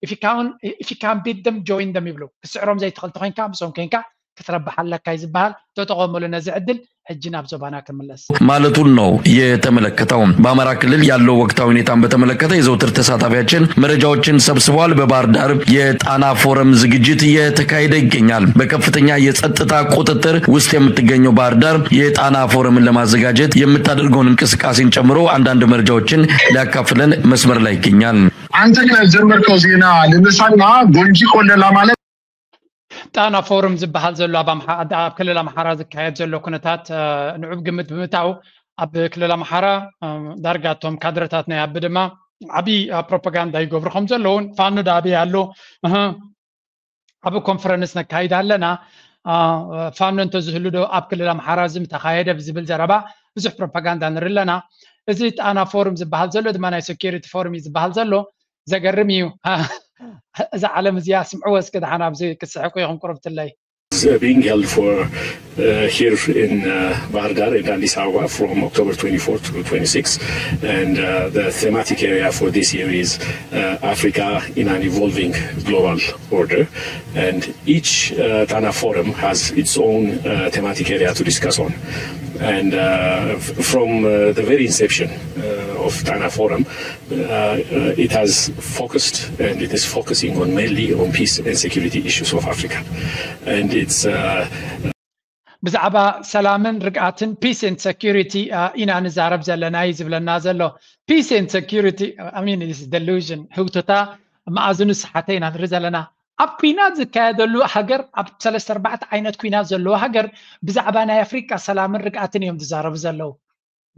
if you can beat them, join them ይብሉ። ክስዕሮም ዘይትኽእል ተኮይንካ ምስኦም ኮይንካ ክትረብሕ ኣለካ እዩ ዝበሃል። ተጠቐመሉ ነዚ ዕድል። ሕጂ ናብ ዞባና ክምለስ። ማለቱን ነው የተመለከተው። በአማራ ክልል ያለው ወቅታዊ ሁኔታን በተመለከተ የዘውትር ተሳታፊያችን መረጃዎችን ሰብስቧል። በባህር ዳር የጣና ፎረም ዝግጅት እየተካሄደ ይገኛል። በከፍተኛ የጸጥታ ቁጥጥር ውስጥ የምትገኘው ባህር ዳር የጣና ፎረምን ለማዘጋጀት የምታደርገውን እንቅስቃሴን ጨምሮ አንዳንድ መረጃዎችን ሊያካፍለን መስመር ላይ ይገኛል። አንተ ከጀመርከው ዜና ልነሳና ጎንጂ ቆለላ ማለት ጣና ፎረም ዝበሃል ዘሎ ኣብ ክልል ኣምሓራ ዝካየድ ዘሎ ኩነታት ንዑብ ግምት ብምእታው ኣብ ክልል ኣምሓራ ዳርጋ እቶም ካድረታት ናይ ኣቢ ድማ ዓብዪ ፕሮፓጋንዳ ይገብሩ ከም ዘለውን ፋኖ ዳ ኣበይ ኣሎ ዓብ ኮንፈረንስ ነካይድ ኣለና ፋኖ እንተዝህሉ ዶ ኣብ ክልል ኣምሓራ ዝም ተኻየደ ብዝብል ዘረባ ብዙሕ ፕሮፓጋንዳ ንርኢ ኣለና። እዚ ጣና ፎርም ዝበሃል ዘሎ ድማ ናይ ሴኪሪቲ ፎርም እዩ ዝበሃል ዘሎ። ዘገርም እዩ። እዛ ዓለም እዚኣ ስምዕዎ እስኪ ደሓን ኣብዚ ክስሕቁ ኢኹም ቁርብትለይ። Being held for uh, here in uh, Bahir Dar and Addis Ababa from October twenty-fourth to twenty-sixth, and uh, the thematic area for this year is uh, Africa in an evolving global order. And each uh, Tana Forum has its own uh, thematic area to discuss on. And uh, from uh, the very inception uh, of Tana Forum, uh, uh, it has focused and it is focusing on mainly on peace and security issues of Africa. And it's uh, ብዛዕባ ሰላምን ርግኣትን peace and security ኢና ንዛረብ ዘለና እዩ ዝብለና ዘሎ። Peace and security I mean is delusion ህውትታ መኣዝኑ ሰሓተ ኢና ንርኢ ዘለና። ኣብ ኩናት ዝካየደሉ ሃገር ኣብ ሰለስተ ኣርባዕተ ዓይነት ኩናት ዘለዎ ሃገር ብዛዕባ ናይ ኣፍሪቃ ሰላምን ርግኣትን እዮም ዝዛረቡ ዘለዉ።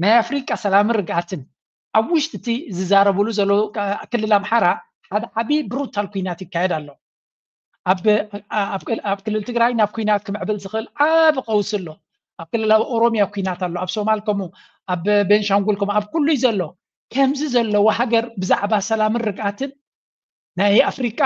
ናይ ኣፍሪቃ ሰላምን ርግኣትን ኣብ ውሽጢ እቲ ዝዛረብሉ ዘለዉ ክልል ኣምሓራ ሓደ ዓብዪ ብሩታል ኩናት ይካየድ ኣሎ። ኣብ ክልል ትግራይ ናብ ኩናት ክምዕብል ዝኽእል ዓብ ቀውሲ ኣሎ። ኣብ ክልል ኦሮሚያ ኩናት ኣሎ፣ ኣብ ሶማል ከምኡ፣ ኣብ ቤንሻንጉል ከምኡ፣ ኣብ ኩሉ እዩ ዘሎ። ከምዚ ዘለዎ ሃገር ብዛዕባ ሰላምን ርግኣትን ናይ ኣፍሪቃ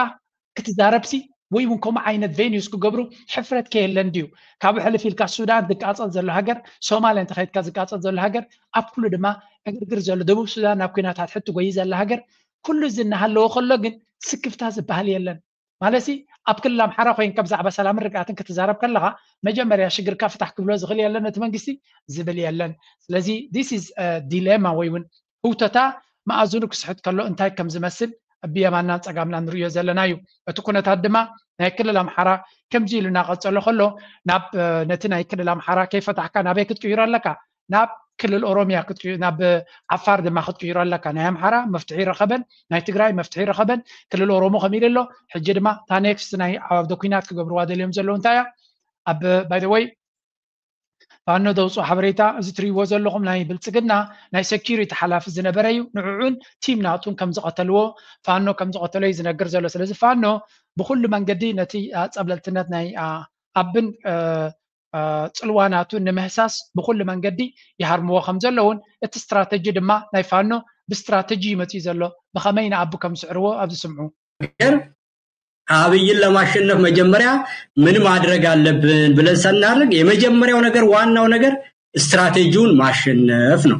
ክትዛረብሲ ወይ እውን ከምኡ ዓይነት ቬኒዩስ ክገብሩ ሕፍረት ከየለን ድዩ? ካብኡ ሕልፍ ኢልካ ሱዳን ዝቃፀል ዘሎ ሃገር፣ ሶማልያ እንተኸይድካ ዝቃፀል ዘሎ ሃገር፣ ኣብ ኩሉ ድማ ዕግርግር ዘሎ ደቡብ ሱዳን ናብ ኩናት ሕድሕድ ትጎይ ዘላ ሃገር፣ ኩሉ እዚ እናሃለወ ከሎ ግን ስክፍታ ዝበሃል የለን። ማለትሲ ኣብ ክልል ኣምሓራ ኮይንካ ብዛዕባ ሰላምን ርግኣትን ክትዛረብ ከለኻ መጀመርያ ሽግርካ ፍታሕ ክብሎ ዝኽእል የለን ነቲ መንግስቲ ዝብል የለን። ስለዚ this is dilemma ወይ እውን ህውተታ መኣዝኑ ክስሕት ከሎ እንታይ ከም ዝመስል ብየማናን ፀጋምና ንርእዮ ዘለና እዩ። እቲ ኩነታት ድማ ናይ ክልል ኣምሓራ ከምዚ ኢሉ እናቐፀሎ ከሎ ናብ ነቲ ናይ ክልል ኣምሓራ ከይፈታሕካ ናበይ ክትቅይሮ ኣለካ? ናብ ክልል ኦሮሚያ ናብ ዓፋር ድማ ክትቅይሮ ኣለካ። ናይ ኣምሓራ መፍትሒ ረኸበን፣ ናይ ትግራይ መፍትሒ ረኸበን፣ ክልል ኦሮሞ ከም ኢሉ ኣሎ። ሕጂ ድማ እታ ኔክስት ናይ ዓዋብደ ኩናት ክገብርዋ ደልዮም ዘለዉ እንታይ እያ? ኣብ ባይ ወይ ፋኖ ዘውፅኦ ሓበሬታ እዚ ትሪእዎ ዘለኹም ናይ ብልፅግና ናይ ሴኪሪቲ ሓላፊ ዝነበረ እዩ። ንዕዑን ቲም ናቱን ከም ዝቐተልዎ ፋኖ ከም ዝቐተሎ እዩ ዝነግር ዘሎ። ስለዚ ፋኖ ብኩሉ መንገዲ ነቲ ፀብለልትነት ናይ ኣብን ፅልዋ ናቱ ንምህሳስ ብኩሉ መንገዲ ይሃርምዎ ከም ዘለውን እቲ ስትራተጂ ድማ ናይ ፋኖ ብስትራተጂ ይመፅእ ዘሎ ብኸመይ ንኣቡ ከም ዝስዕርዎ ኣብዚ ስምዑ። አብይን ለማሸነፍ መጀመሪያ ምን ማድረግ አለብን ብለን ሰናደርግ የመጀመሪያው ነገር ዋናው ነገር ስትራቴጂውን ማሸነፍ ነው።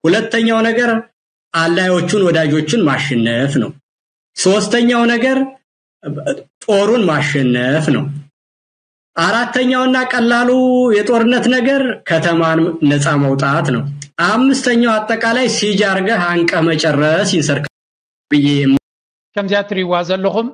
ሁለተኛው ነገር አላዮቹን ወዳጆቹን ማሸነፍ ነው። ሶስተኛው ነገር ጦሩን ማሸነፍ ነው። አራተኛውና ቀላሉ የጦርነት ነገር ከተማን ነፃ መውጣት ነው። አምስተኛው አጠቃላይ ሲጅ አርገህ አንቀህ መጨረስ ኢንሰርክ ብዬ ከምዚኣ ትሪእዋ ዘለኹም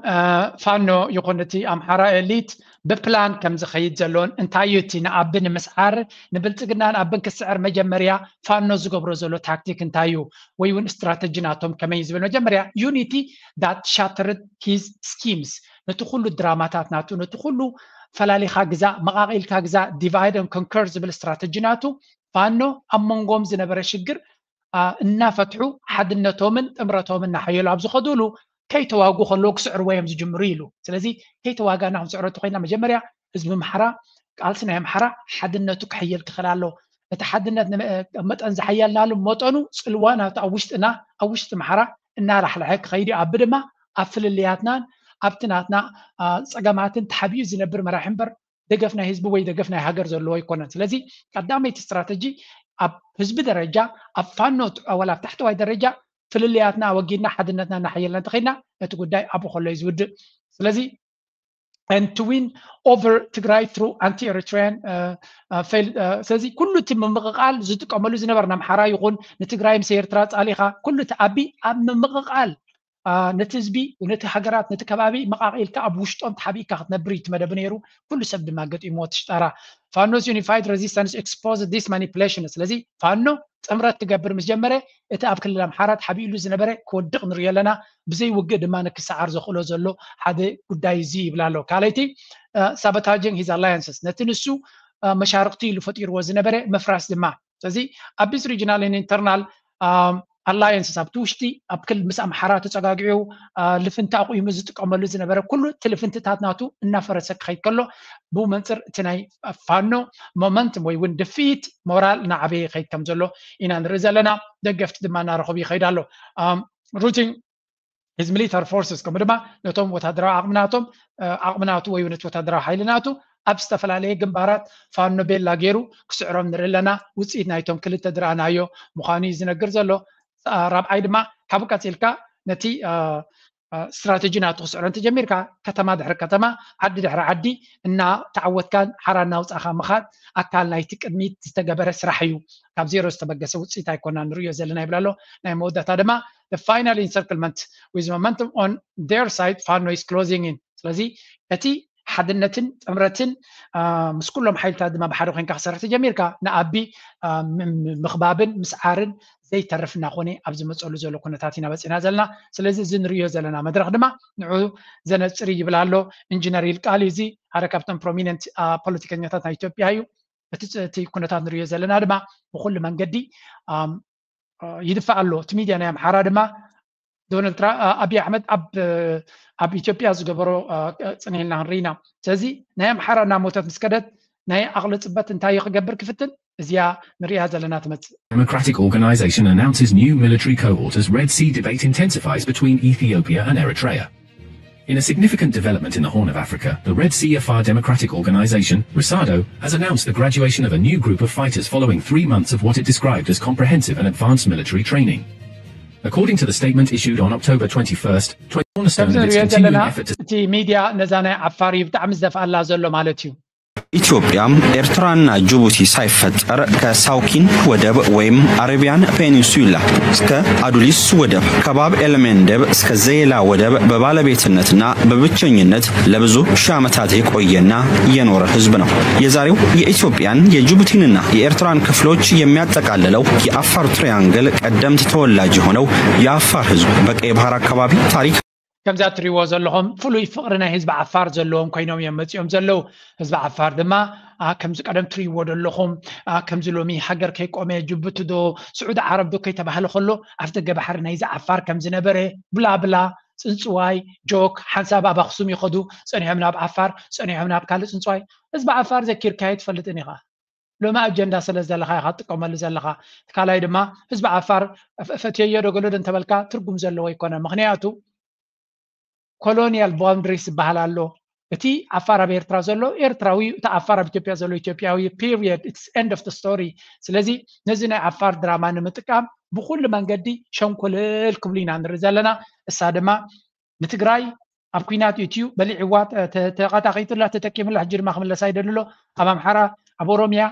ፋኖ ይኹን እቲ ኣምሓራ ኤሊት ብፕላን ከም ዝኸይድ ዘሎን እንታይ እዩ እቲ ንኣቢ ንምስዓር ንብልፅግናን ኣብን ክስዕር መጀመርያ ፋኖ ዝገብሮ ዘሎ ታክቲክ እንታይ እዩ ወይ እውን ስትራተጂ ናቶም ከመይ እዩ ዝብል መጀመርያ unity that shattered his schemes ነቲ ኩሉ ድራማታት ናቱ ነቲ ኩሉ ፈላሊኻ ግዛ መቓቒልካ ግዛ divide and conquer ዝብል ስትራተጂ ናቱ ፋኖ ኣብ መንጎም ዝነበረ ሽግር እናፈትሑ ሓድነቶምን ጥምረቶምን እናሓየሉ ኣብ ዝኸዱሉ ከይተዋጉ ከለዉ ክስዕርዎ እዮም ዝጅምሩ ኢሉ። ስለዚ ከይተዋጋና ክንስዕሮ እንተኮይና መጀመርያ ህዝቢ ኣምሓራ ቃልሲ ናይ ኣምሓራ ሓድነቱ ክሕየል ክኽእል ኣለዎ። እቲ ሓድነት መጠን ዝሓየልናሉ መጠኑ ጽልዋ ናብቲ ኣብ ውሽጥና ኣብ ውሽጢ ኣምሓራ እናላሕለሐ ክኸይድ እዩ። ኣብ ድማ ኣብ ፍልልያትናን ኣብቲ ናትና ጸገማትን ተሓቢኡ ዝነብር መራሒ እምበር ደገፍ ናይ ህዝቢ ወይ ደገፍ ናይ ሃገር ዘለዎ ኣይኮነን። ስለዚ ቀዳመይቲ ስትራተጂ ኣብ ህዝቢ ደረጃ ኣብ ፋኖ ወላ ኣብ ታሕተዋይ ደረጃ ፍልልያትና ኣወጊድና ሓድነትና እናሓየልና እንተኸይድና እቲ ጉዳይ ኣብኡ ከሎ እዩ ዝውድእ። ስለዚ and to win over ትግራይ through anti Eritrean ስለዚ ኩሉ እቲ ምምቕቓል ዝጥቀመሉ ዝነበርና ኣምሓራ ይኹን ንትግራይ ምስ ኤርትራ ጻሊኻ ኩሉ እቲ ኣቢ ኣብ ምምቕቓል ነቲ ህዝቢ ነቲ ሃገራት ነቲ ከባቢ መቓቒልካ ኣብ ውሽጦም ተሓቢእካ ክትነብር እዩ እቲ መደብ ነይሩ። ኩሉ ሰብ ድማ ገጢምዎ ትሽጣራ ፋኖስ unified resistance exposed this manipulation። ስለዚ ፋኖ ጥምረት ክገብር ምስ ጀመረ እቲ ኣብ ክልል ኣምሓራ ተሓቢእሉ ዝነበረ ክወድቕ ንሪኦ ኣለና። ብዘይ ውግእ ድማ ንክሰዓር ዘኽእሎ ዘሎ ሓደ ጉዳይ እዚ ይብል ኣሎ። ካልኣይቲ sabotaging his alliances ነቲ ንሱ መሻርክቲ ኢሉ ፈጢርዎ ዝነበረ ምፍራስ ድማ ስለዚ ኣብ this regional and internal alliances ኣብቲ ውሽጢ ኣብ ክል ምስ ኣምሓራ ተፀጋጊዑ ልፍንቲ ኣቑሙ ዝጥቀመሉ ዝነበረ ኩሉ እቲ ልፍንትታት ናቱ እናፈረሰ ክኸይድ ከሎ ብመንፅር እቲ ናይ ፋኖ momentum ወይ እውን ድፍኢት ሞራል እናዓበየ ይኸይድ ከም ዘሎ ኢና ንርኢ ዘለና። ደገፍቲ ድማ እናረኸቡ ይኸይድ ኣሎ። Routing his military forces ከምኡ ድማ ነቶም ወታደራዊ ዓቕሚ ናቶም ዓቕሚ ናቱ ወይ ነቲ ወታደራዊ ሓይሊ ናቱ ኣብ ዝተፈላለየ ግንባራት ፋኖ ቤላ ገይሩ ክስዕሮም ንርኢ ኣለና። ውፅኢት ናይቶም ክልተ ዝረኣናዮ ምዃኑ እዩ ዝነግር ዘሎ። ራብዓይ ድማ ካብኡ ቀፂልካ ነቲ ስትራተጂ ናቱ ክስዕሮ እንተጀሚርካ ከተማ ድሕሪ ከተማ ዓዲ ድሕሪ ዓዲ እናተዓወትካን ሓራ እናውፃእካ ምኻድ ኣካል ናይቲ ቅድሚት ዝተገበረ ስራሕ እዩ። ካብ ዜሮ ዝተበገሰ ውፅኢት ኣይኮና ንርእዮ ዘለና ይብል ኣሎ። ናይ መወዳእታ ድማ final encirclement with momentum on their side ፋኖ is closing in። ስለዚ እቲ ሓድነትን ጥምረትን ምስ ኩሎም ሓይልታት ድማ ብሓደ ኮይንካ ክሰርሕ ተጀሚርካ ንኣቢ ምኽባብን ምስዓርን ዘይተርፍ እናኾነ ኣብ ዝመፀሉ ዘሎ ኩነታት ኢና በፂና ዘለና። ስለዚ እዚ ንርእዮ ዘለና መድረክ ድማ ንዑ ዘነፅር ይብል ኣሎ። ኢንጂነር ይልቃል እዚ ሓደ ካብቶም ፕሮሚነንት ፖለቲከኛታት ናይ ኢትዮጵያ እዩ። እቲ ኩነታት ንርእዮ ዘለና ድማ ብኩሉ መንገዲ ይድፋእ ኣሎ። እቲ ሚድያ ናይ ኣምሓራ ድማ ዶናልድ ትራምፕ ኣብይ ኣሕመድ ኣብ ኣብ ኢትዮጵያ ዝገበሮ ፅንሂልና ክንርኢና። ስለዚ ናይ ኣምሓራ እናሞተት ምስ ከደት ናይ ኣቕሊ ፅበት እንታይ ክገብር ክፍትን እዚኣ ንሪኣ ዘለና ትመፅእ። Democratic Organization announces new military cohort as Red Sea debate intensifies between Ethiopia and Eritrea. In a significant development in the Horn of Africa, the Red Sea Afar Democratic Organization, RESADO, has announced the graduation of a new group of fighters following three months of what it described as comprehensive and advanced military training. According to the statement issued on October twenty-first, twenty cornerstone of its continuing effort to እቲ ሚድያ ነዛ ናይ ዓፋር እዩ ብጣዕሚ ዝደፍኣላ ዘሎ ማለት እዩ። ኢትዮጵያ፣ ኤርትራና ጅቡቲ ሳይፈጠር ከሳውኪን ወደብ ወይም አረቢያን ፔኒንሱላ እስከ አዱሊስ ወደብ ከባብ ኤልሜንደብ እስከ ዜላ ወደብ በባለቤትነትና በብቸኝነት ለብዙ ሺህ ዓመታት የቆየና የኖረ ህዝብ ነው። የዛሬው የኢትዮጵያን የጅቡቲንና የኤርትራን ክፍሎች የሚያጠቃልለው የአፋር ትሪያንግል ቀደምት ተወላጅ የሆነው የአፋር ህዝብ በቀይ ባህር አካባቢ ታሪክ ከምዛ እትሪእዎ ዘለኹም ፍሉይ ፍቕሪ ናይ ህዝቢ ዓፋር ዘለዎም ኮይኖም እዮም መፂኦም ዘለዉ። ህዝቢ ዓፋር ድማ ከምዚ ቀደም ትሪእዎ ዘለኹም ከምዚ ሎሚ ሃገር ከይቆመ ጅቡቲ ዶ ስዑዲ ዓረብ ዶ ከይተባህለ ከሎ ኣፍ ደገ ባሕሪ ናይዚ ዓፋር ከም ዝነበረ ብላብላ ፅንፅዋይ ጆክ ሓንሳብ ኣብ ኣኽሱም ይኸዱ ፀኒሖም ናብ ዓፋር ፀኒሖም ናብ ካልእ ፅንፅዋይ ህዝቢ ዓፋር ዘኪርካዮ ትፈልጥን ኢኻ። ሎሚ ኣጀንዳ ስለ ዘለኻ ኢኻ ትጥቀመሉ ዘለኻ። እቲ ካልኣይ ድማ ህዝቢ ዓፋር ፈትየዮ ዶ ገለዶ እንተበልካ ትርጉም ዘለዎ ኣይኮነን። ምኽንያቱ ኮሎኒያል ባውንድሪስ ዝበሃል ኣሎ። እቲ ዓፋር ኣብ ኤርትራ ዘሎ ኤርትራዊ እዩ፣ እቲ ዓፋር ኣብ ኢትዮጵያ ዘሎ ኢትዮጵያዊ እዩ። Period. It's end of the story. ስለዚ ነዚ ናይ ዓፋር ድራማ ንምጥቃም ብኹሉ መንገዲ ሸንኮለል ክብሉ ኢና ንርኢ ዘለና። እሳ ድማ ንትግራይ ኣብ ኲናት እዩ በሊዕዋ፣ ተቐጣቒጡላ፣ ተጠቂሙላ፣ ሕጂ ድማ ክምለሳ ይደሊ ኣሎ። ኣብ ኣምሓራ፣ ኣብ ኦሮሚያ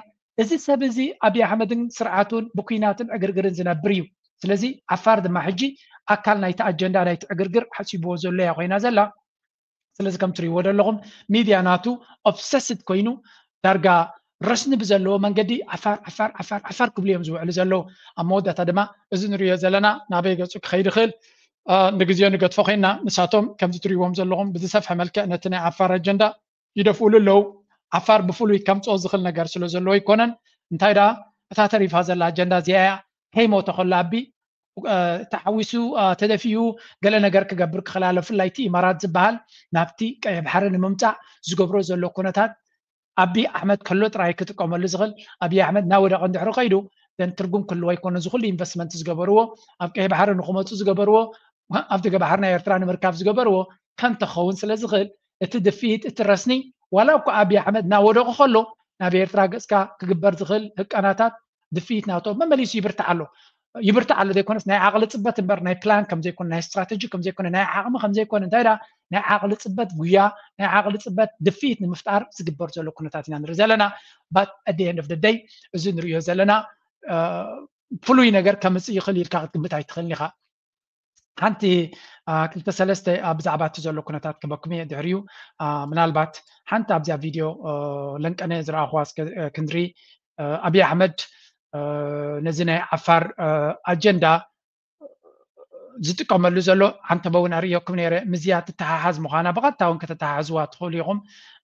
እዚ ሰብ እዚ ኣብይ ኣሕመድን ስርዓቱን ብኲናትን ዕግርግርን ዝነብር እዩ። ስለዚ ዓፋር ድማ ሕጂ ኣካል ናይቲ ኣጀንዳ ናይቲ ዕግርግር ሓሲብዎ ዘሎ እያ ኮይና ዘላ። ስለዚ ከም ትሪእዎ ዘለኹም ሚድያ ናቱ ኦብሰስድ ኮይኑ ዳርጋ ረስኒ ብዘለዎ መንገዲ ዓፋር ዓፋር ዓፋር ዓፋር ክብሉ እዮም ዝውዕሉ ዘለዉ። ኣብ መወዳእታ ድማ እዚ ንሪኦ ዘለና ናበይ ገፁ ክኸይድ ይኽእል ንግዜኡ ንገድፎ ኮይና ንሳቶም ከምዚ ትሪእዎም ዘለኹም ብዝሰፍሐ መልክዕ ነቲ ናይ ዓፋር ኣጀንዳ ይደፍኡሉ ኣለዉ። ዓፋር ብፍሉይ ከምፅኦ ዝኽእል ነገር ስለ ዘለዎ ኣይኮነን። እንታይ ደኣ እታ ተሪፋ ዘላ ኣጀንዳ እዚኣ እያ። ከይሞተ ከሎ ኣቢ ተሓዊሱ ተደፊኡ ገለ ነገር ክገብር ክኽእል ኣሎ። ብፍላይ እቲ ኢማራት ዝበሃል ናብቲ ቀይሕ ባሕሪ ንምምፃእ ዝገብሮ ዘሎ ኩነታት ኣብይ ኣሕመድ ከሎ ጥራይ ክጥቀመሉ ዝኽእል። ኣብይ ኣሕመድ እናወደቐ እንድሕሪ ከይዱ ዘን ትርጉም ክህልዎ ኣይኮነ። እዚ ኩሉ ኢንቨስትመንት ዝገበርዎ፣ ኣብ ቀይ ባሕሪ ንክመፁ ዝገበርዎ፣ ኣብ ደገ ባሕሪ ናይ ኤርትራ ንምርካብ ዝገበርዎ ከም ተኸውን ስለ ዝኽእል፣ እቲ ድፍኢት፣ እቲ ረስኒ፣ ዋላ እኳ ኣብይ ኣሕመድ እናወደቐ ከሎ ናብ ኤርትራ ገፅካ ክግበር ዝኽእል ህቀናታት ድፍኢት ናቶም መመሊሱ ይብርታዕ ኣሎ። ይብርታዕ ኣሎ ዘይኮነስ ናይ ዓቕሊ ፅበት እምበር ናይ ፕላን ከም ዘይኮነ፣ ናይ ስትራተጂ ከም ዘይኮነ፣ ናይ ዓቕሚ ከም ዘይኮነ፣ እንታይ ደኣ ናይ ዓቕሊ ፅበት ጉያ፣ ናይ ዓቕሊ ፅበት ድፍኢት ንምፍጣር ዝግበር ዘሎ ኩነታት ኢና ንርኢ ዘለና። But at the end of the day እዚ ንሪኦ ዘለና ፍሉይ ነገር ከምፅእ ይኽእል ኢልካ ክትግምት ኣይትኽእልን ኢኻ። ሓንቲ ክልተ ሰለስተ ኣብ ብዛዕባ እቲ ዘሎ ኩነታት ክበኩም እየ። ድሕሪኡ ምናልባት ሓንቲ ኣብዚኣ ቪድዮ ለንቀነ ዝረኣኹዋ እስከ ክንሪ። ኣብይ ኣሕመድ ነዚ ናይ ዓፋር ኣጀንዳ ዝጥቀመሉ ዘሎ፣ ዓንተበ እውን ኣርእየኩም ነይረ፣ ምስዚኣ ትተሓሓዝ ምዃና ብቐጥታ እውን ከተተሓሕዝዋ ትኽእሉ ኢኹም።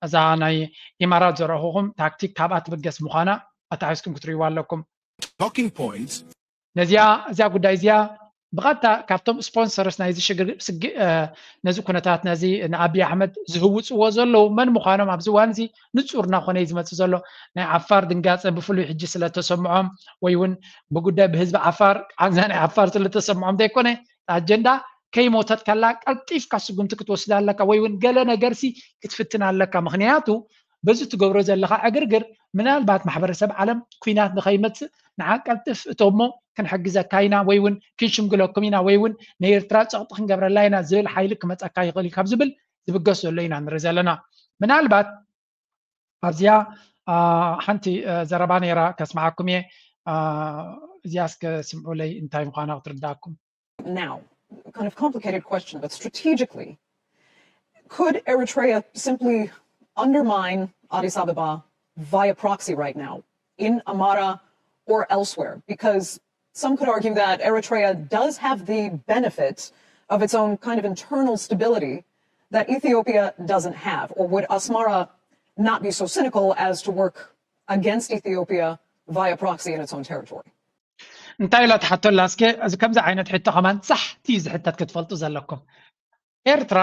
እዛ ናይ ኢማራት ዘረኹኹም ታክቲክ ካብኣ ትብገስ ምዃና ኣተሓሒዝኩም ክትርእይዋ ኣለኩም። Talking points. ነዚኣ እዚኣ ጉዳይ እዚኣ ብቐጥታ ካብቶም ስፖንሰርስ ናይዚ ሽግር ነዚ ኩነታት ነዚ ንኣብይ ኣሕመድ ዝህውፅዎ ዘለዉ መን ምዃኖም ኣብዚ እዋን እዚ ንፁር እናኾነ እዩ ዝመፅእ ዘሎ። ናይ ዓፋር ድንጋፀ ብፍሉይ ሕጂ ስለተሰምዖም ወይ እውን ብጉዳይ ብህዝቢ ዓፋር ቃንዛ ናይ ዓፋር ስለተሰምዖም ዘይኮነ ኣጀንዳ ከይሞተት ከላ ቀልጢፍካ ስጉምቲ ክትወስድ ኣለካ ወይ እውን ገለ ነገርሲ ክትፍትን ኣለካ። ምክንያቱ በዚ ትገብሮ ዘለካ ዕግርግር ምናልባት ማሕበረሰብ ዓለም ኩናት ንኸይመፅእ ንዓ ቀልጥፍ እቶሞ ክንሕግዘካ ኢና ወይ እውን ክንሽምግለኩም ኢና ወይ እውን ንኤርትራ ፀቕጢ ክንገብረላ ኢና ዝብል ሓይሊ ክመፀካ ይኽእል እዩ ካብ ዝብል ዝብገስ ዘሎ ኢና ንርኢ ዘለና። ምናልባት ኣብዚኣ ሓንቲ ዘረባ ነይራ ከስምዓኩም እየ። እዚኣ እስከ ስምዑለይ እንታይ ምዃና ክትርዳእኩም። Now, kind of complicated question, but strategically, could Eritrea simply undermine Addis Ababa via proxy right now in Amara or elsewhere? Because some could argue that Eritrea does have the benefit of its own kind of internal stability that Ethiopia doesn't have. Or would Asmara not be so cynical as to work against Ethiopia via proxy in its own territory? እንታይ ኢላ ትሓቶ ኣላ? እስከ እዚ ከምዚ ዓይነት ሕቶ ከማን ሳሕቲ እዩ ዝሕተት ክትፈልጡ ዘለኩም። ኤርትራ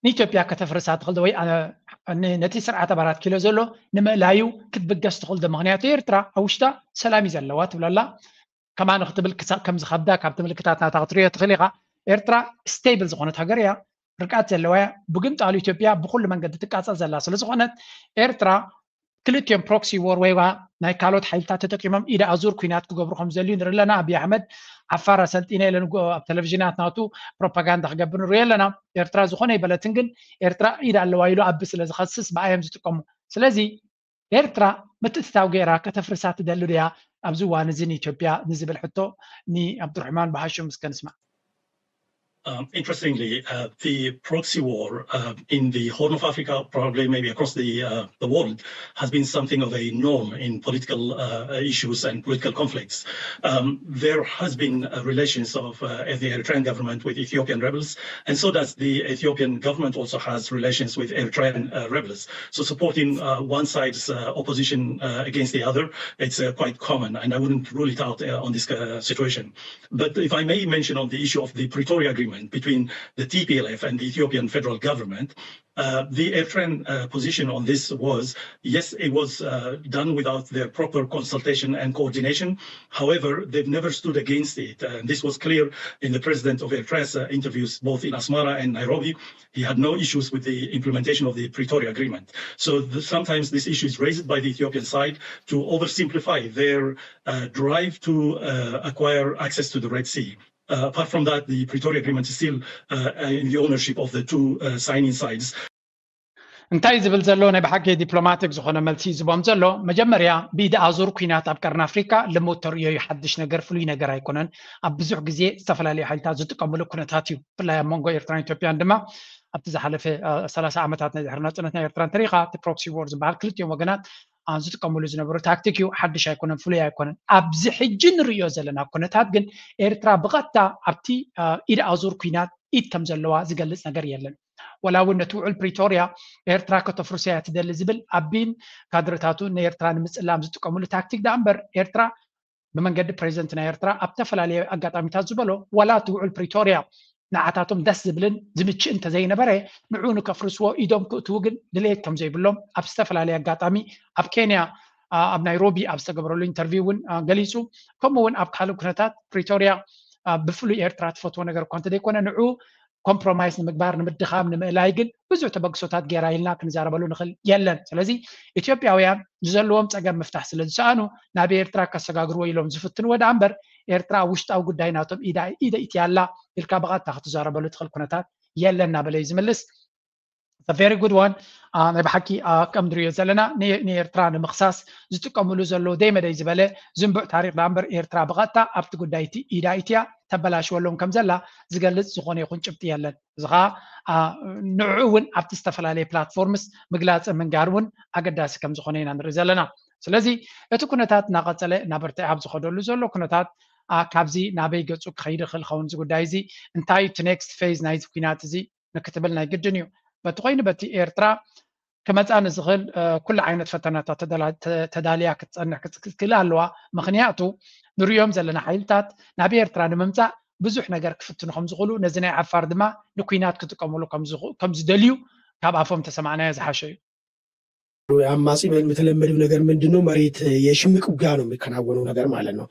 ንኢትዮጵያ ከተፍርሳ ትኽእል ወይ ነቲ ስርዓት ኣብ ኣራት ኪሎ ዘሎ ንምእላዩ ክትብገስ ትኽእል ዶ? ምክንያቱ ኤርትራ ኣብ ውሽጣ ሰላም እዩ ዘለዋ ትብለላ። ከማን ክትብል ክሳብ ከም ዝኸብዳ ካብቲ ምልክታት ናታ ክትሪኦ ትኽእል ኢኻ። ኤርትራ ስቴብል ዝኾነት ሃገር እያ፣ ርግኣት ዘለዋ እያ። ብግምጣሉ ኢትዮጵያ ብኩሉ መንገዲ ትቃጸል ዘላ ስለ ዝኾነት ኤርትራ ክልቲኦም ፕሮክሲ ዎር ወይ ዋ ናይ ካልኦት ሓይልታት ተጠቂሞም ኢድ ኣዙር ኩናት ክገብሩ ከም ዘልዩ ንርኢ ኣለና። ኣብይ ኣሕመድ ዓፋር ኣሰልጢነ ኢለን ኣብ ቴሌቪዥናት ናቱ ፕሮፓጋንዳ ክገብር ንሪኦ ኣለና። ኤርትራ ዝኾነ ይበለትን ግን ኤርትራ ኢድ ኣለዋ ኢሉ ኣቢ ስለ ዝኸስስ ብኣዮም ዝጥቀሙ። ስለዚ ኤርትራ ምትእትታው ገይራ ከተፍርሳ ትደሊ ድያ ኣብዚ እዋን እዚ ንኢትዮጵያ ንዝብል ሕቶ ንኣብዱርሕማን ብሃሽም እስከ ንስማዕ። Um, interestingly, uh, the proxy war uh, in the Horn of Africa, probably maybe across the uh, the world, has been something of a norm in political uh, issues and political conflicts. Um, there has been uh, relations of uh, the Eritrean government with Ethiopian rebels, and so does the Ethiopian government also has relations with Eritrean uh, rebels. So supporting uh, one side's uh, opposition uh, against the other, it's uh, quite common, and I wouldn't rule it out uh, on this uh, situation. But if I may mention on the issue of the Pretoria Agreement between the T P L F and the Ethiopian federal government, uh, the Eritrean uh, position on this was, yes, it was uh, done without their proper consultation and coordination. However, they've never stood against it. And this was clear in the president of Eritrea's uh, interviews, both in Asmara and Nairobi. He had no issues with the implementation of the Pretoria Agreement. So the, sometimes this issue is raised by the Ethiopian side to oversimplify their uh, drive to uh, acquire access to the Red Sea. Uh, apart from that, the Pretoria Agreement is still uh, in the ownership of the two uh, signing sides. እንታይ ዝብል ዘሎ ናይ ብሓቂ ዲፕሎማቲክ ዝኾነ መልሲ ዝቦም ዘሎ መጀመርያ ብኢድ ኣዙር ኩናት ኣብ ቀርኒ ኣፍሪካ ልሙድ ተርእዮ እዩ። ሓድሽ ነገር ፍሉይ ነገር ኣይኮነን። ኣብ ብዙሕ ግዜ ዝተፈላለዩ ሓይልታት ዝጥቀምሉ ኩነታት እዩ። ብፍላይ ኣብ መንጎ ኤርትራን ኢትዮጵያን ድማ ኣብቲ ዝሓለፈ ሰላሳ ዓመታት ናይ ድሕሪ ናፅነት ናይ ኤርትራ እንተሪኢኻ እቲ ፕሮክሲ ዎር ዝበሃል ክልቲኦም ወገናት ዝጥቀምሉ ዝነበሩ ታክቲክ እዩ። ሓድሽ ኣይኮነን፣ ፍሉይ ኣይኮነን። ኣብዚ ሕጂ ንርእዮ ዘለና ኩነታት ግን ኤርትራ ብቐጥታ ኣብቲ ኢድ ኣዙር ኩናት ኢድ ከም ዘለዋ ዝገልጽ ነገር የለን። ወላ እውን ነቲ ውዕል ፕሪቶርያ ኤርትራ ከተፍርሶ እያ ትደሊ ዝብል ኣቢን ካድረታቱ ንኤርትራ ንምጽላም ዝጥቀምሉ ታክቲክ ደኣ እምበር ኤርትራ ብመንገዲ ፕሬዚደንት ናይ ኤርትራ ኣብ ተፈላለየ ኣጋጣሚታት ዝበሎ ዋላ እቲ ውዕል ፕሪቶርያ ንዓታቶም ደስ ዝብልን ዝምችእ እንተዘይነበረ ንዕኡ ንከፍርስዎ ኢዶም ክእትዉ ግን ድሌት ከም ዘይብሎም ኣብ ዝተፈላለየ ኣጋጣሚ ኣብ ኬንያ ኣብ ናይሮቢ ኣብ ዝተገብረሉ ኢንተርቪው እውን ገሊፁ። ከምኡ እውን ኣብ ካልእ ኩነታት ፕሪቶሪያ ብፍሉይ ኤርትራ ትፈትዎ ነገር እኳ እንተዘይኮነ ንዕኡ ኮምፕሮማይስ ንምግባር ንምድኻም ንምእላይ ግን ብዙሕ ተበግሶታት ገይራ ኢልና ክንዛረበሉ ንኽእል የለን። ስለዚ ኢትዮጵያውያን ንዘለዎም ፀገም ምፍታሕ ስለ ዝሰኣኑ ናብ ኤርትራ ከሰጋግርዎ ኢሎም ዝፍትንዎ ደኣ እምበር ኤርትራ ውሽጣዊ ጉዳይ ናቶም ኢዳ ኢደ ኢትያላ ኢልካ ብቐጥታ ክትዛረበሉ ትኽእል ኩነታት የለን እናበለ እዩ ዝምልስ። Very good one። ናይ ብሓቂ ከም ንሪኦ ዘለና ንኤርትራ ንምኽሳስ ዝጥቀምሉ ዘለዉ ደይ መደይ ዝበለ ዝንቡዕ ታሪክ ዳ እምበር ኤርትራ ብቐጥታ ኣብቲ ጉዳይ እቲ ኢዳ ኢትያ ተበላሽወሎም ከም ዘላ ዝገልጽ ዝኾነ ይኹን ጭብጢ የለን። እዚ ከዓ ንዕኡ እውን ኣብቲ ዝተፈላለየ ፕላትፎርምስ ምግላጽ ምንጋር እውን ኣገዳሲ ከም ዝኾነ ኢና ንርኢ ዘለና። ስለዚ እቲ ኩነታት እናቐጸለ እናበርትዐ ኣብ ዝኸደሉ ዘሎ ኩነታት ካብዚ ናበይ ገጹ ክኸይድ ይኽእል ኸውን እዚ ጉዳይ እዚ እንታይ እቲ ኔክስት ፌዝ ናይዚ ኩናት እዚ ንክትብል ናይ ግድን እዩ። በቲ ኮይኑ በቲ ኤርትራ ክመፃ ንዝኽእል ኩሉ ዓይነት ፈተናታት ተዳልያ ክትፀንሕ ክትክእል ኣለዋ። ምክንያቱ ንሪኦም ዘለና ሓይልታት ናብ ኤርትራ ንምምፃእ ብዙሕ ነገር ክፍትኑ ከም ዝኽእሉ ነዚ ናይ ዓፋር ድማ ንኩናት ክጥቀምሉ ከም ዝደልዩ ካብ ኣፎም ተሰማዕናዮ ዝሓሸ እዩ። አማጺ በተለመደው ነገር ምንድነው? መሬት የሽምቅ ውጊያ ነው የሚከናወነው ነገር ማለት ነው።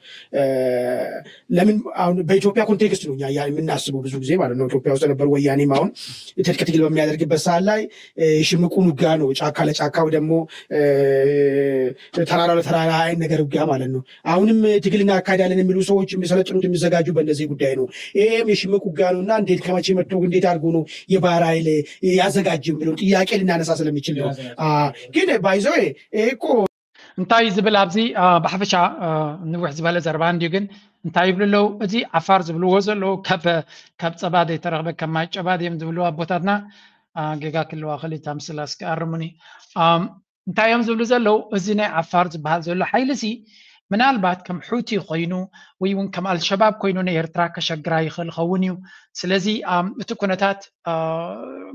ለምን አሁን በኢትዮጵያ ኮንቴክስት ነው እኛ የምናስበው ብዙ ጊዜ ማለት ነው። ኢትዮጵያ ውስጥ የነበሩ ወያኔም አሁን ትጥቅ ትግል በሚያደርግበት ሰዓት ላይ የሽምቁን ውጊያ ነው፣ ጫካ ለጫካ ወይ ደግሞ ተራራ ለተራራ አይነት ነገር ውጊያ ማለት ነው። አሁንም ትግል እናካሄዳለን የሚሉ ሰዎች የሚሰለጥኑት የሚዘጋጁ በእነዚህ ጉዳይ ነው። ይሄም የሽምቅ ውጊያ ነው እና እንዴት ከመቼ መጥቶ እንዴት አድርጎ ነው የባህር ኃይል ያዘጋጅ የሚለው ጥያቄ ልናነሳ ስለሚችል ነው። ግን ባይዘው ይሄ እኮ እንታይ ዝብል ኣብዚ ብሓፈሻ ንውሕ ዝበለ ዘረባ እንዲዩ ግን እንታይ ይብሉ ኣለዉ? እዚ ዓፋር ዝብልዎ ዘለዉ ካብ ፀባ ዘይተረኽበ ከም ማይ ጨባ ድዮም ዝብልዎ ኣቦታትና። ጌጋ ክልዋ ክሊታ ምስላ እስኪ ኣርሙኒ። እንታይ እዮም ዝብሉ ዘለዉ? እዚ ናይ ዓፋር ዝበሃል ዘሎ ሓይሊ ሲ ምናልባት ከም ሑቲ ኮይኑ ወይ እውን ከም ኣልሸባብ ኮይኑ ንኤርትራ ከሸግራ ይኽእል ኸውን እዩ። ስለዚ እቲ ኩነታት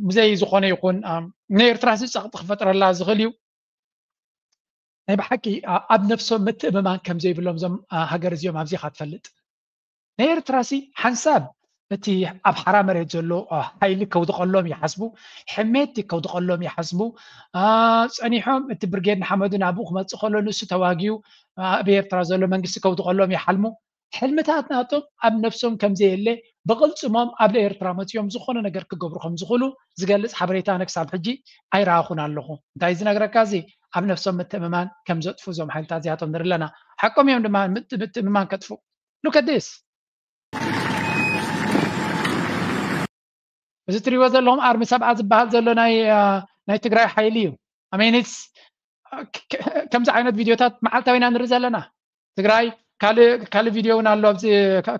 ብዘይ ዝኾነ ይኹን ንኤርትራ ሲ ፀቕጢ ክፈጥረላ ዝኽእል እዩ። ናይ ብሓቂ ኣብ ነፍሶም ምትእምማን ከም ዘይብሎም እዞም ሃገር እዚኦም ኣብዚኻ ትፈልጥ። ናይ ኤርትራ ሲ ሓንሳብ እቲ ኣብ ሓራ መሬት ዘሎ ሓይሊ ከውድቐሎም ይሓስቡ፣ ሕሜቲ ከውድቐሎም ይሓስቡ። ፀኒሖም እቲ ብርጌድ ንሓመዱ ናብኡ ክመፅእ ከሎ ንሱ ተዋጊኡ ኣብ ኤርትራ ዘሎ መንግስቲ ከውድቐሎም ይሓልሙ። ሕልምታት ናቶም ኣብ ነፍሶም ከም ዘየለ ብቕልጽሞም ኣብ ኤርትራ መጺኦም ዝኾነ ነገር ክገብሩ ከም ዝኽእሉ ዝገልጽ ሓበሬታ ኣነ ክሳብ ሕጂ ኣይረኣኹን ኣለኹ። እንታይ ዝነግረካ እዚ ኣብ ነፍሶም ምትእምማን ከም ዘጥፉ እዞም ሓይልታት እዚኣቶም ንርኢ ኣለና። ሓቆም እዮም ድማ ምትእምማን ከጥፉ። Look at this። እዚ ትሪእዎ ዘለኹም ኣርሚ ሰብዓ ዝበሃል ዘሎ ናይ ናይ ትግራይ ሓይሊ እዩ። ኣሜኒስ ከምዚ ዓይነት ቪድዮታት መዓልታዊ ኢና ንርኢ ዘለና። ትግራይ ካልእ ካልእ ቪድዮ እውን ኣሎ ኣብዚ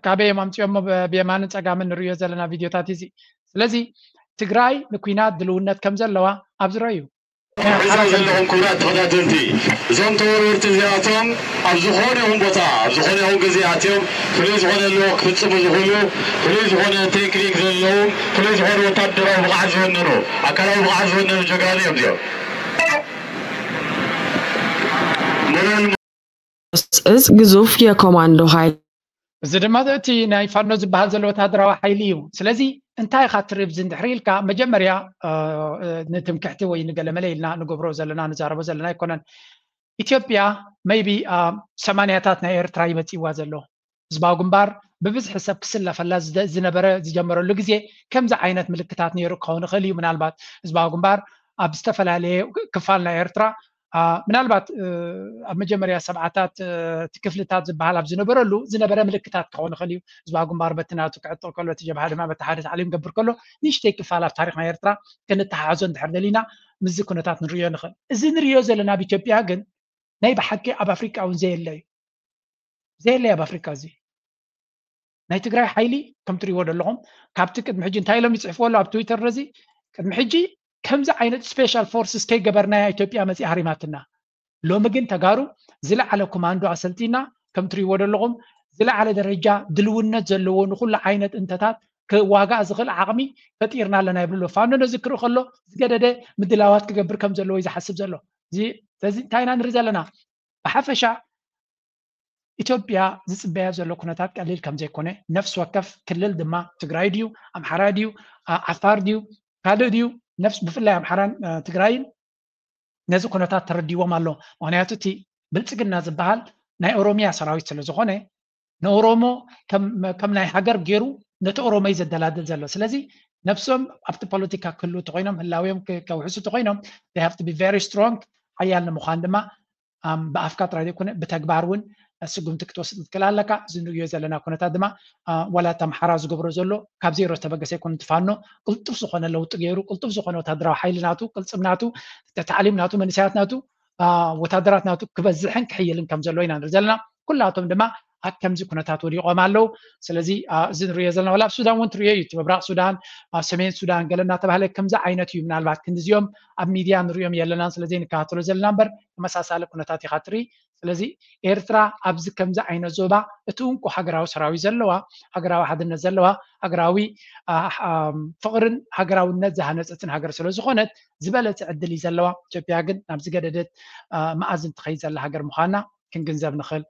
ካበይ እዮም ኣምፅኦሞ ብየማንን ፀጋምን ንሪኦ ዘለና ቪድዮታት እዚ። ስለዚ ትግራይ ንኩናት ድልውነት ከም ዘለዋ ኣብዚ ረዩ። እዞም ዘለኹም ክቡራት ተኸታተልቲ እዞም ተወረርቲ እዚኣቶም ኣብ ዝኾነ ይኹን ቦታ ኣብ ዝኾነ ይኹን ግዜ ኣትዮም ፍሉይ ዝኾነ ኣለዎ ክፍፅሙ ዝኽእሉ ፍሉይ ዝኾነ ቴክኒክ ዘለዎም ፍሉይ ዝኾነ ወታደራዊ ብቕዓት ዝወነኑ ኣካላዊ ብቕዓት ዝወነኑ ጀጋኑ እዮም እዚኦም። እዝ ግዙፍ የኮማንዶ ኃይል እዚ ድማ እቲ ናይ ፋኖ ዝበሃል ዘሎ ወታደራዊ ሓይሊ እዩ። ስለዚ እንታይ ኢኻ ትርኢ ብዚ እንድሕሪ ኢልካ መጀመርያ ንትምክሕቲ ወይ ንገለመለ ኢልና ንገብሮ ዘለና ንዛረቦ ዘለና ኣይኮነን። ኢትዮጵያ maybe ሰማንያታት ናይ ኤርትራ ይመፅዋ ዘሎ ህዝባዊ ግንባር ብብዝሒ ሰብ ክስለፈላ ዝነበረ ዝጀመረሉ ግዜ ከምዚ ዓይነት ምልክታት ነይሩ ክኸውን ይኽእል እዩ። ምናልባት ህዝባዊ ግንባር ኣብ ዝተፈላለየ ክፋል ናይ ኤርትራ ምናልባት ኣብ መጀመርያ ሰብዓታት እቲ ክፍልታት ዝበሃል ኣብ ዝነበረሉ ዝነበረ ምልክታት ክኸውን ይኽእል እዩ። ህዝባዊ ግንባር በቲ ናቱ ክዕጥቕ ከሎ እቲ ጀብሃ ድማ በቲ ሓደ ታዕሊም ገብር ከሎ ንእሽተይ ክፋል ኣብ ታሪክ ናይ ኤርትራ ክንተሓሓዞ እንድሕር ደሊና ምስዚ ኩነታት ንርእዮ ንኽእል። እዚ ንርእዮ ዘለና ኣብ ኢትዮጵያ ግን ናይ ብሓቂ ኣብ ኣፍሪቃ እውን ዘየለ እዩ። ዘየለ ኣብ ኣፍሪካ እዚ ናይ ትግራይ ሓይሊ ከም ትሪእዎ ዘለኹም ካብቲ ቅድሚ ሕጂ እንታይ ኢሎም ይፅሕፍዎ ኣለዉ ኣብ ትዊተር ነዚ ቅድሚ ሕጂ ከምዚ ዓይነት ስፔሻል ፎርስስ ከይገበርናያ ኢትዮጵያ መፂኣ ሃሪማትና። ሎሚ ግን ተጋሩ ዝለዓለ ኮማንዶ ኣሰልጢና ከም ትሪእዎ ዘለኹም ዝለዓለ ደረጃ ድልውነት ዘለዎ ንኩሉ ዓይነት እንተታት ክዋጋእ ዝኽእል ዓቕሚ ፈጢርና ኣለና ይብሉ ኣለዉ። ፋኖ ነዚ ክርኢ ከሎ ዝገደደ ምድላዋት ክገብር ከም ዘለዎ እዩ ዝሓስብ ዘሎ። ስለዚ እንታይ ኢና ንርኢ ዘለና? ብሓፈሻ ኢትዮጵያ ዝፅበያ ዘሎ ኩነታት ቀሊል ከም ዘይኮነ፣ ነፍሲ ወከፍ ክልል ድማ ትግራይ ድዩ፣ ኣምሓራ ድዩ፣ ዓፋር ድዩ፣ ካልእ ድዩ፣ ነፍስ ብፍላይ ኣምሓራን ትግራይን ነዚ ኩነታት ተረዲዎም ኣሎ። ምክንያቱ እቲ ብልፅግና ዝበሃል ናይ ኦሮሚያ ሰራዊት ስለ ዝኾነ፣ ንኦሮሞ ከም ናይ ሃገር ገይሩ ነቲ ኦሮሞ እዩ ዘደላድል ዘሎ። ስለዚ ነብሶም ኣብቲ ፖለቲካ ክህሉ እንተኮይኖም፣ ህላውዮም ከውሕሱ እንተኮይኖም፣ they have to be very strong፣ ሓያል ንምዃን ድማ ብኣፍካ ጥራይ ዘይኮነ ብተግባር እውን ስጉምቲ ክትወስድ ትክእል ኣለካ። እዚ ንሪዮ ዘለና ኩነታት ድማ ዋላ እቲ ኣምሓራ ዝገብሮ ዘሎ ካብ ዜሮ ዝተበገሰ ኣይኮነ። ትፋኖ ቅልጡፍ ዝኾነ ለውጢ ገይሩ፣ ቅልጡፍ ዝኾነ ወታደራዊ ሓይሊ ናቱ፣ ቅልፅም ናቱ፣ ተዕሊም ናቱ፣ መንእሰያት ናቱ፣ ወታደራት ናቱ ክበዝሕን ክሕይልን ከም ዘሎ ኢና ንርኢ ዘለና። ኩላቶም ድማ ኣብ ከምዚ ኩነታት ወዲቖም ኣለዉ። ስለዚ እዚ ንሪዮ ዘለና ዋላ ኣብ ሱዳን እውን ትሪዮ እዩ። እቲ ምብራቕ ሱዳን፣ ሰሜን ሱዳን ገለ እናተባህለ ከምዚ ዓይነት እዩ። ምናልባት ክንዲዚኦም ኣብ ሚድያ ንሪኦም የለናን ስለዘይንከታተሎ ዘለና እምበር ተመሳሳሊ ኩነታት ኢኻ ትርኢ። ስለዚ ኤርትራ ኣብዚ ከምዚ ዓይነት ዞባ እቲ እንቁ ሃገራዊ ሰራዊት ዘለዋ፣ ሃገራዊ ሓድነት ዘለዋ፣ ሃገራዊ ፍቕርን ሃገራውነት ዝሃነፀትን ሃገር ስለ ዝኾነት ዝበለፀ ዕድል እዩ ዘለዋ። ኢትዮጵያ ግን ናብ ዝገደደት መኣዝን ትኸይድ ዘላ ሃገር ምዃና ክንግንዘብ ንኽእል።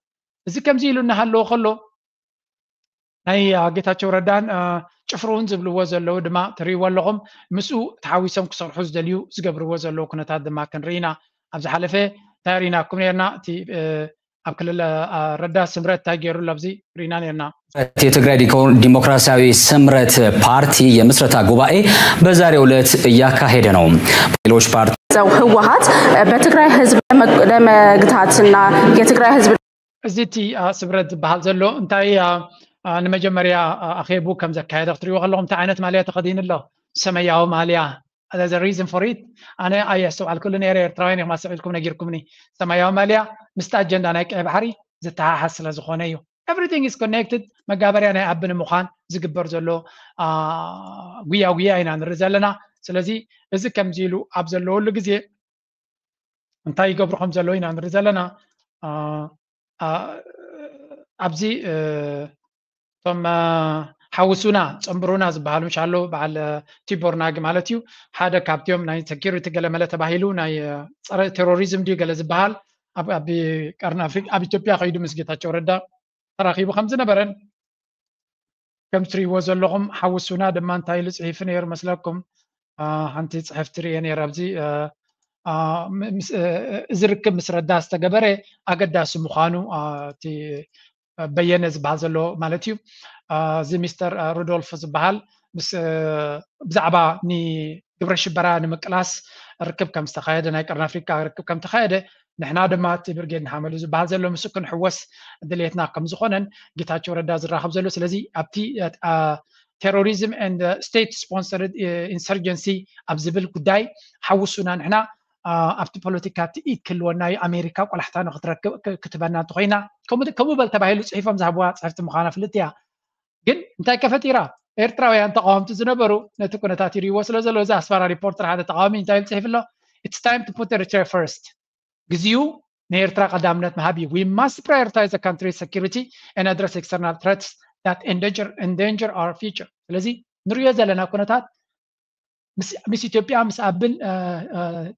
እዚ ከምዚ ኢሉ እናሃለወ ከሎ ናይ ጌታቸው ረዳን ጭፍርኡን ዝብልዎ ዘለዉ ድማ ትርእይዎ ኣለኹም። ምስኡ ተሓዊሶም ክሰርሑ ዝደልዩ ዝገብርዎ ዘለዉ ኩነታት ድማ ክንርኢ ኢና። ኣብ ዝሓለፈ እንታይ ርኢናኩም ነርና? እቲ ኣብ ክልል ረዳ ስምረት እንታይ ገይሩ ኣብዚ ርኢና ነርና። የትግራይ ዲሞክራሲያዊ ስምረት ፓርቲ የምስረታ ጉባኤ በዛሬው ዕለት እያካሄደ ነው። ሌሎች ፓርቲ ህወሓት በትግራይ ህዝብ ለመግታትና የትግራይ ህዝብ እዚ እቲ ስምረት ዝበሃል ዘሎ እንታይ ንመጀመርያ ኣኼቡ ከም ዘካየደ ክትሪእዎ ከለኹም እንታይ ዓይነት ማልያ ተኸዲኑ ኣሎ? ሰማያዊ ማልያ። There's a reason for it። ኣነ ኣየስተውዓልኩሉ ነይረ። ኤርትራውያን ኢኹም ኣስተውዒልኩም ነጊርኩምኒ። ሰማያዊ ማልያ ምስቲ ኣጀንዳ ናይ ቀይ ባሕሪ ዝተሓሓዝ ስለ ዝኾነ እዩ። Everything is connected። መጋበርያ ናይ ኣቢ ንምዃን ዝግበር ዘሎ ጉያ ጉያ ኢና ንርኢ ዘለና። ስለዚ እዚ ከምዚ ኢሉ ኣብ ዘለወሉ ግዜ እንታይ ይገብሩ ከም ዘለዉ ኢና ንርኢ ዘለና። ኣብዚ እቶም ሓውሱና ፀንብሩና ዝበሃሉ ምሻሎ በዓል ቲቦር ናጊ ማለት እዩ። ሓደ ካብቲኦም ናይ ሰኪሪቲ ገለመለ ተባሂሉ ናይ ፀረ ቴሮሪዝም ድዩ ገለ ዝበሃል ኣብ ቀርኒ ኣፍሪቃ ኣብ ኢትዮጵያ ከይዱ ምስ ጌታቸው ረዳ ተራኺቡ ከም ዝነበረን ከም ትሪእዎ ዘለኹም ሓውሱና ድማ እንታይ ኢሉ ፅሒፉ ነይሩ መስለኩም? ሓንቲ ፅሕፍቲ ርየ ነይረ ኣብዚ እዚ ርክብ ምስ ረዳ ዝተገበረ ኣገዳሲ ምዃኑ እቲ በየነ ዝበሃል ዘሎ ማለት እዩ። እዚ ሚስተር ሩዶልፍ ዝበሃል ብዛዕባ ንግብረ ሽበራ ንምቅላስ ርክብ ከም ዝተኻየደ ናይ ቀርኒ ኣፍሪካ ርክብ ከም ተኻየደ ንሕና ድማ እቲ ብርጌድ ንሓመዱ ዝበሃል ዘሎ ምስ ክንሕወስ ድሌትና ከም ዝኾነን ጌታቸው ረዳ ዝራኸብ ዘሎ ስለዚ ኣብቲ terrorism and state sponsored insurgency ኣብ ዝብል ጉዳይ ሓውሱና ንሕና ኣብቲ ፖለቲካ ትኢት ክህልወና እዩ። ኣሜሪካ ቆላሕታ ንክትረክብ ክትበና እንተኮይና ከምኡ በል ተባሂሉ ፅሒፎም ዝሃብዋ ፅሕፍቲ ምዃና ፍልጥ እያ። ግን እንታይ ከፈጢራ ኤርትራውያን ተቃወምቲ ዝነበሩ ነቲ ኩነታት ይርእይዎ ስለ ዘሎ እዚ ኣስመራ ሪፖርተር ሓደ ተቃዋሚ እንታይ ኢሉ ፅሒፍ ኣሎ? It's time to put Eritrea first። ግዜኡ ንኤርትራ ቀዳምነት ምሃብ እዩ። We must prioritize the country's security and address external threats that endanger, endanger our future። ስለዚ ንሪኦ ዘለና ኩነታት ምስ ኢትዮጵያ ምስ ኣብን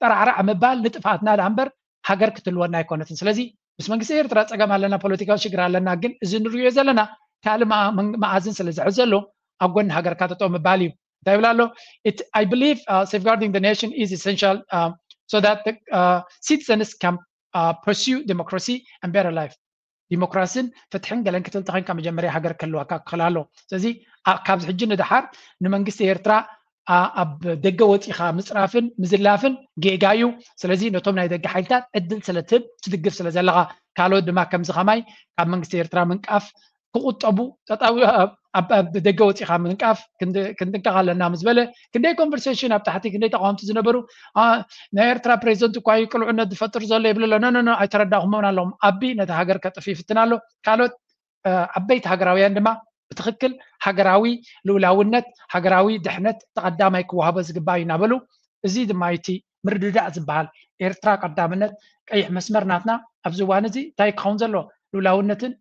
ጠራዕራዕ ምባል ንጥፍኣትና ደኣ እምበር ሃገር ክትህልወና ኣይኮነትን። ስለዚ ምስ መንግስቲ ኤርትራ ፀገም ኣለና፣ ፖለቲካዊ ሽግር ኣለና። ግን እዚ ንሪኦ ዘለና ካልእ መኣዝን ስለ ዝሕዝ ዘሎ ኣብ ጎኒ ሃገርካ ጠጠው ምባል እዩ። እንታይ ይብል ኣሎ? I believe safeguarding the nation is essential so that citizens can pursue democracy and better life። ዲሞክራሲን ፍትሕን ገለን ክትብል ተኮይንካ መጀመርያ ሃገር ክህልወካ ክኽእል ኣሎ። ስለዚ ካብዚ ሕጂ ንደሓር ንመንግስቲ ኤርትራ ኣብ ደገ ወፂኻ ምፅራፍን ምዝላፍን ጌጋ እዩ። ስለዚ ነቶም ናይ ደገ ሓይልታት ዕድል ስለትህብ ትድግፍ ስለ ዘለኻ ካልኦት ድማ ከምዚ ከማይ ካብ መንግስቲ ኤርትራ ምንቃፍ ክቁጠቡ ጠጣዊ ኣብ ደገ ወፂኻ ምንቃፍ ክንጥንቀቕ ኣለና ምስ በለ ክንደይ ኮንቨርሴሽን ኣብ ታሕቲ ክንደይ ተቃወምቲ ዝነበሩ ናይ ኤርትራ ፕሬዚደንት እኳ እዩ ቅልዑነት ዝፈጥር ዘሎ ይብል ኣሎ። ኖ ኖ ኣይተረዳእኩሞን ኣለኹም። ኣቢ ነቲ ሃገር ከጥፍ ይፍትን ኣሎ። ካልኦት ዓበይቲ ሃገራውያን ድማ ብትኽክል ሃገራዊ ልኡላውነት ሃገራዊ ድሕነት ተቐዳማይ ክወሃቦ ዝግባእ እዩ እናበሉ እዚ ድማ እቲ ምርድዳእ ዝበሃል ኤርትራ ቀዳምነት ቀይሕ መስመር ናትና ኣብዚ እዋን እዚ እንታይ ክኸውን ዘለዎ ልኡላውነትን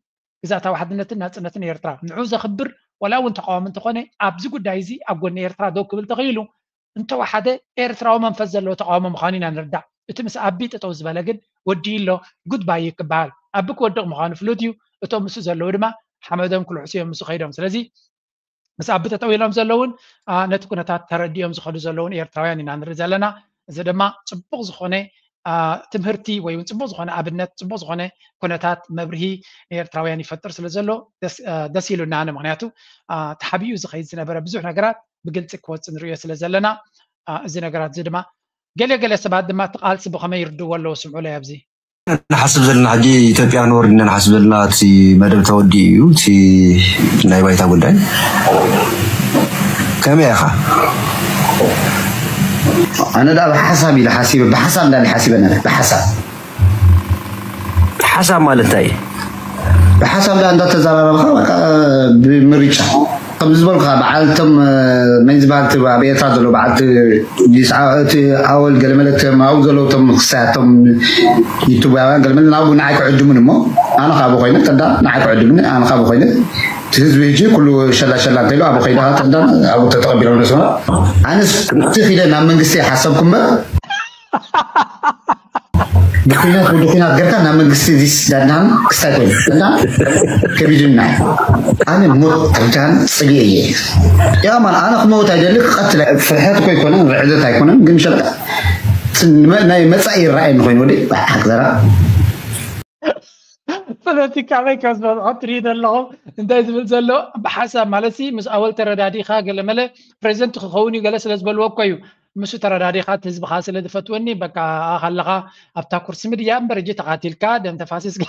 ግዛእታዊ ሓድነትን ናፅነትን ኤርትራ ንዑ ዘኽብር ዋላ እውን ተቃዋሚ እንተኾነ ኣብዚ ጉዳይ እዚ ኣብ ጎኒ ኤርትራ ደው ክብል ተኽኢሉ እንተወሓደ ኤርትራዊ መንፈስ ዘለዎ ተቃውሞ ምዃኑ ኢና ንርዳእ። እቲ ምስ ኣቢ ጠጠው ዝበለ ግን ወዲኡ ኣሎ ጉድባይ እዩ ክበሃል። ኣቢ ክወድቕ ምዃኑ ፍሉጥ እዩ። እቶም ምስ ዘለዉ ድማ ሓመዶም ክልሕሱ እዮም ምስ ከይዶም። ስለዚ ምስ ኣቢ ጠጠው ኢሎም ዘለውን ነቲ ኩነታት ተረዲኦም ዝኸዱ ዘለውን ኤርትራውያን ኢና ንርኢ ዘለና። እዚ ድማ ፅቡቕ ዝኾነ ትምህርቲ ወይ እውን ፅቡቕ ዝኾነ ኣብነት፣ ፅቡቕ ዝኾነ ኩነታት መብርሂ ንኤርትራውያን ይፈጥር ስለ ዘሎ ደስ ኢሉና። ኣነ ምክንያቱ ተሓቢኡ ዝኸይድ ዝነበረ ብዙሕ ነገራት ብግልፂ ክወፅእ ንሪኦ ስለ ዘለና፣ እዚ ነገራት እዚ ድማ ገለ ገለ ሰባት ድማ እቲ ቃልሲ ብኸመይ ይርድዎ ኣለዎ? ስምዑለይ ኣብዚ። ንሓስብ ዘለና ሕጂ ኢትዮጵያ ንወርድ ኢና ንሓስብ ዘለና፣ እቲ መደብ ተወዲኡ እዩ፣ እቲ ናይ ባይታ ጉዳይ። ከመይ ኢኻ? ኣነ ዳ ብሓሳብ ኢለ ሓሲበ፣ ብሓሳብ እንዳ ሓሲበ ነረ ብሓሳብ ሓሳብ ማለት እንታይ? ብሓሳብ ዳ እንዳተዘራረብካ፣ በቃ፣ ብምርጫ ከም ዝበልካ፣ በዓል እቶም መን ዝበሃል እቲ ኣብ ኤርትራ ዘሎ በዓል እቲ ኣወል ገለመለ፣ እቶም ኣብኡ ዘለዉ እቶም ክሳያቶም ዩቱባውያን ገለመለ ናብኡ ንዓይ ክዕድሙን እሞ ኣነ ካብ ኮይነ ተዳ ንዓይ ክዕድሙን ኣነ ካብ ኮይነ እቲ ህዝቢ ሕጂ ኩሉ ሸላ ሸላ እንተኢሉ ኣብ ኮይዳ ተዳ ኣብኡ ተተቐቢሎም ደስና ኣነስ እቲ ኺደ ናብ መንግስቲ ሓሰብኩ እምበር ብኩናት ወዲ ኩናት ገርካ ናብ መንግስቲ ዚስ ዳድናን ክስታይ ኮይኑ እና ከቢድና ኣነ ሞት ኣብጃን ጽግየ እየ። ያማን ኣነ ክመውት ኣይደሊ ክቐትል ፍርሐት እኮ ኣይኮነን ርዕደት ኣይኮነን ግን ሸልካ ናይ መጻኢ ይረኣየኒ ኮይኑ ወዲ ሓቅዘራ ፖለቲካ መይ ከም ዝበልዖ ትርኢ ዘለኹም እንታይ ዝብል ዘሎ ብሓሳብ ማለት ሲ ምስ ኣወል ተረዳዲኻ ገለመለ ፕሬዚደንት ክኸውን እዩ ገለ ስለ ዝበልዎ እኮ እዩ። ምስ ተረዳዲኻ እቲ ህዝብኻ ስለ ዝፈትወኒ በቃ ኣኻ ኣለኻ ኣብታ ኩርሲ ምድያ እምበር እጂ ተቓቲልካ ደም ተፋሲስካ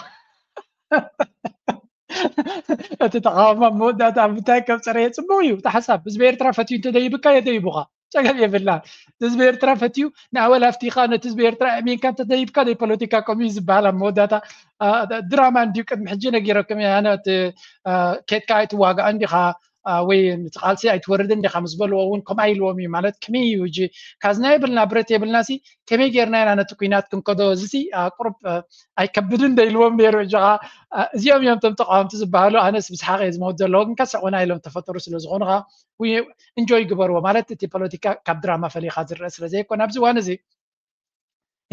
እቲ ተቃውሞ ኣብ መወዳእታ ኣብ ምንታይ ከም ፀረየ ፅቡቅ እዩ። እቲ ሓሳብ ህዝቢ ኤርትራ ፈትዩ እንተደይብካ የደይቡካ ፀገም የብላ። ህዝቢ ኤርትራ ፈትዩ ንኣወል ኣፍቲካ ነቲ ህዝቢ ኤርትራ ኣእሚንካ እንተደይብካ ናይ ፖለቲካ ከምኡ እዩ ዝበሃል። ኣብ መወዳእታ ድራማ እንድዩ ቅድሚ ሕጂ ነጊረኩም እየ ኣነ እቲ ኬድካ ኣይትዋጋእ እንዲኻ ወይ ቃልሲ ኣይትወርድን ዲኻ ምስ በልዎ እውን ከምኣ ኢልዎም እዩ ማለት ከመይ እዩ እጂ ካዝና የብልና ብረት የብልና ሲ ከመይ ጌርና ኢና ነቲ ኩናት ክንከዶ እዚ ሲ ቁሩብ ኣይከብድን ዶ ኢልዎም ነይሩ እጂ እዚኦም እዮም ቶም ተቃወምቲ ዝበሃሉ ኣነስ ብስሓቅ እየ ዝመውት ዘለዎ ግን ከስሕቁና ኢሎም ተፈጠሩ ስለ ዝኾኑ ካ እንጆይ ግበርዎ ማለት እቲ ፖለቲካ ካብ ድራማ ፈሊካ ዝረአ ስለ ዘይኮነ ኣብዚ እዋን እዚ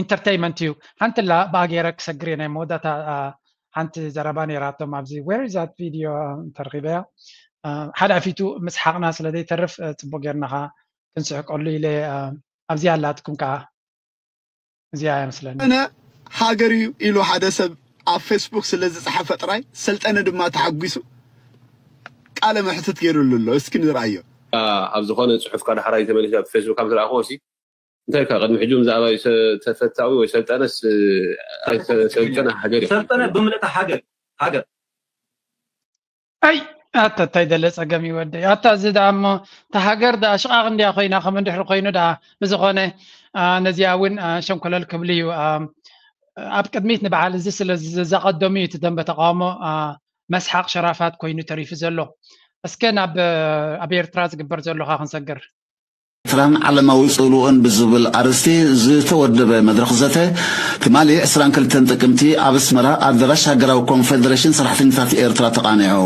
ኢንተርተይመንት እዩ። ሓንቲ ላ ብኣገይረ ክሰግር እየ ናይ መወዳእታ ሓንቲ ዘረባ ነይራቶም ኣብዚ where is that video ተረኺበያ ሓዳፊቱ ምስሓቕና ስለ ዘይተርፍ ፅቡቅ ጌርናኻ ክንስሕቀሉ ኢለ ኣብዚኣ ኣላትኩም ከዓ እዚኣ እያ መስለኒ። ሰልጠነ ሃገር እዩ ኢሉ ሓደ ሰብ ኣብ ፌስቡክ ስለ ዝፀሓፈ ጥራይ ሰልጠነ ድማ ተሓጒሱ ቃለ መሕትት ገይሩሉ ኣሎ። እስኪ ንርኣዮ። ኣብ ዝኾነ ፅሑፍካ ዳሕራይ ተመሊሰ ኣብ ፌስቡክ ካብ ዝረኣኽዎ ሲ እንታይ ኢልካ ቅድሚ ሕጂ ብዛዕባ ተፈታዊ ወይ ሰልጠነስ ሰልጠነ ሃገር እዩ ሰልጠነ ብምልእታ ሃገር ሃገር ኣይ ኣታ እንታይ ደለ ፀገም ይወደይ ኣታ እዚ ደኣ እሞ እታ ሃገር ደኣ ሽቓቕ እንድያ ኮይና ከም እንድሕሪ ኮይኑ ደኣ ብዝኾነ ነዚኣ እውን ሸንኮለል ክብሉ እዩ ኣብ ቅድሚት ንበዓል እዚ ስለ ዘቐደሙ እዩ እቲ ደንበ ተቃውሞ መስሓቕ ሸራፋት ኮይኑ ተሪፉ ዘሎ እስከ ናብ ኣብ ኤርትራ ዝግበር ዘሎ ካ ክንሰግር ኤርትራን ዓለማዊ ጽልውኡን ብዝብል ኣርእስቲ ዝተወደበ መድረኽ ዘተ ትማሊ ዕስራን ክልተን ጥቅምቲ ኣብ ኣስመራ ኣደራሽ ሃገራዊ ኮንፌደሬሽን ሰራሕተኛታት ኤርትራ ተቓኒዑ።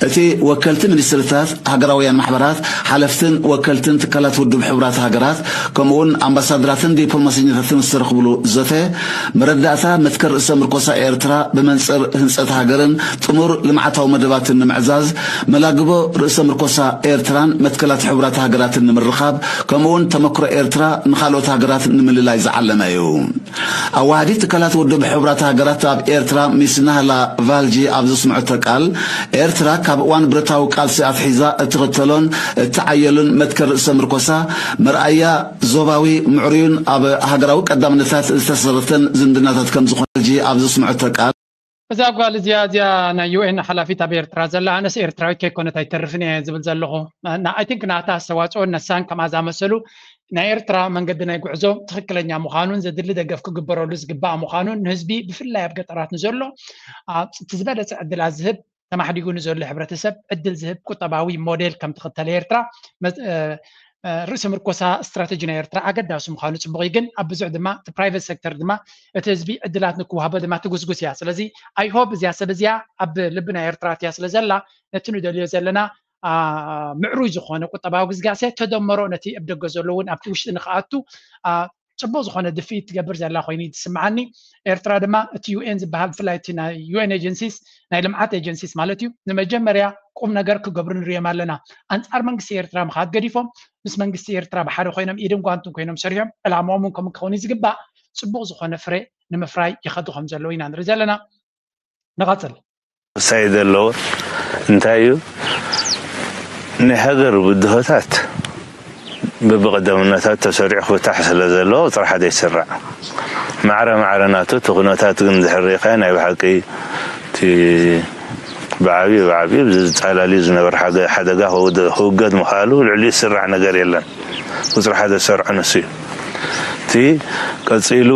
እቲ ወከልቲ ሚኒስትርታት፣ ሃገራውያን ማሕበራት፣ ሓለፍትን ወከልትን ትካላት ውድብ ሕቡራት ሃገራት ከምኡውን ኣምባሳደራትን ዲፕሎማሰኛታትን ዝተረኽብሉ ዘተ መረዳእታ መትከል ርእሰ ምርኮሳ ኤርትራ ብመንጽር ህንጸት ሃገርን ጥሙር ልምዓታዊ መደባትን ንምዕዛዝ መላግቦ ርእሰ ምርኮሳ ኤርትራን መትከላት ሕቡራት ሃገራትን ንምርኻብ ከምኡውን ተመክሮ ኤርትራ ንኻልኦት ሃገራት ንምልላይ ዝዓለመ እዩ። ኣዋሃዲት ትካላት ውድብ ሕቡራት ሃገራት ኣብ ኤርትራ ሚስ ናህላ ቫልጂ ኣብ ዘስምዐቶ ቃል ኤርትራ ካብ እዋን ብረታዊ ቃልሲ ኣትሒዛ እትኽተሎን እትዓየሉን መትከል ርእሰ ምርኮሳ መርኣያ ዞባዊ ምዕሩይን ኣብ ሃገራዊ ቀዳምነታት ዝተሰረተን ዝምድናታት ከም ዝኾነ ቫልጂ ኣብ ዘስምዐቶ ቃል እዛ ጓል እዚኣ እዚኣ ናይ ዩ ኤን ሓላፊት ኣብ ኤርትራ ዘላ ኣነስ ኤርትራዊት ከይኮነት ኣይተርፍን እየ ዝብል ዘለኹ I think ናታ ኣስተዋፅኦን ነሳን ከምኣ ዝኣመሰሉ ናይ ኤርትራ መንገዲ ናይ ጉዕዞ ትኽክለኛ ምዃኑን ዘድሊ ደገፍ ክግበረሉ ዝግባእ ምዃኑን ንህዝቢ ብፍላይ ኣብ ገጠራት ንዘሎ እቲ ዝበለፀ ዕድላት ዝህብ ተማሕዲጉ ንዘሎ ሕብረተሰብ ዕድል ዝህብ ቁጠባዊ ሞዴል ከም ትኽተል ኤርትራ ርእሰ ምርኮሳ ስትራተጂ ናይ ኤርትራ ኣገዳሲ ምዃኑ ፅቡቕ እዩ ግን ኣብ ብዙሕ ድማ እቲ private sector ድማ እቲ ህዝቢ ዕድላት ንክወሃቦ ድማ ትጉስጉስ እያ ስለዚ I hope እዚኣ ሰብ እዚኣ ኣብ ልቢ ናይ ኤርትራ እትያ ስለ ዘላ ነቲ ንደልዮ ዘለና ምዕሩይ ዝኾነ ቁጠባዊ ግስጋሴ ተደመሮ ነቲ ኣብ ደገ ዘሎ እውን ኣብቲ ውሽጢ ንክኣቱ ፅቡቅ ዝኾነ ድፍኢት ትገብር ዘላ ኮይኑ እዩ ዝስምዓኒ። ኤርትራ ድማ እቲ ዩ ኤን ዝበሃል፣ ብፍላይ እቲ ናይ ዩ ኤን ኤጀንሲስ፣ ናይ ልምዓት ኤጀንሲስ ማለት እዩ፣ ንመጀመርያ ቁም ነገር ክገብሩ ንሪኦም ኣለና። ኣንፃር መንግስቲ ኤርትራ ምኻድ ገዲፎም ምስ መንግስቲ ኤርትራ ብሓደ ኮይኖም ኢድን ጓንትን ኮይኖም ሰሪሖም ዕላማኦም እውን ከምኡ ክኸውን እዩ ዝግባእ። ፅቡቅ ዝኾነ ፍረ ንምፍራይ ይኸዱ ከም ዘለዉ ኢና ንርኢ ዘለና። ንቐፅል። ወሳኢ ዘለዎ እንታይ እዩ? ናይ ሃገር ብድሆታት በብቐዳምነታት ተሰሪዑ ክፍታሕ ስለ ዘለዎ ጥራሕ ዘይስራዕ፣ ማዕረ ማዕረ ናቱ እቲ ኩነታት ግን ድሕር ሪእኻ ናይ ብሓቂ እቲ ብዓብዩ ብዓብዩ ዝፃላልዩ ዝነበር ሓገ- ሓደጋ ክውደ- ክውገድ ምኽኣሉ ልዕሊኡ ዝስራዕ ነገር የለን። ቁፅሪ ሓደ ዝሰርዖ ንሱ እዩ። እቲ ቀፂሉ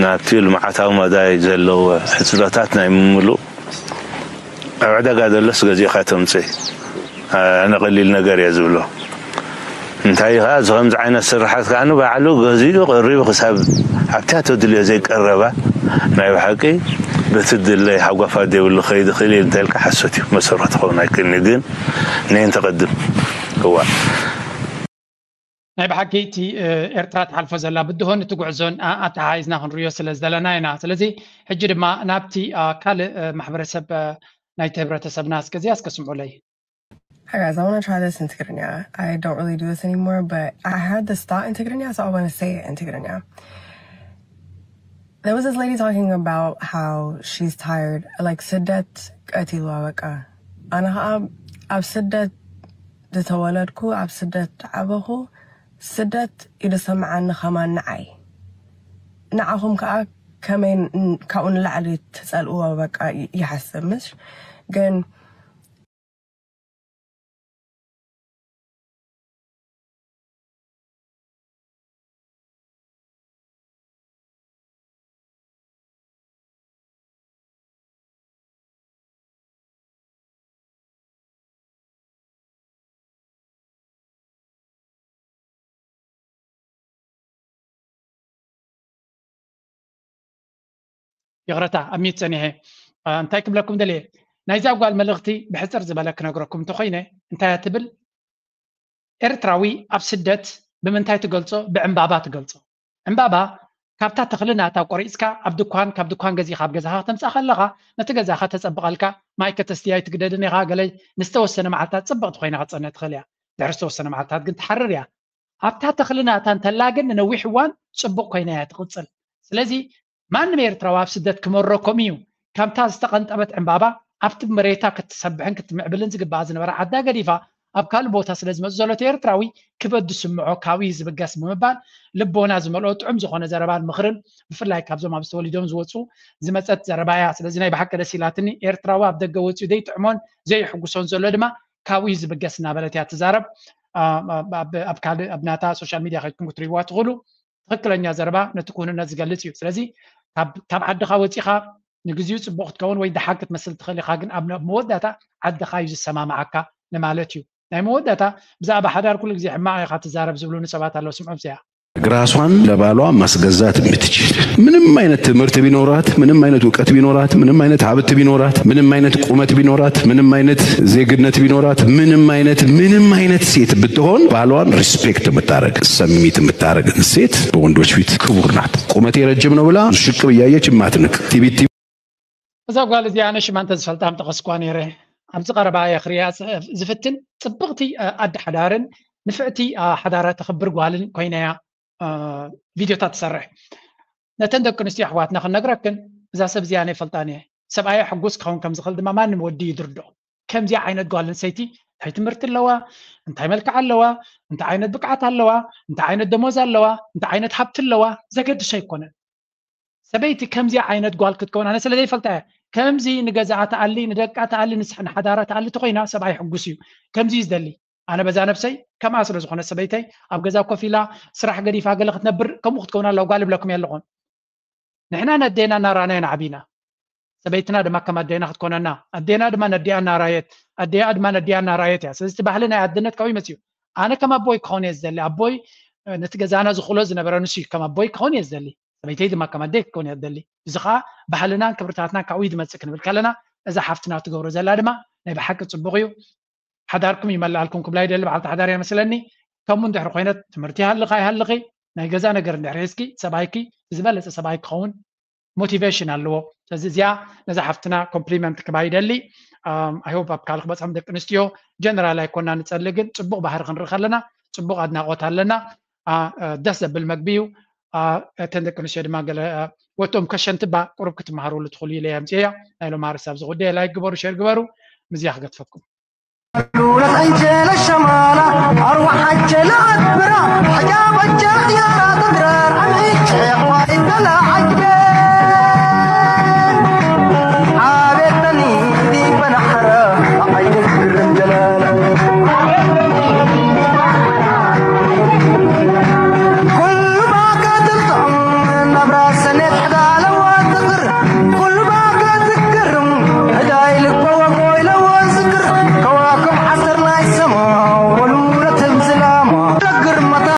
ናብቲ ልምዓታዊ መዳይ ዘለዎ ሕፅረታት ናይ ምምሉእ ኣብ ዕዳጋ ዘሎስ ገዚእኻ ተምፅእ ኣነ ቀሊል ነገር እየ ዝብሎ። እንታይ ከዓ እዚ ከምዚ ዓይነት ስራሓት ከዓ ባዕሉ ገዚኡ ቀሪቡ ክሳብ ኣብታ ተድልዮ ዘይቀረባ ናይ ብሓቂ በቲ ድለይ ሓጓፋት ዘይብሉ ከይድ ክእል እዩ እንተልካ ሓሶት እዩ። መሰረቱ ክኸውን ኣይክእልን እዩ። ግን ነይን ተቐድም እዋ ናይ ብሓቂ እቲ ኤርትራ ትሓልፎ ዘላ ብድሆን እቲ ጉዕዞን ኣተሓሒዝና ክንሪዮ ስለ ዝደለና ኢና። ስለዚ ሕጂ ድማ ናብቲ ካልእ ማሕበረሰብ ናይቲ ህብረተሰብና እስከዚኣ እስከ ስምዑለይ። Hi guys, I want to try this in Tigrinya. I don't really do this anymore, but I had this thought in Tigrinya, so I want to say it in Tigrinya. There was this lady talking about how she's tired, like ስደት ቀቲልዋ በቃ። ኣነ ከዓ ኣብ ስደት ዝተወለድኩ፣ ኣብ ስደት ዝዓበኹ፣ ስደት እዩ ዝሰምዓኒ ከማን ንዓይ። ንዓኹም ከዓ ከመይ ካብኡ ንላዕሊ ትፀልእዎ በቃ ይሓስብ። ምሽ ግን ይቕረታ ኣብ ሚት ፀኒሐ። እንታይ ክብለኩም ደልየ፣ ናይዛ ጓል መልእኽቲ ብሕፅር ዝበለ ክነግረኩም እንተኮይነ እንታይ እያ ትብል? ኤርትራዊ ኣብ ስደት ብምንታይ ትገልፆ? ብዕምባባ ትገልፆ። ዕምባባ ካብታ ተኽሊ ናታ ቆሪፅካ ኣብ ድኳን፣ ካብ ድኳን ገዚእኻ ኣብ ገዛኻ ከተምፅኣ ከለኻ ነቲ ገዛኻ ተፀብቐልካ፣ ማይ ከተስትያ ኣይትግደድን ኢኻ። ገለ ንዝተወሰነ መዓልታት ፅብቕቲ ኮይና ክትፀንሕ ትኽእል እያ። ድሕሪ ዝተወሰነ መዓልታት ግን ትሓርር እያ። ኣብታ ተኽሊ ናታ እንተላ ግን ንነዊሕ እዋን ፅቡቕ ኮይና እያ ትቕፅል። ስለዚ ማንም ኤርትራዊ ኣብ ስደት ክመረኮም እዩ። ከምታ ዝተቐንጠበት ዕምባባ ኣብቲ መሬታ ክትሰብሕን ክትምዕብልን ዝግባኣ ዝነበረ ዓዳ ገዲፋ ኣብ ካልእ ቦታ ስለ ዝመጽእ ዘሎ እቲ ኤርትራዊ ክበድ ዝስምዖ ካብኡ እዩ ዝብገስ ብምባል ልቦና ዝመልኦ ጥዑም ዝኾነ ዘረባን ምኽርን ብፍላይ ካብዞም ኣብዚ ተወሊዶም ዝወጹ ዝመጸት ዘረባ እያ። ስለዚ ናይ ብሓቂ ደስ ኢላትኒ። ኤርትራዊ ኣብ ደገ ወጺኡ ዘይጥዕሞን ዘይሕጉሶን ዘሎ ድማ ካብኡ እዩ ዝብገስ እናበለት እያ ትዛረብ። ኣብ ካልእ ኣብ ናታ ሶሻል ሚድያ ከድኩም ክትሪእዋ ትኽእሉ። ትኽክለኛ ዘረባ ነቲ ክውንነት ዝገልፅ እዩ። ስለዚ ካብ ዓድኻ ወፂኻ ንግዚኡ ፅቡቕ ክትከውን ወይ ደሓን ክትመስል ትኽእል ኢኻ፣ ግን ኣብ መወዳእታ ዓድኻ እዩ ዝሰማምዓካ ንማለት እዩ። ናይ መወዳእታ ብዛዕባ ሓዳር ኩሉ ግዜ ሕማቕ ኢኻ ትዛረብ ዝብሉኒ ሰባት ኣለዉ፣ ስምዖም እዚኣ። ግራሷን ለባሏ ማስገዛት የምትችል ምንም አይነት ትምህርት ቢኖራት፣ ምንም አይነት እውቀት ቢኖራት፣ ምንም አይነት ሀብት ቢኖራት፣ ምንም አይነት ቁመት ቢኖራት፣ ምንም አይነት ዜግነት ቢኖራት፣ ምንም አይነት ምንም አይነት ሴት ብትሆን ባሏን ሪስፔክት የምታረግ ሰሚት የምታረግ ሴት በወንዶች ፊት ክቡር ናት። ቁመቴ ረጅም ነው ብላ ሽቅብ እያየች የማትንቅ ቲቢቲ እዛ ጓል እዚኣ ኣነ ሽማ እንተዝፈልጣ ምጠቐስኳ ነይረ። ኣብዚ ቀረባ እየ ክሪኣ ዝፍትን ጽብቕቲ ኣደ ሓዳርን ንፍዕቲ ሓዳራ ተኽብር ጓልን ኮይና እያ ቪድዮታት ትሰርሕ። ነተን ደቂ ኣንስትዮ ኣሕዋትና ክንነግረክን እዛ ሰብ እዚኣ ኣነ ይፈልጣን እየ። ሰብኣያ ሕጉስ ክኸውን ከም ዝኽእል ድማ ማንም ወዲ ይድርዶ። ከምዚኣ ዓይነት ጓል ኣንስተይቲ እንታይ ትምህርቲ ኣለዋ፣ እንታይ መልክዕ ኣለዋ፣ እንታይ ዓይነት ብቅዓት ኣለዋ፣ እንታይ ዓይነት ደሞዝ ኣለዋ፣ እንታይ ዓይነት ሃብቲ ኣለዋ ዘገድስ ኣይኮነን። ሰበይቲ ከምዚኣ ዓይነት ጓል ክትከውን ኣነ ስለ ዘይፈልጣ እየ። ከምዚ ንገዛኣ ትኣሊ፣ ንደቃ ትኣሊ፣ ንሓዳራ ትኣሊ ተኮይና ሰብኣይ ሕጉስ እዩ። ከምዚ እዩ ዝደሊ። ኣነ በዛ ነብሰይ ከምኣ ስለ ዝኾነ ሰበይተይ ኣብ ገዛ ኮፍ ኢላ ስራሕ ገዲፋ ገለ ክትነብር ከምኡ ክትከውን ኣለዋ ጓል እብለኩም እየ ኣለኹን። ንሕና ነዴና እናራና ኢና ዓቢና። ሰበይትና ድማ ከም ኣዴና ክትኮነና፣ ኣዴና ድማ ነዲኣ እናራየት፣ ኣዴኣ ድማ ነዲኣ እናራየት እያ። ስለዚ እቲ ባህሊ ናይ ኣድነት ካብኡ ይመፅእ እዩ። ኣነ ከም ኣቦይ ክኸውን እየ ዝደሊ። ኣቦይ ነቲ ገዛና ዝኽሎ ዝነበረ ንሱ እዩ። ከም ኣቦይ ክኸውን እየ ዝደሊ። ሰበይተይ ድማ ከም ኣደይ ክትከውን እያ ትደሊ። እዚ ከዓ ባህልናን ክብርታትናን ካብኡ እዩ ዝመፅእ ክንብል ከለና እዛ ሓፍትና ትገብሮ ዘላ ድማ ናይ ብሓቂ ፅቡቕ እዩ። ሓዳርኩም ይመልኣልኩም ክብላ ይደሊ። በዓልቲ ሓዳር እያ መስለኒ። ከምኡ እንድሕር ኮይነት ትምህርቲ ይሃልኻ ይሃልኺ ናይ ገዛ ነገር እንድሕር ሒዝኪ ሰብኣይኪ ዝበለፀ ሰብኣይ ክኸውን ሞቲቬሽን ኣለዎ። ስለዚ እዚኣ ነዛ ሓፍትና ኮምፕሊመንት ክባ ይደሊ። I hope ኣብ ካልእ ክበፅሖም ደቂ ኣንስትዮ ጀነራል ኣይኮና ንፀሊ፣ ግን ፅቡቕ ባህሪ ክንርኢ ከለና ፅቡቕ ኣድናቆት ኣለና። ደስ ዘብል መግቢ እዩ። እተን ደቂ ኣንስትዮ ድማ ገለ ወቶም ከሸንቲ ባ ቁሩብ ክትመሃሩሉ ትኽእሉ ኢለ እየ ኣምፅኤያ። ናይ ሎማ ርሳብ ዝጉዳይ ላይክ ግበሩ፣ ሼር ግበሩ። ምዝያ ክገድፈኩም ሉለት ዕንጀለ ሸማላ ኣርዋሕ ዓጀለ ኣትብራ ሕጃብ ኣጀለ ዲያራ